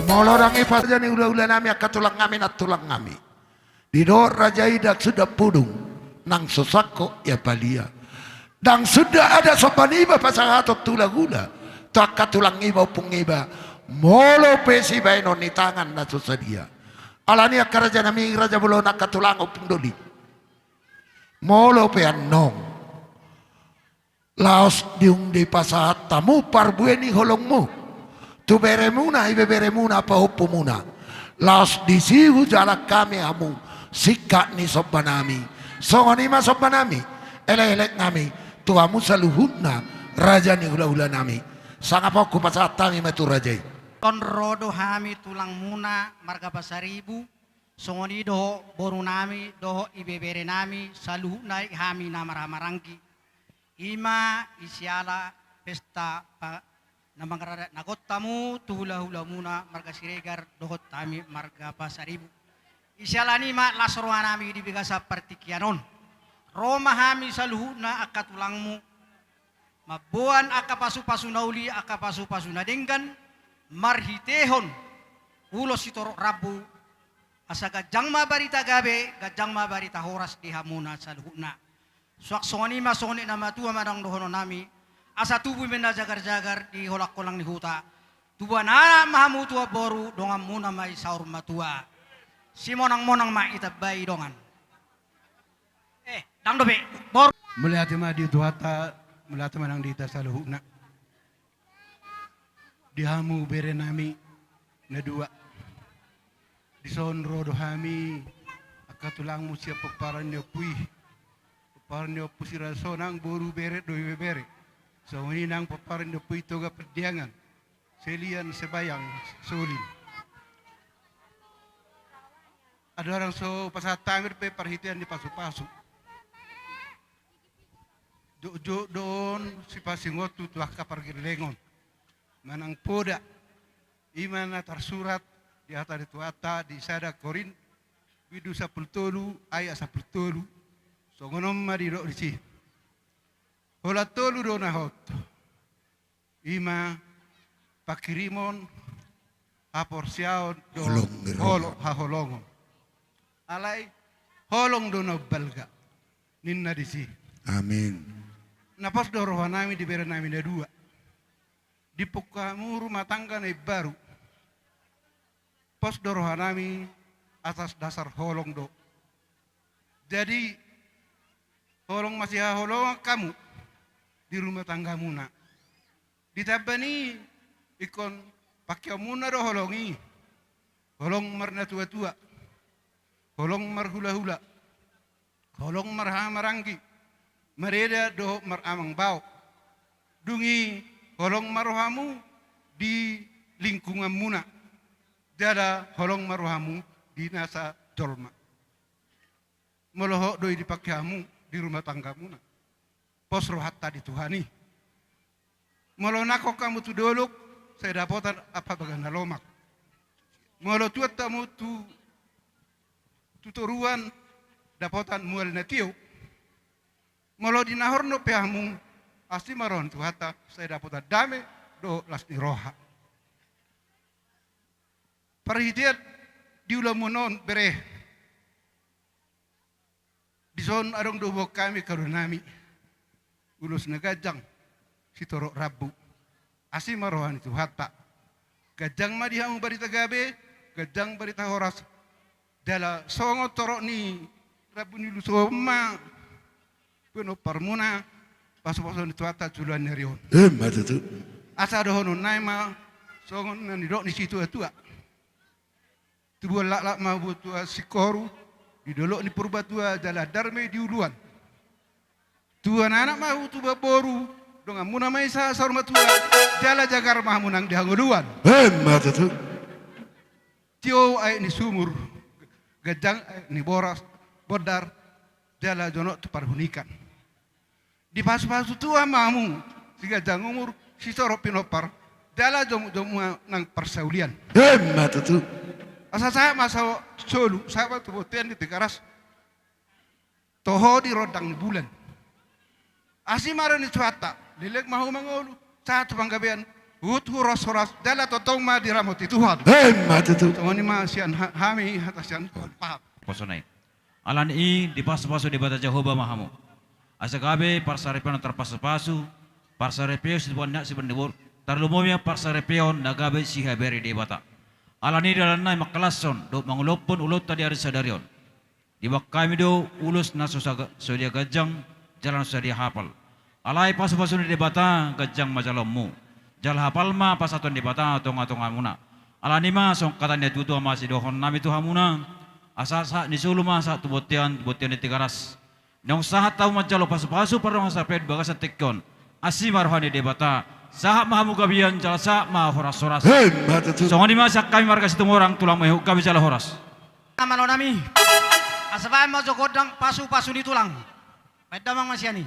Molo ndang i pasada ni hulahula nami, angka tulang nami, nantulang nami. Didok raja i ndang suda pudung, nang so sangkot ia palia. Ndang suda ada somba niba pasahaton tu hulahula, tu angka tulang niba, ompung niba. Molo pe sibaenon ni tangan na so sadia. Alani angka raja nami, raja bolon, angka tulang, ompung doli. Molo pe annon laos dung dipasahat hamu parbue ni holongmu tu beremuna, ibeberemuna, pahompumuna, laos disi hujalang hami hamu singkat ni somba nami. Songon i ma somba nami, elek-elek nami tu hamu saluhutna, raja ni hulahula nami. Sangap on hupasahat hami ma tu raja i. Tonro do hami tulangmuna marga Pasaribu, songon i dohot boru nami dohot ibebere nami, saluhutna i hami na marhahamaranggi. I ma i siala pesta pa-, na mangaradadahon hamu tu hulahulamuna marga Siregar dohot hami marga Pasaribu. I siala ni i ma las roha nami di bagasan partingkian on. Ro ma hami saluhutna angka tulangmu, mamboan angka pasupasu na uli, angka pasupasu na denggan, marhitehon ulos sitorop rambu, asa ganjang ma barita gabe, ganjang ma barita horas di hamuna saluhutna. Suang songon i ma songon i na matua ma ndang dohonon nami, asa tubu ma na jagar-jagar di holangholang ni huta. Tubuan anak ma hamu, tubuan boru, donganmuna ma i saur matua. Simonang-monang ma itambai dongan. Eh, ndang dope, boru. Mauliate ma di Tuhanta, mauliate ma nang di hita saluhutna. Di hamu bere nami na dua. Dison ro do hami angka tulangmu sian pomparan ni ompu i. Pomparan ni ompu Sirasonang, boru, bere dohot ibebere. Songon i nang pomparan ni ompu i Toga Pandiangan, Selian, Sebayang, Solin. Andorang so pasahat hami dope parhitean ni pasupasu, jotjot do on sipasingot tu angka pargellengon manang poda. I ma na tarsurat di hata ni Tuhanta di sada Korint bindu sampulu tolu ayat sampulu tolu. Songon on ma didok disi: Holan tolu do na hot. I ma pangkirimon, haporseaon dohot holong ni roha, holo-, haholongon. Alai holong do na umbalga, ninna disi. Amin. Na pos do roha nami di bere nami na dua. Dipungka hamu rumah tangga na imbaru. Pos do roha nami atas dasar holong do. Jadi, holong masihaholongan hamu di rumah tanggamuna. Ditamba ni i, ingkon pangkeonmuna do holong i. Holong marnatuatua, holong marhulahula, holong marhahamaranggi, mareda dohot maramang bao. Dung i holong ma rohamu di lingkunganmuna, jala holong ma rohamu di nasa jolma. Molo hot do i dipangke hamu di rumah tanggamuna, pos rohanta di Tuhan i. Molo nangkok hamu tu dolok, sai dapotan ampabaga na lomak. Molo tuat hamu tu, tu toruan, dapotan mual na tio. Molo di na hornop pe hamu, asi ma roha ni Tuhanta, sai dapotan dame dohot las ni roha. Parhitean di ulaonmuna on, bere, dison adong do huboan hami, karodo nami, ulos na ganjang sitorop rambu. Asi ma roha ni Tuhanta. Ganjang ma di hamu barita gabe, ganjang barita horas. Jala songon torop ni rambu ni ulos on ma pinomparmuna, pasupasu ni Tuhanta tu joloan ni ari on. Emma tutu. Asa dohonon nami ma songon na nidok ni situatua: Tubuan laklak ma hamu tu singkoru di dolok ni Purbatua, jala andar ma i di uluan. Tubuan anak ma hamu, tubuan boru, donganmuna ma i saur matua, jala jagar ma hamu nang di hangoluan. Emma tutu. Tio aek ni sumur, ganjang aek ni boras, bondar, jala jonok tu parhunikan. Dipasupasu Tuhan ma hamu siganjang umur, sitorop pinompar, jala jomukjomuk ma nang parsaulian. Emma tutu. Asa sahat ma so-, solu, sahat ma tu bontean ni Tigaras. Toho di rondang ni bulan. Asi ma roha ni Tuhanta, leleng ma hamu mangolu, sahat tu panggabean, Huhut horas-horas jala tongtong ma diramoti Tuhan. Emma tutu. Songon i ma sian ha-, hami hata sian paham. Poso nai. Alani i dipasupasu Debata Jahowa ma hamu. Asa gabe parsaripeon na tarpasupasu, parsaripeon sipandiboru, tarlumobi ma parsaripeon na gabe sihabari Debata. Alani i dalanna i mangkalashon dohot mangulophon ulaonta di ari sadari on. Diboan hami do ulos na so sadia ganjang, jala na so sadia hapal. Alai pasupasu ni Debata ganjang ma jaloonmu. Jala hapal ma pasahaton ni Debata tongatongamuna. Alani i ma songon hata ni natuatua ma sidohonon nami tu hamuna. Asa sahat ni solu ma sahat tu bontean, bontean ni Tigaras. Naung sahat hamu manjalo pasupasu pardongansaripeon di bagasan tingki on. Asi ma roha ni Debata. Sahat ma hamu gabean jala sahat ma horashoras. Emma tutu. Songon i ma sian hami marga Situmorang, tulang ma ihut gabe jala horas. Amang nami. Asa bahen ma jo gondang pasupasu ni tulang. Bahen damang ma sian i.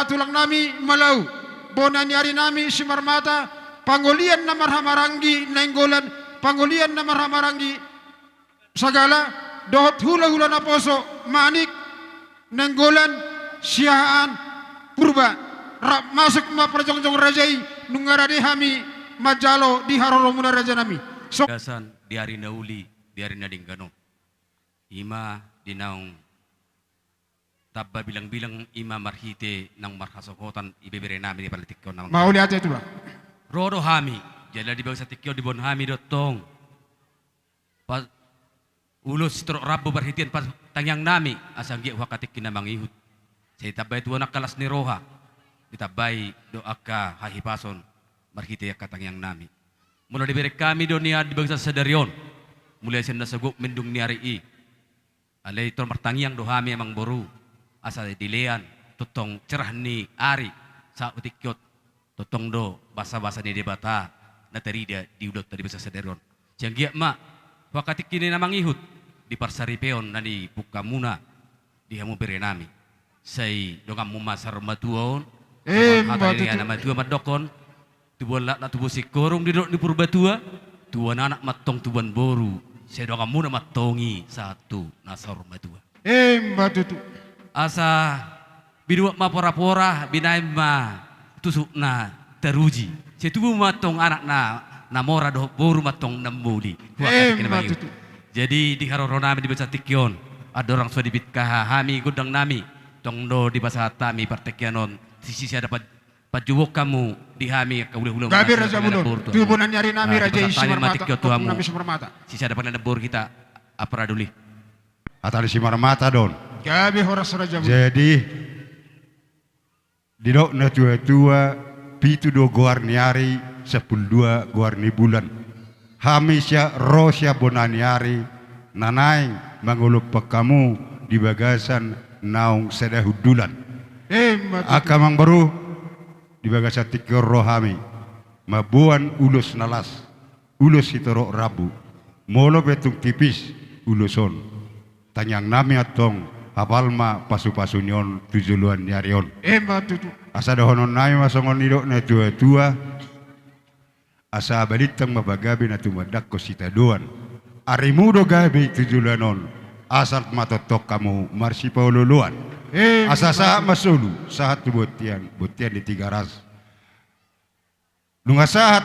Tulang nami Malau, bona ni ari nami Simarmata, pangolian na marhahamaranggi Nainggolan, pangolian na marhahamaranggi Sagala, dohot hulahula naposo Manik, Nainggolan, Siahaan, Purba. Rap masuk ma parjongjong raja i, nunga rade hami manjalo di haroromuna raja nami. So- Gasan di ari na uli, di ari na denggan on. Ima di naung tamba bilangbilang ima marhite naung marhasohotan ibebere nami di partingkian on. Mauliate tulang. Ro do hami, jala di bagasan tingki on diboan hami do tong. Pa-, ulos sitorop rambu marhitean partangiang nami, asa anggiat huangka tingki na mangihut. Sai ditambai Tuhan angka las ni roha, ditambai do angka hahipason marhite angka tangiang nami. Molo dibereng hami do nian di bagasan sadari on, mulai sian na sogot mendung ni ari i. Alai tong martangiang do hami amang boru, asa dilean tongtong cerah ni ari, sahat tingki on tongtong do basabasa ni Debata na tarida di ulaonta di bagasan sadari on. Sai anggiat ma huangka tingki na mangihut di parsaripeon na nipungkamuna di hamu bere nami. Sai donganmu ma saur matua on. Ima tutu. Hata ni na matua mandokkon, tubuan laklak tubu singkoru didok ni Purbatua, tubuan anak ma antong tubuan boru, sai donganmuna ma antong i sahat tu na saur matua. Ima tutu. Asa binuat ma porapora, binaen ma tusuk na taruji. Sai tubu ma antong anak na, na mora dohot boru ma antong na muli. Ima tutu. Jadi di haroro nami di bagasan tingki on, andorang so dibingka hami gondang nami, tong do dipasahat hami partingkian on, sisada pa-, panjouon hamu di hami angka hulahula. Gabe raja bolon. Tu bona ni ari nami raja i Simarmata, kampung nami Simarmata. Sisada panggabean boru hita, apala doli. Hata ni Simarmata do on. Gabe horas raja bolon. Jadi didok natuatua, pitu do goar ni ari, sampulu dua goar ni bulan. Hami sian, ro sian bona ni ari, na naeng mangolompan hamu di bagasan naung sada hundulan. Ima tutu. Angka amang boru, di bagasan tingki on ro hami mamboan ulos na las, ulos sitorop rambu. Molo pe tung tipis ulos on, tangiang nami antong, apal ma pasupasu ni on tu joloan ni ari on. Ima tutu. Asa dohonon nami ma songon nidok natuatua, asa balintang ma pagabe na tumandangkon sitadoan. Arimu do gabe tu joloan on, asal ma tongtong hamu marsipaolooloan. Ima tutu. Asa sahat ma solu, sahat tu bontean, bontean ni Tigaras. Nunga sahat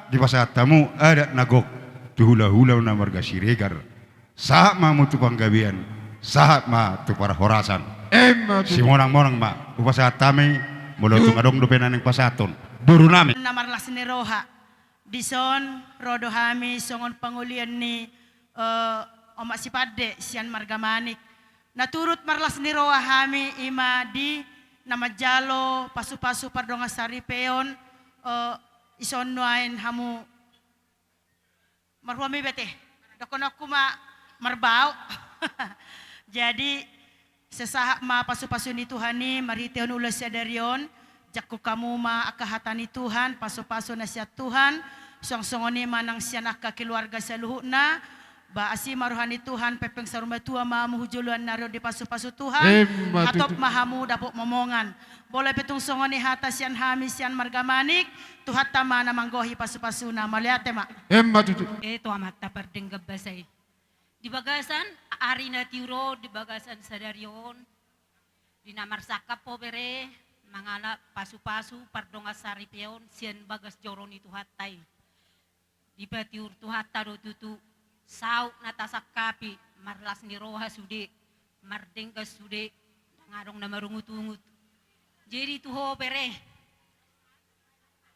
dipasahat hamu adat na gok tu hulahula na marga Siregar. Sahat ma hamu tu panggabean, sahat ma tu parhorasan. Ima tutu. Simonangmonang ma hupasahat hami, molo tung adong dope na naeng pasahathon boru nami. Na marlas ni roha. Dison ro do hami songon pangolian ni, eh, omak Sipande sian marga Manik. Na turut marlas ni roha hami ima di na manjalo pasupasu pardongan saripeon, eh, ison nuaeng hamu marhuami bete. Dohononku ma marbau. Jadi, sai sahat ma pasupasu ni Tuhan i marhitehon ulos sadari on, jangkon hamu ma angka hata ni Tuhan, pasupasu na sian Tuhan, suang songon i ma nang sian angka keluarga saluhutna, ba asi ma roha ni Tuhan, pengpeng saur matua ma hamu hu joloan ni ari on dipasupasu Tuhan. Ima tutu. Hatop ma hamu dapot momongan. Molo pe tung songon i hata sian hami sian marga Manik, Tuhanta ma na manggohi pasupasuna, mauliate ma. Ima tutu. E tu Amanta pardenggan basa i. Di bagasan ari na tiur on, di bagasan sadari on, di na marsangkap ho bere, mangalap pasupasu pardongan saripeon sian bagas joro ni Tuhanta i. Dipatiur Tuhanta do tutu, saut na tasangkapi, marlas ni roha sude, mardenggan sude, ndang adong na marungutungut. Jadi tu ho bere,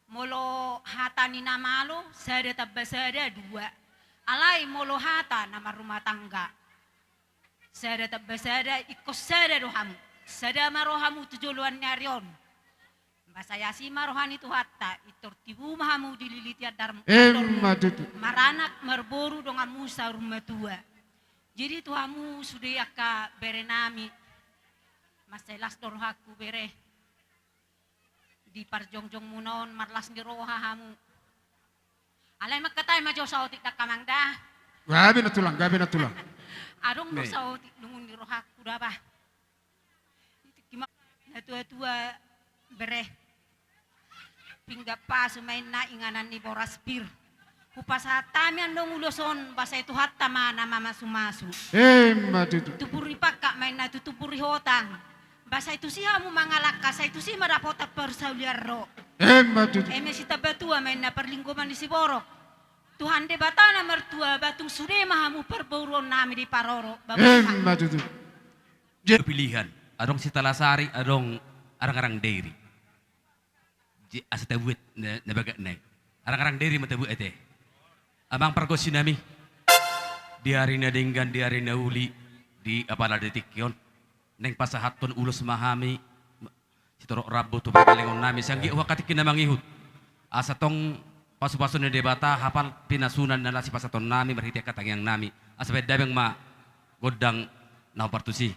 molo hata ni na malo, sada tamba sada, dua. Alai molo hata na marrumah tangga, sada tamba sada, ingkon sada do hamu. Sada ma rohamu tu joloan ni ari on. Ba sai asi ma roha ni Tuhanta, pintor tibu ma hamu dililiti andarmu. Emma tutu. Maranak marboru donganmu saur matua. Jadi tu hamu sude angka berenami, mansai las do rohangku bere. Di parjongjongmuna on marlas ni roha hamu. Alai mangkatai ma jo saotik da amang da. Gabe na tulang, gabe na tulang. Adong do saotik lungun ni rohangku da bah. Di tingki ma natuatua Bere. Pinggan pasu ma inna inganan ni boras pir. Hupasahat hami annon ulos on, ba sai Tuhanta ma na mamasumasu. Emma tutu. Tubu ni pangkat ma inna tu tubu ni hotang. Ba sai tusi hamu mangalangka, sai tusi ma dapotan parsaulian ro. Emma tutu. Eme sitambatua ma inna parlinggoman ni siborok. Tuhan Debata na martua, ba tung sude ma hamu parboruon nami diparorot. Emma tutu. Pilihan, adong Sitalasari, adong Arangarang Dairi. Asa tabuat na bagatna i. Arangarang Dairi ma tabuat ate. Amang pargonsi nami, di ari na denggan, di ari na uli, di apala di tingki on, naeng pasahathon ulos ma hami sitorop rambu tu pardalangon nami, sian anggiat hahangkatingki na mangihut. Asa tong pasupasu ni Debata, hapal pinasuna na laos sipasahaton nami marhite angka tangiang nami. Asa bahen damang ma gondang na hombar tusi.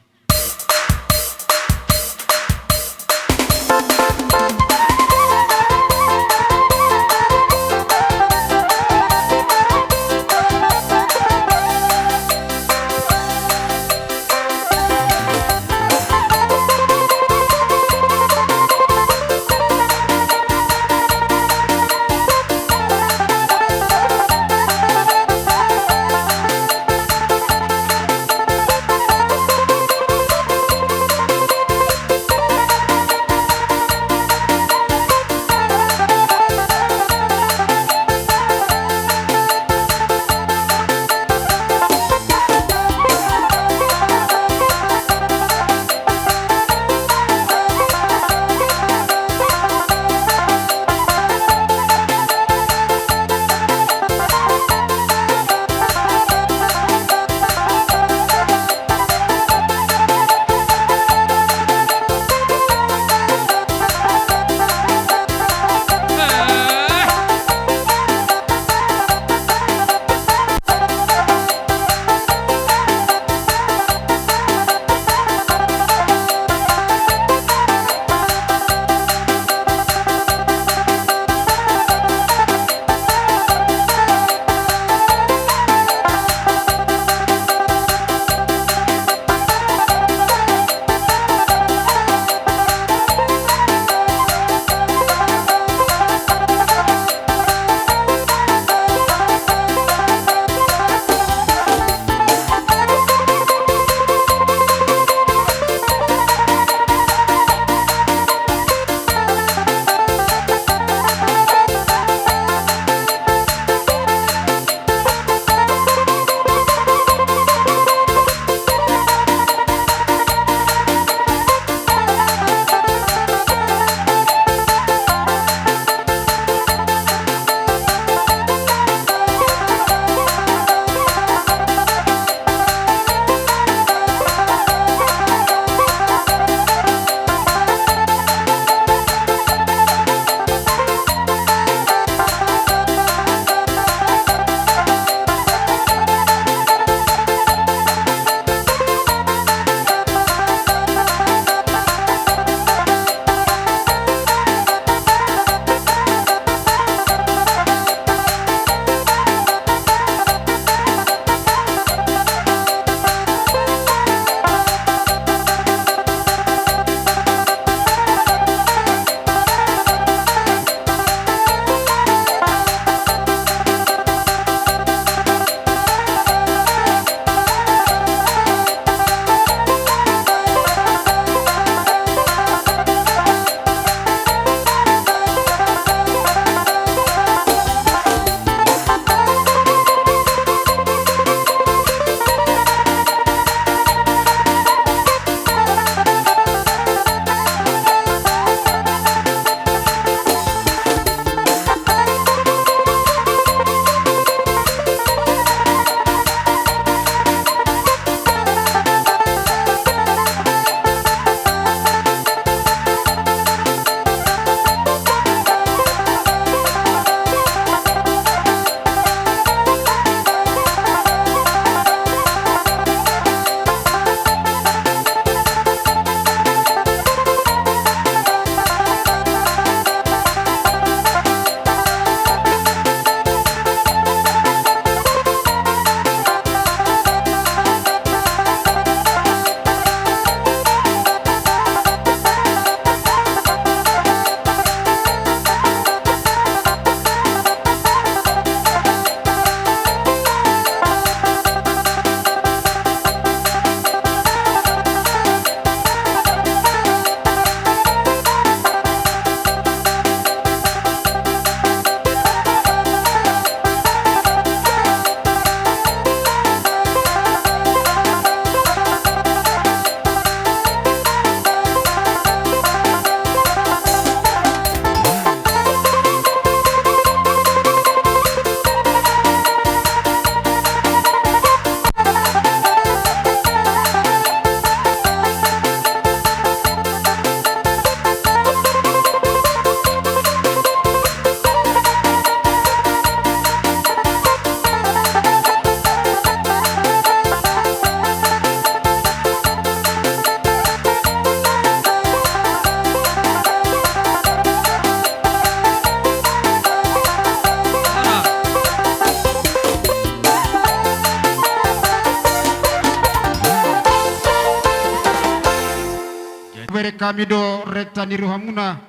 Hubereng hami do renta ni rohamuna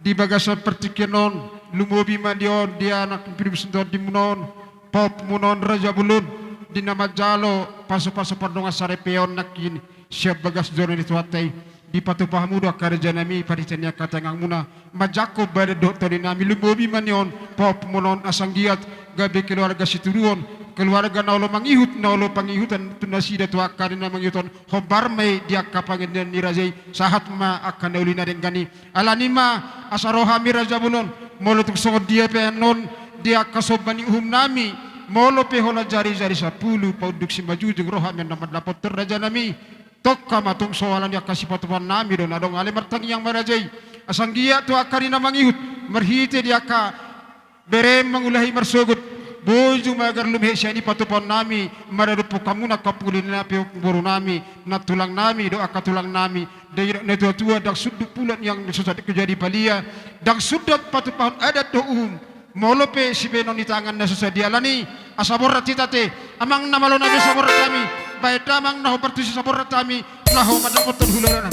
di bagasan partingkian on, lumobi ma di on di anak ni pinompartondion on, pahompu muna on Raja Bolon, di na manjalo pasupasu pardongansaripeon nangkin sian bagas joro ni Tuhanta i. Dipatupa hamu do angka raja nami, parhitean ni angka tangiangmuna, manjangkon badan dohot tondi nami, lumobi ma ni on pahompu muna on, asa anggiat gabe keluarga sitiruon, keluarga na olo mangihut, na olo pangihutan tu nasida tu angka ari na mangihut on, hombar ma i di angka pangihutan ni raja i, sahat ma angka na uli na denggan i. Alani i ma asa ro hami Raja Bolon, molo tung songon dia pe annon di angka somba ni uhum nami, molo pe holan jarijari sampulu, paunduk simanjujung, ro hami annon mandapothon raja nami. Tongka ma tung so ala ni angka sipatupaon nami do na adong, alai martangiang ma raja i, asa anggiat tu angka ari na mangihut, marhite di angka berem mangulahi marsogot, boju magar lumehe sian i patupaon nami, maradophon hamuna angka ompung uli nami, ompung boru nami, nantulang nami dohot angka tulang nami, dai natuatua, ndang sundut pulo nian na so sadia jadi palia, ndang sundut patupahon adat dohot uhum, molo pe sibahenon ni tangan na so sadia. Alani i asa borhat hita ate, amang na malo nami, asa borhat hami, bahen damang na hombar tusi, asa borhat hami, laho mandapothon hulahulana.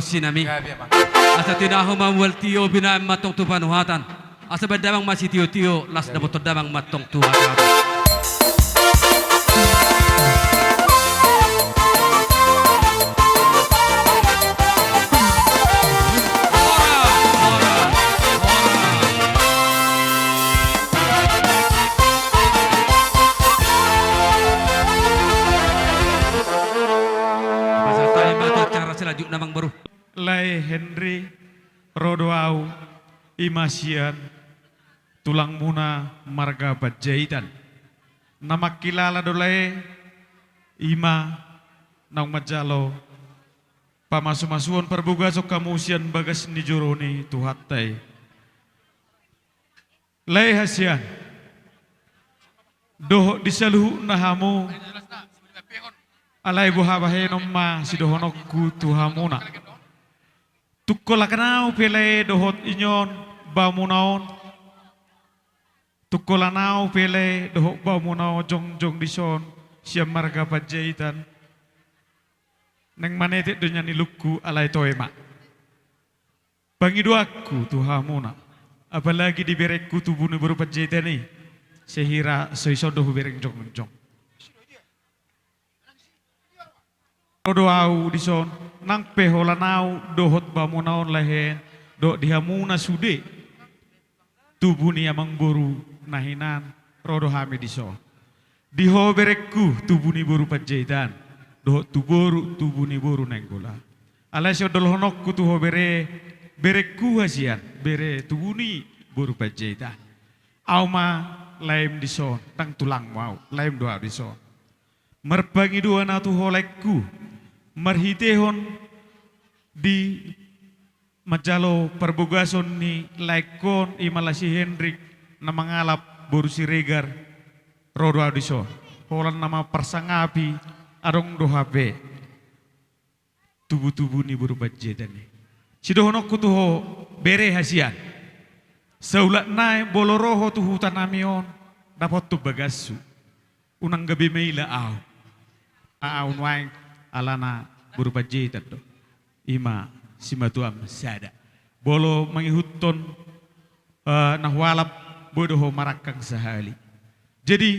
Sinami. Asa tinahu ma mual tio binaen ma tong tu panuhatan. Asa baen damang ma sitio-tio, las dapothon damang ma tong tu hata. Pasahat hami ma tu acara selanjutna, Amangboru. Lae Henry, ro do ahu, i ma sian tulangmuna marga Panjaitan. Na mangkilala do lae, i ma naung manjalo pamasumasuon parbagason hamu sian bagas ni joro ni Tuhanta i. Lae hasian, dohot di saluhutna hamu, alai boha bahenon ma sidohononku tu hamuna. Tung holan ahu pe lae dohot ingon bamuna on, tung holan ahu pe lae dohot bamuna on jongjong dison sian marga Panjaitan. Naeng manetek do nian ilungku, alai toe ma. Pangidoanku tu hamuna, apalagi di berengku tubu ni boru Panjaitan i, sehira so ison do hubereng jongjong. Ro do ahu dison, nang pe holan ahu dohot bamuna on lae Hen, dohot di hamuna sude tubu ni amangboru na hinan, ro do hami dison. Di ho berengku tubu ni boru Panjaitan, dohot tu boru tubu ni boru Nainggolan. Alai siondolhononku tu ho bere, berengku hasian, bere tubu ni boru Panjaitan. Ahu ma laem dison, ndang tulangmu ahu, laem do ahu dison. Marpangidoan ahu tu ho laengku, marhitehon di manjalo parbagason ni laengkon, i ma lae si Henrik na mangalap boru Siregar, ro do ahu dison. Holan na mamparsangapi adong do hape tubutubu ni boru Panjaitan i. Sidohononku tu ho bere hasian, saulak nai molo ro ho tu hutanami on, dapothon bagashu. Unang gabe maila ahu. Ahu nuaeng alana boru Panjaitan do. I ma simatuam sada. Molo mangihuthon, eh, na hualap, boi do ho marangkang sahali. Jadi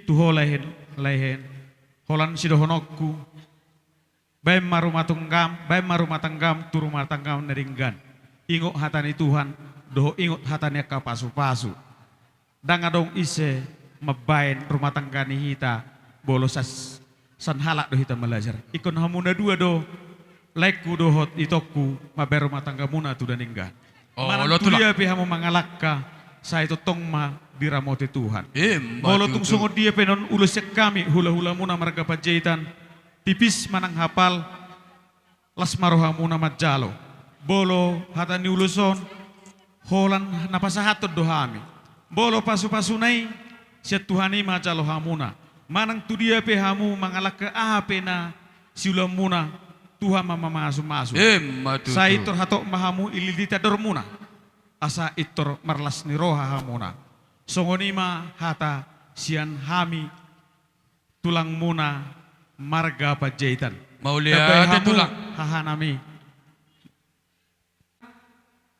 tu ho lae Hen, lae Hen, holan sidohononku, baen ma rumah tanggam, baen ma rumah tanggam tu rumah tanggam na denggan. Ingot hata ni Tuhan, dohot ingot hata ni angka pasupasu. Ndang adong ise mambaen rumah tangga ni hita, molo sas-, san halak do hita malajar. Ingkon hamu na dua do, laengku dohot itongku, mambaen rumah tanggamuna tu na denggan. Oh, manang tu dia pe hamu mangalangka, sai tongtong ma diramoti Tuhan. Molo tung songon dia pe annon ulos sian hami, hulahulamuna marga Panjaitan, tipis manang hapal, las ma rohamuna manjalo. Molo hata ni ulos on, holan na pasahathon do hami. Molo pasupasuna i, sian Tuhan i ma jalo hamuna. Manang tu dia pe hamu mangalangka aha pe na siulaonmuna, Tuhan ma mamasumasu. Sai pintor hatop ma hamu ililiti andormuna, asa pintor marlas ni roha hamuna. Songon i ma hata sian hami tulangmuna marga Panjaitan. Mauliate, tambai hamu, tulang, hahanami.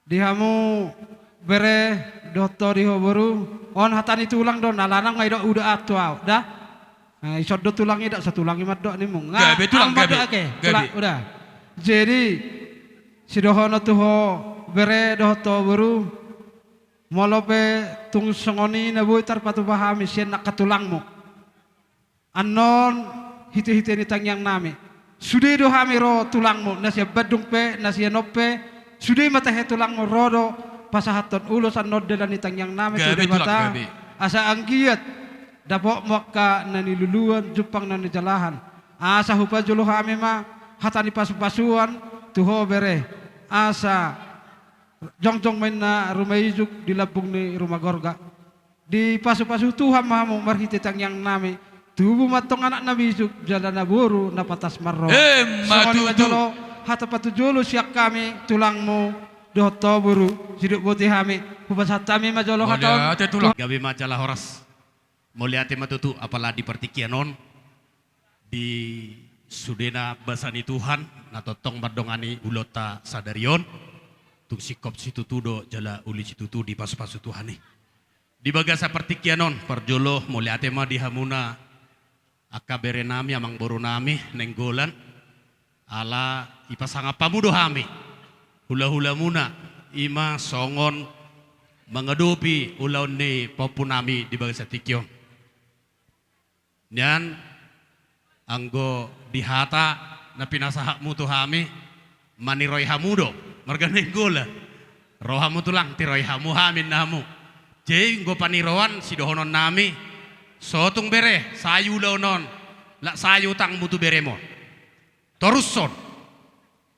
Di hamu bere dohot ho di ho boru, on hata ni tulang do, na lanang ma didok uda ahu tu ahu da. Ison do tulang i da, satulang i mandok nimmu. Gabe tulang, gabe. Oke, tulang uda. Jadi sidohonon tu ho bere dohot ho boru, molo pe tung songon i na boi tarpatupa hami sian angka tulangmu, annon hitehite ni tangiangnami, sude do hami ro tulangmu, na sian Bandung pe, na sian on pe, sude ma tahe tulangmu ro do pasahathon ulos annon dalan ni tangiangnami tu Debata, asa anggiat dapotmu angka na niluluan, jumpang na nijalahan. Asa hupajolo hami ma hata ni pasupasuan tu ho bere, asa jongjong ma inna ruma ijuk di lambung ni ruma gorga. Dipasupasu Tuhan ma hamu marhite tangiangnami. Tubu ma antong anak na bisuk, jala na boru na patas marroha. Songon i ma jolo hata patujolo sian hami tulangmu dohot ho boru, sidok boti hami. Hupasahat hami ma jolo hata on. Gabe ma jala horas. Mauliate ma tutu, apala di partingkian on, di Sudena basa ni Tuhan na tongtong mandongani ulaonta sadari on, tung singkop situtu do jala uli situtu dipasupasu Tuhan i. Di bagasan partingkian on, parjolo mauliate ma di hamuna angka berenami, amangborunami Nainggolan, ala ipasangap hamu do hami hulahulamuna, i ma songon mangadopi ulaon ni pahompunami di bagasan tingki on. Nian, anggo di hata na pinasahatmu tu hami, maniroi hamu do marga Nainggolan. Ro hamu tulang, tiroi hamu hami, ninna hamu. Jadi anggo paniroan sidohononnami, so tung bere, sae ulaon on, lak sae utangmu tu beremu on. Torushon,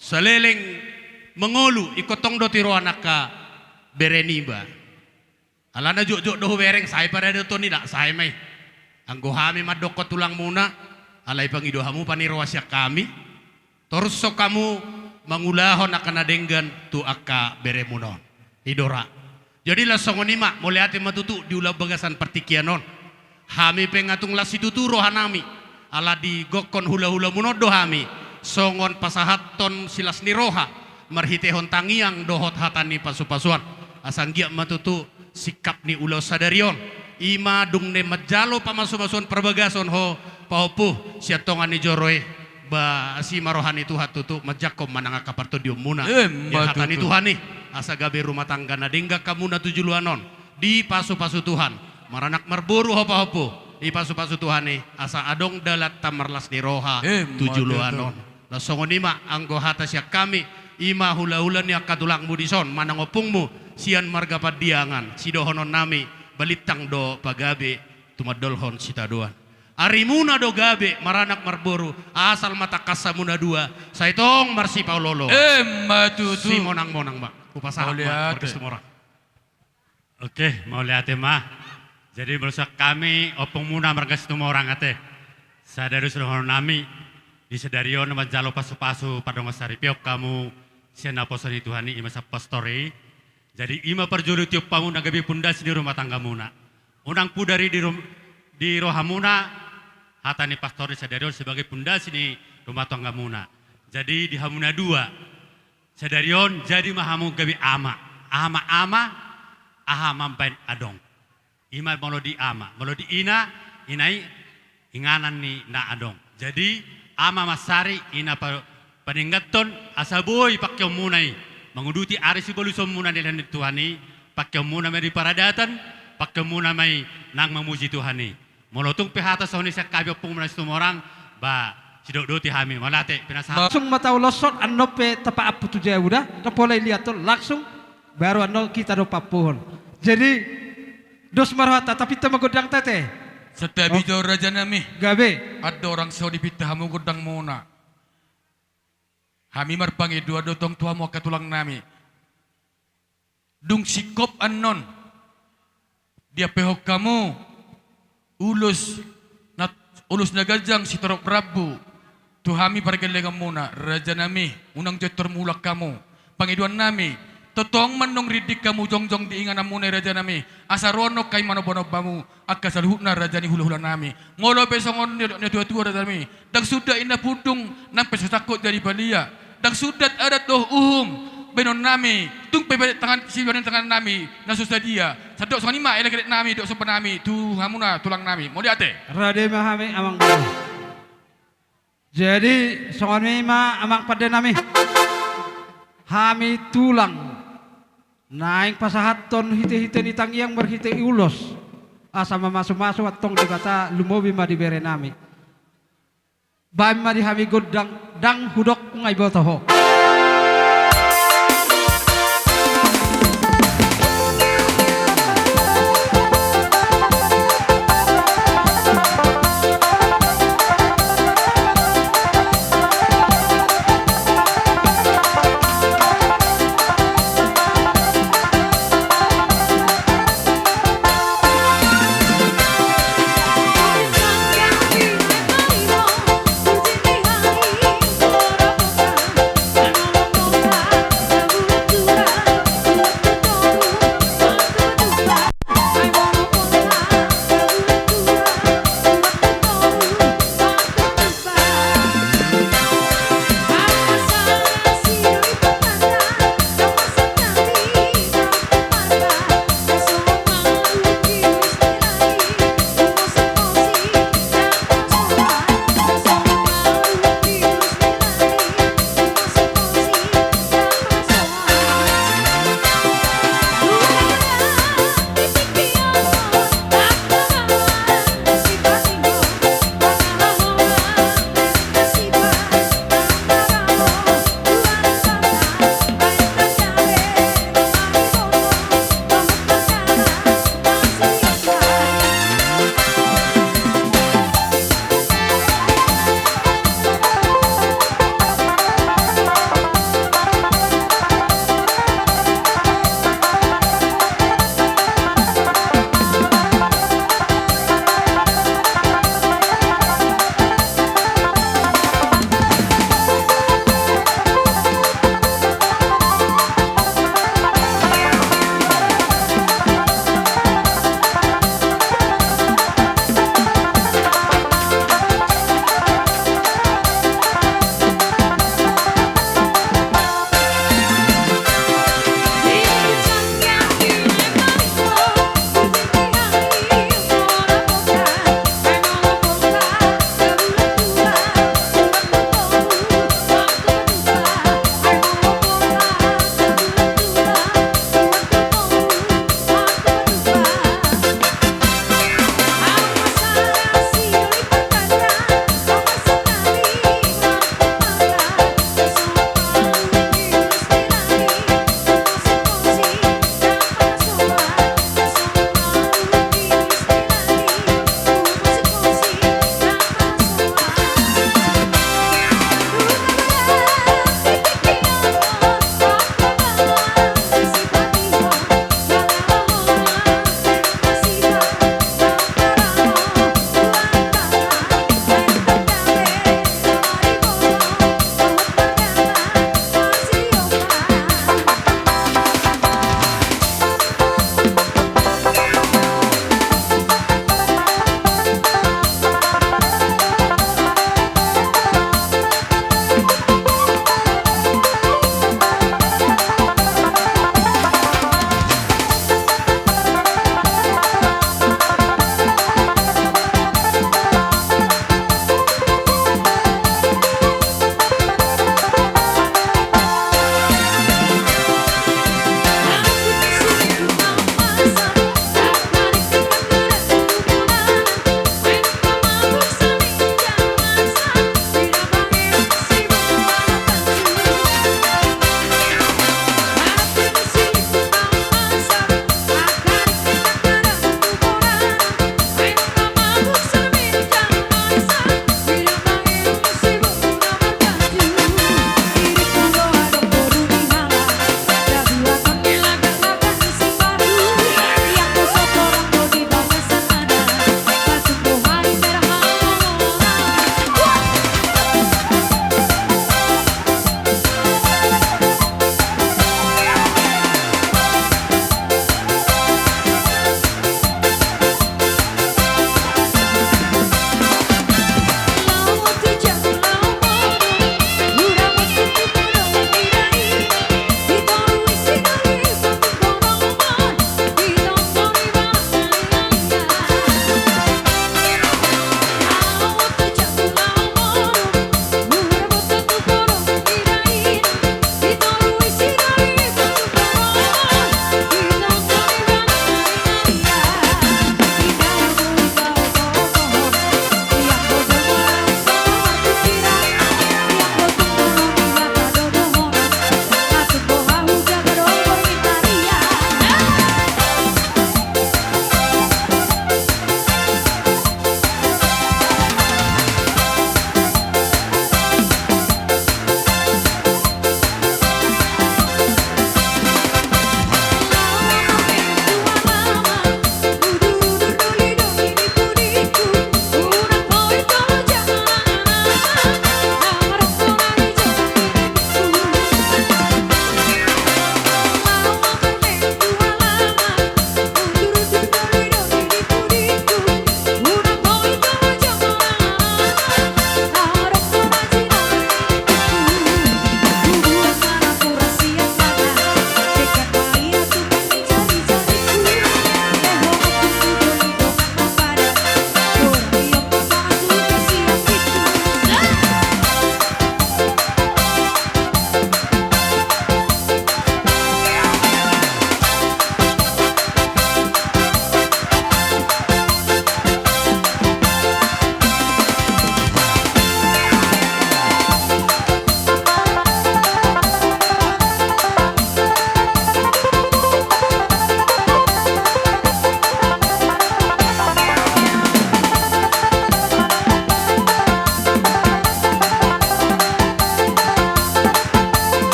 saleleng mangolu, ingkon tong do tiroan angka bereniba. Alana jotjot do hubereng, sae paradaton i, lak sae ma i. Anggo hami mandokkon tulangmuna, alai pangido hamu paniroan sian hami, torushon hamu mangulahon angka na denggan tu angka beremuna on. I do ra. Jadi laos songon i ma, mauliate ma tutu di ulaon bagasan partingkian on. Hami pe nga tung las situtu rohanami, ala digokhon hulahulamuna on do hami songon pasahathon silas ni roha, marhitehon tangiang dohot hata ni pasupasuan. Asa anggiat ma tutu singkap ni ulaon sadari on, i ma dung na manjalo pamasumasuon parbagason ho pahompu sian tonga ni joro i. Ba asi ma roha ni Tuhan tutu manjangkon manang angka partondionmuna. Emma tutu. Di hata ni Tuhan i, asa gabe rumah tangga na denggan hamuna tu joloan on, dipasupasu Tuhan, maranak marboru ho pahompu, dipasupasu Tuhan i, asa adong dalanta marlas ni roha tu joloan on. Emma tutu. Laos songon i ma anggo hata sian hami, i ma hulahula ni angka tulangmu dison manang ompungmu sian marga Pandiangan, sidohononnami, balintang do pagabe tumandolhon sitadoan. Arimuna do gabe maranak marboru, asal ma tangkas hamuna dua, sai tong marsipaolooloan. Emma tutu. Simonangmonang ma. Hupasahat ma. Mauliate. Marga Situmorang. Oke, mauliate ma. Jadi molo sian hami ompungmuna marga Situmorang ate, sadari on sidohononnami, di sadari on manjalo pasupasu pardongansaripeon hamu sian naposo ni Tuhan i, i ma sian pastor i. Jadi i ma parjolo tiop hamu na gabe pundasi ni rumah tanggamuna. Unang pudar i di rum-, di rohamuna hata ni pastor i sadari on sebagai pundasi ni rumah tanggamuna. Jadi di hamuna dua sadari on jadi ma hamu gabe ama. Aha ma ama? Aha mambaen adong. I ma molo di ama, molo di ina, ina i inganan ni na adong. Jadi ama mansari, ina pa-, paningathon asa boi pangkeonmuna i manguduti ari sibolusonmuna na nilehon ni Tuhan i, pangkeonmuna ma i di paradatan, pangkeonmuna ma i nang mamuji Tuhan i. Molo tung pe hata songon i sian hami ompungmuna Situmorang, ba sidok do i hami, mauliate, pinasahat. Langsung ma tauloshon, annon pe tapaampu tu jabu da, na pola iliathon langsung. Baru annon hita do paampuhon. Jadi dos ma rohanta, tapinta ma gondangta ate. Santabi jo rajanami. Gabe. Andorang so dipinta hamu gondangmuna, hami marpangidoan do tong tu hamu angka tulangnami. Dung singkop annon diampehon hamu ulos na, ulos na ganjang sitorop rambu tu hami pargellengonmuna, rajanami, unang jo intor mulak hamu. Pangidoannami, tongtong ma annon rinding hamu jongjong di ingananmuna i, rajanami, asa ro annon hami manobanomba hamu angka saluhutna raja ni hulahulanami. Molo pe songon na, natuatua, rajanami, ndang sundat inna pundung, nang pe so sangkot jadi palia. Ndang sundat adat dohot uhum baenonnami, tung pe baen tangan, sibaen tangannami na so sadia. Sandok songon i ma elekeleknami dohot sombanami tu hamuna tulangnami. Mauliate. Rade ma hami, amangboru. Jadi songon i ma, amang pandenami, hami tulang naeng pasahathon hitehite ni tangiang marhite ulos, asa mamasumasu antong Debata, lumobi ma di berenami. Baen ma di hami gondang, ndang hudok, nunga diboto ho.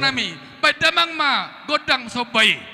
nami, baen damang ma gondang somba i.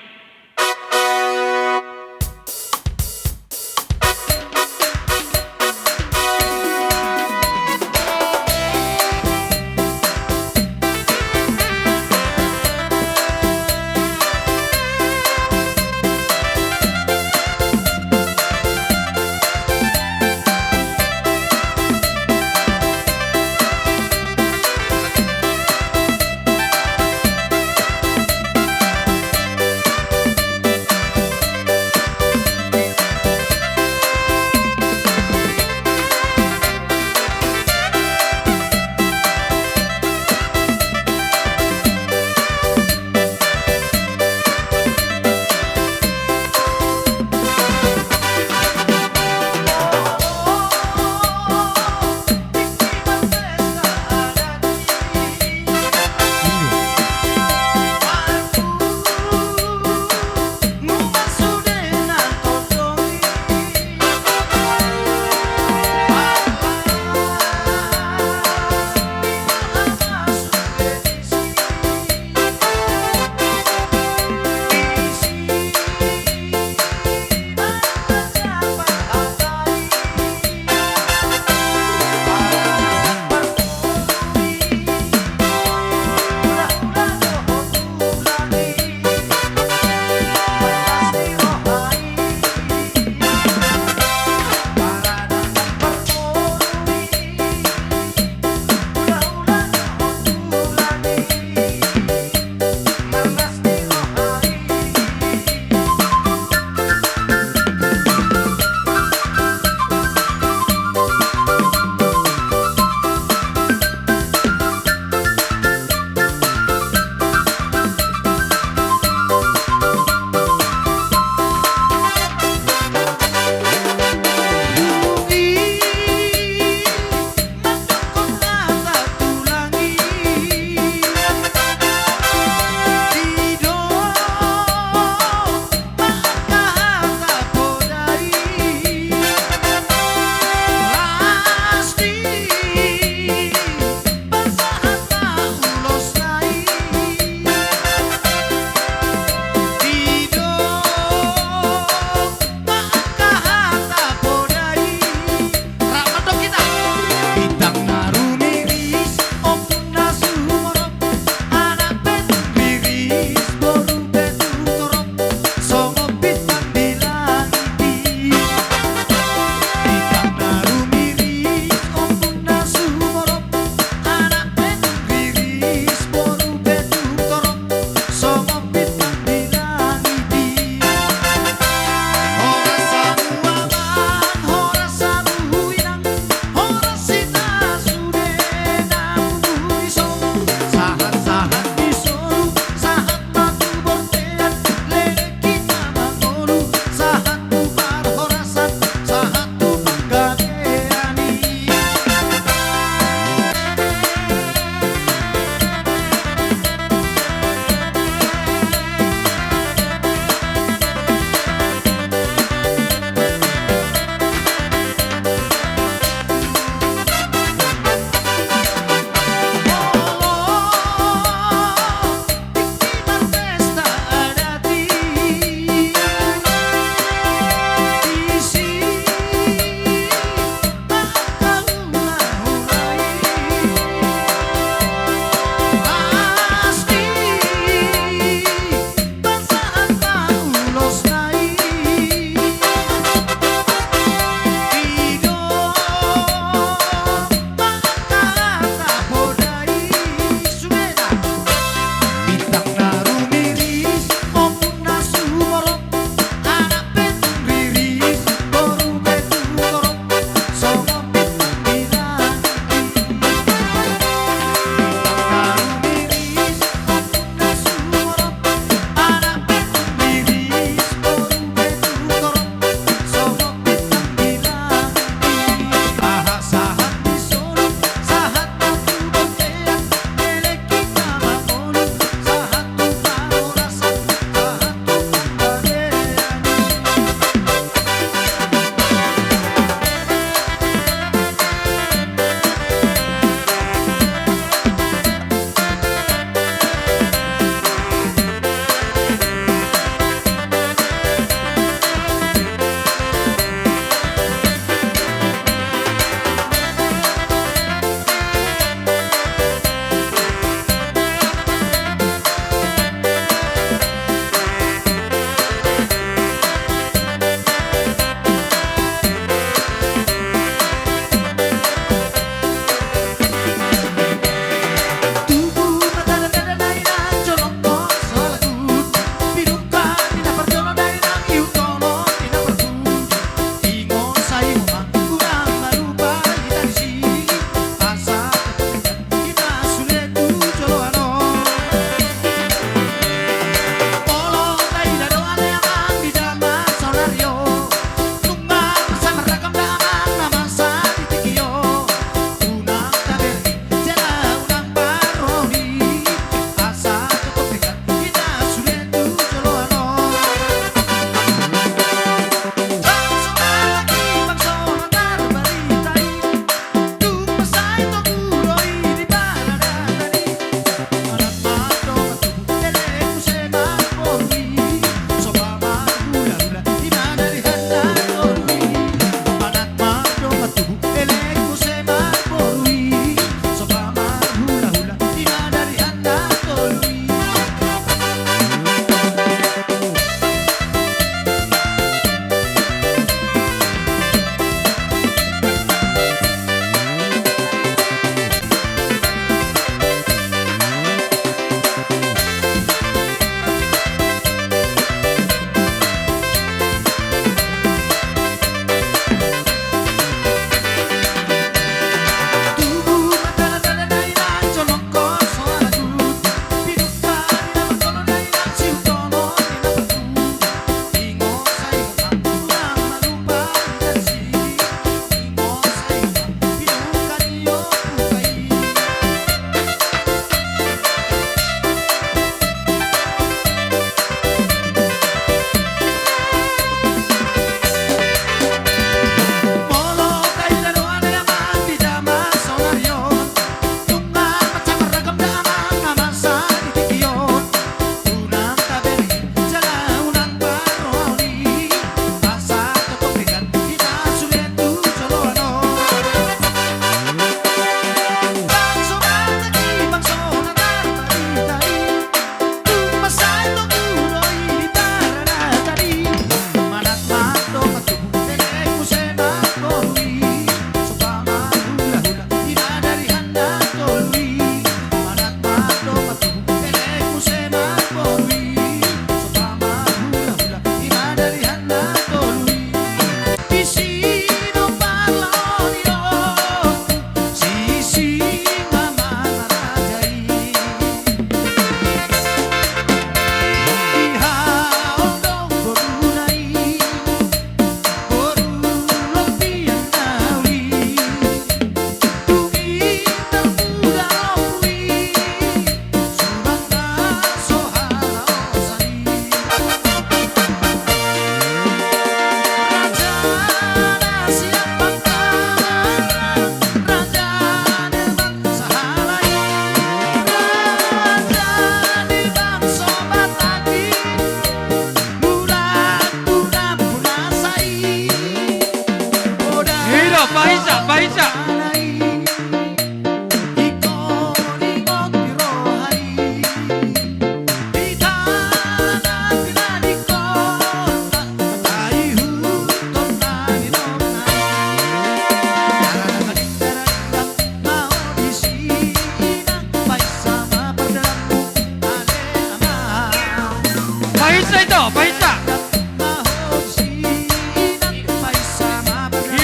Pahinsa ito, pahinsa.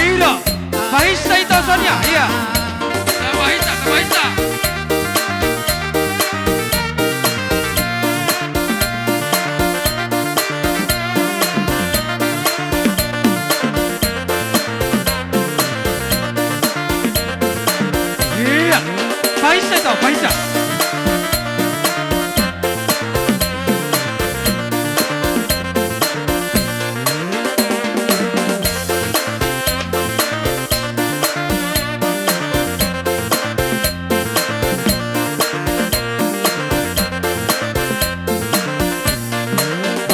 Ilo, pahinsa ito, Sonia, ia. Pahinsa, pahinsa. Ia, pahinsa ito, pahinsa.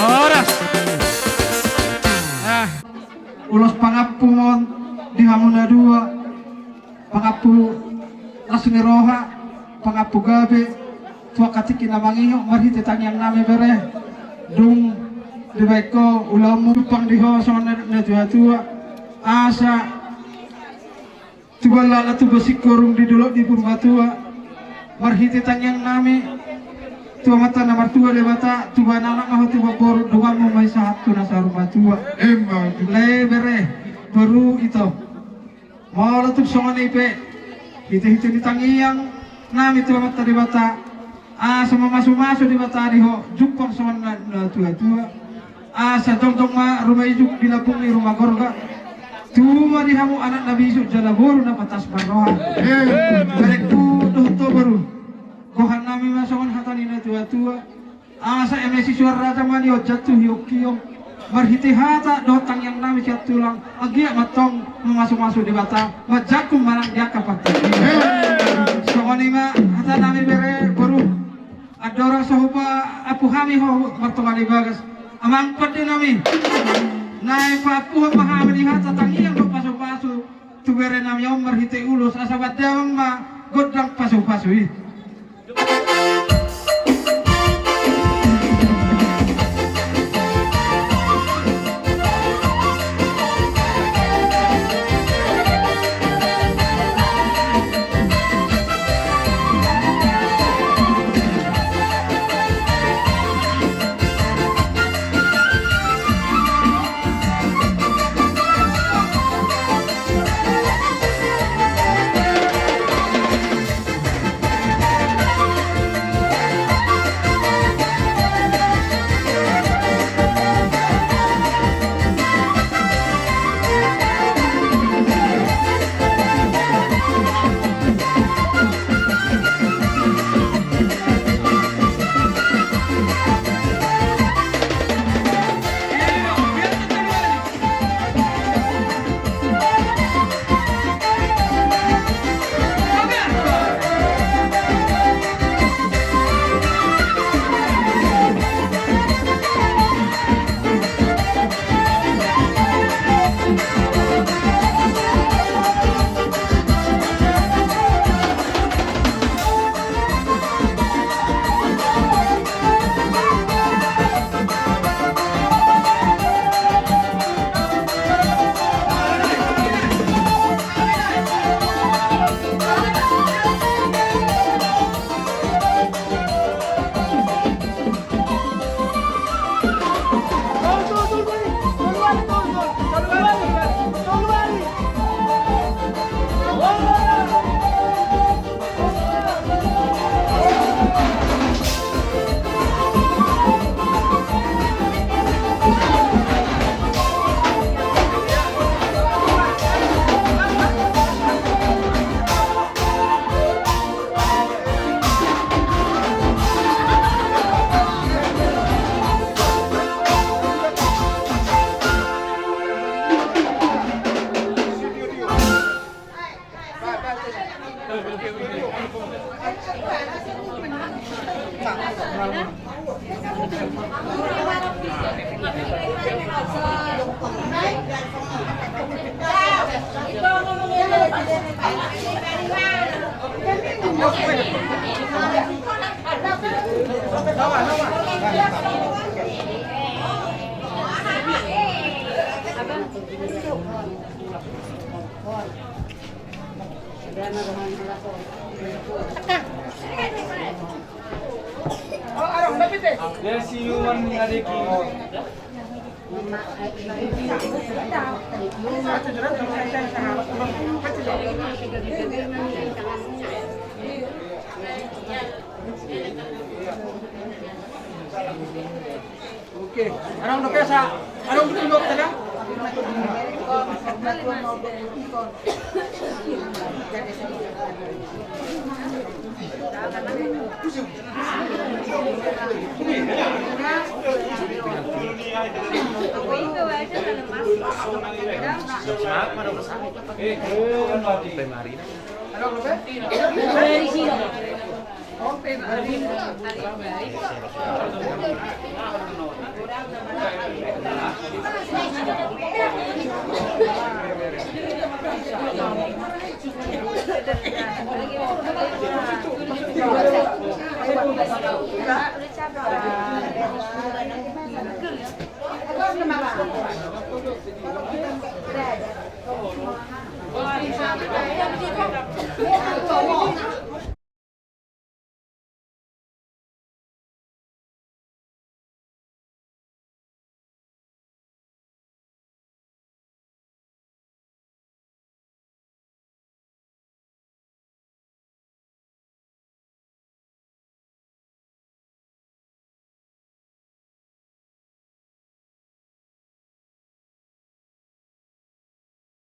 Horas. Ah. Ulos pangampu ma on di hamu na dua. Pangampu las ni roha, pangampu gabe tu angka tingki na mangihut marhite tangiang nami bere. Dung dibaen ho ulaonmu, jumpang di ho songon na nidok ni natuatua. Asa tubu anak na tubu singkoru di dolok ni Purbatua. Marhite tangiang nami tu Amanta na martua Debata, tubu anak ma ho tubu boru, donganmu ma i sahat tu na saur matua. Emma tutu. Lae bere, boru ito. Molo tung songon i pe, hite-hite ni tangiang nami tu Amanta Debata, asa mamasumasu Debata di ho, jumpang songon na natuatua. Asa jongjong ma ruma ijuk di lambung ni ruma gorga. Tubu ma di hamu anak na bisuk jala boru na pantas marroha. Emma. Berengku dohot ho boru. Gohan nami ma songon hata ni natuatua. Asa eme sisuan raja ma niontang tu hiongkiong. Marhite hata dohot tangiang nami sian tulang, anggiat ma antong mamasumasu Debata, manjangkung manang di angka partingkian. Emma. Songon i ma hata nami bere boru. Andorang so hupaampu hami ho martonga ni bagas, amang pande nami, naeng paampuhon ma hami di hata tangiang dohot pasupasu tu bere nami on marhite ulos, asa baen damang ma gondang pasupasu i. Dia siluman ngadeki. Oke, adong dope sa, adong dope sa.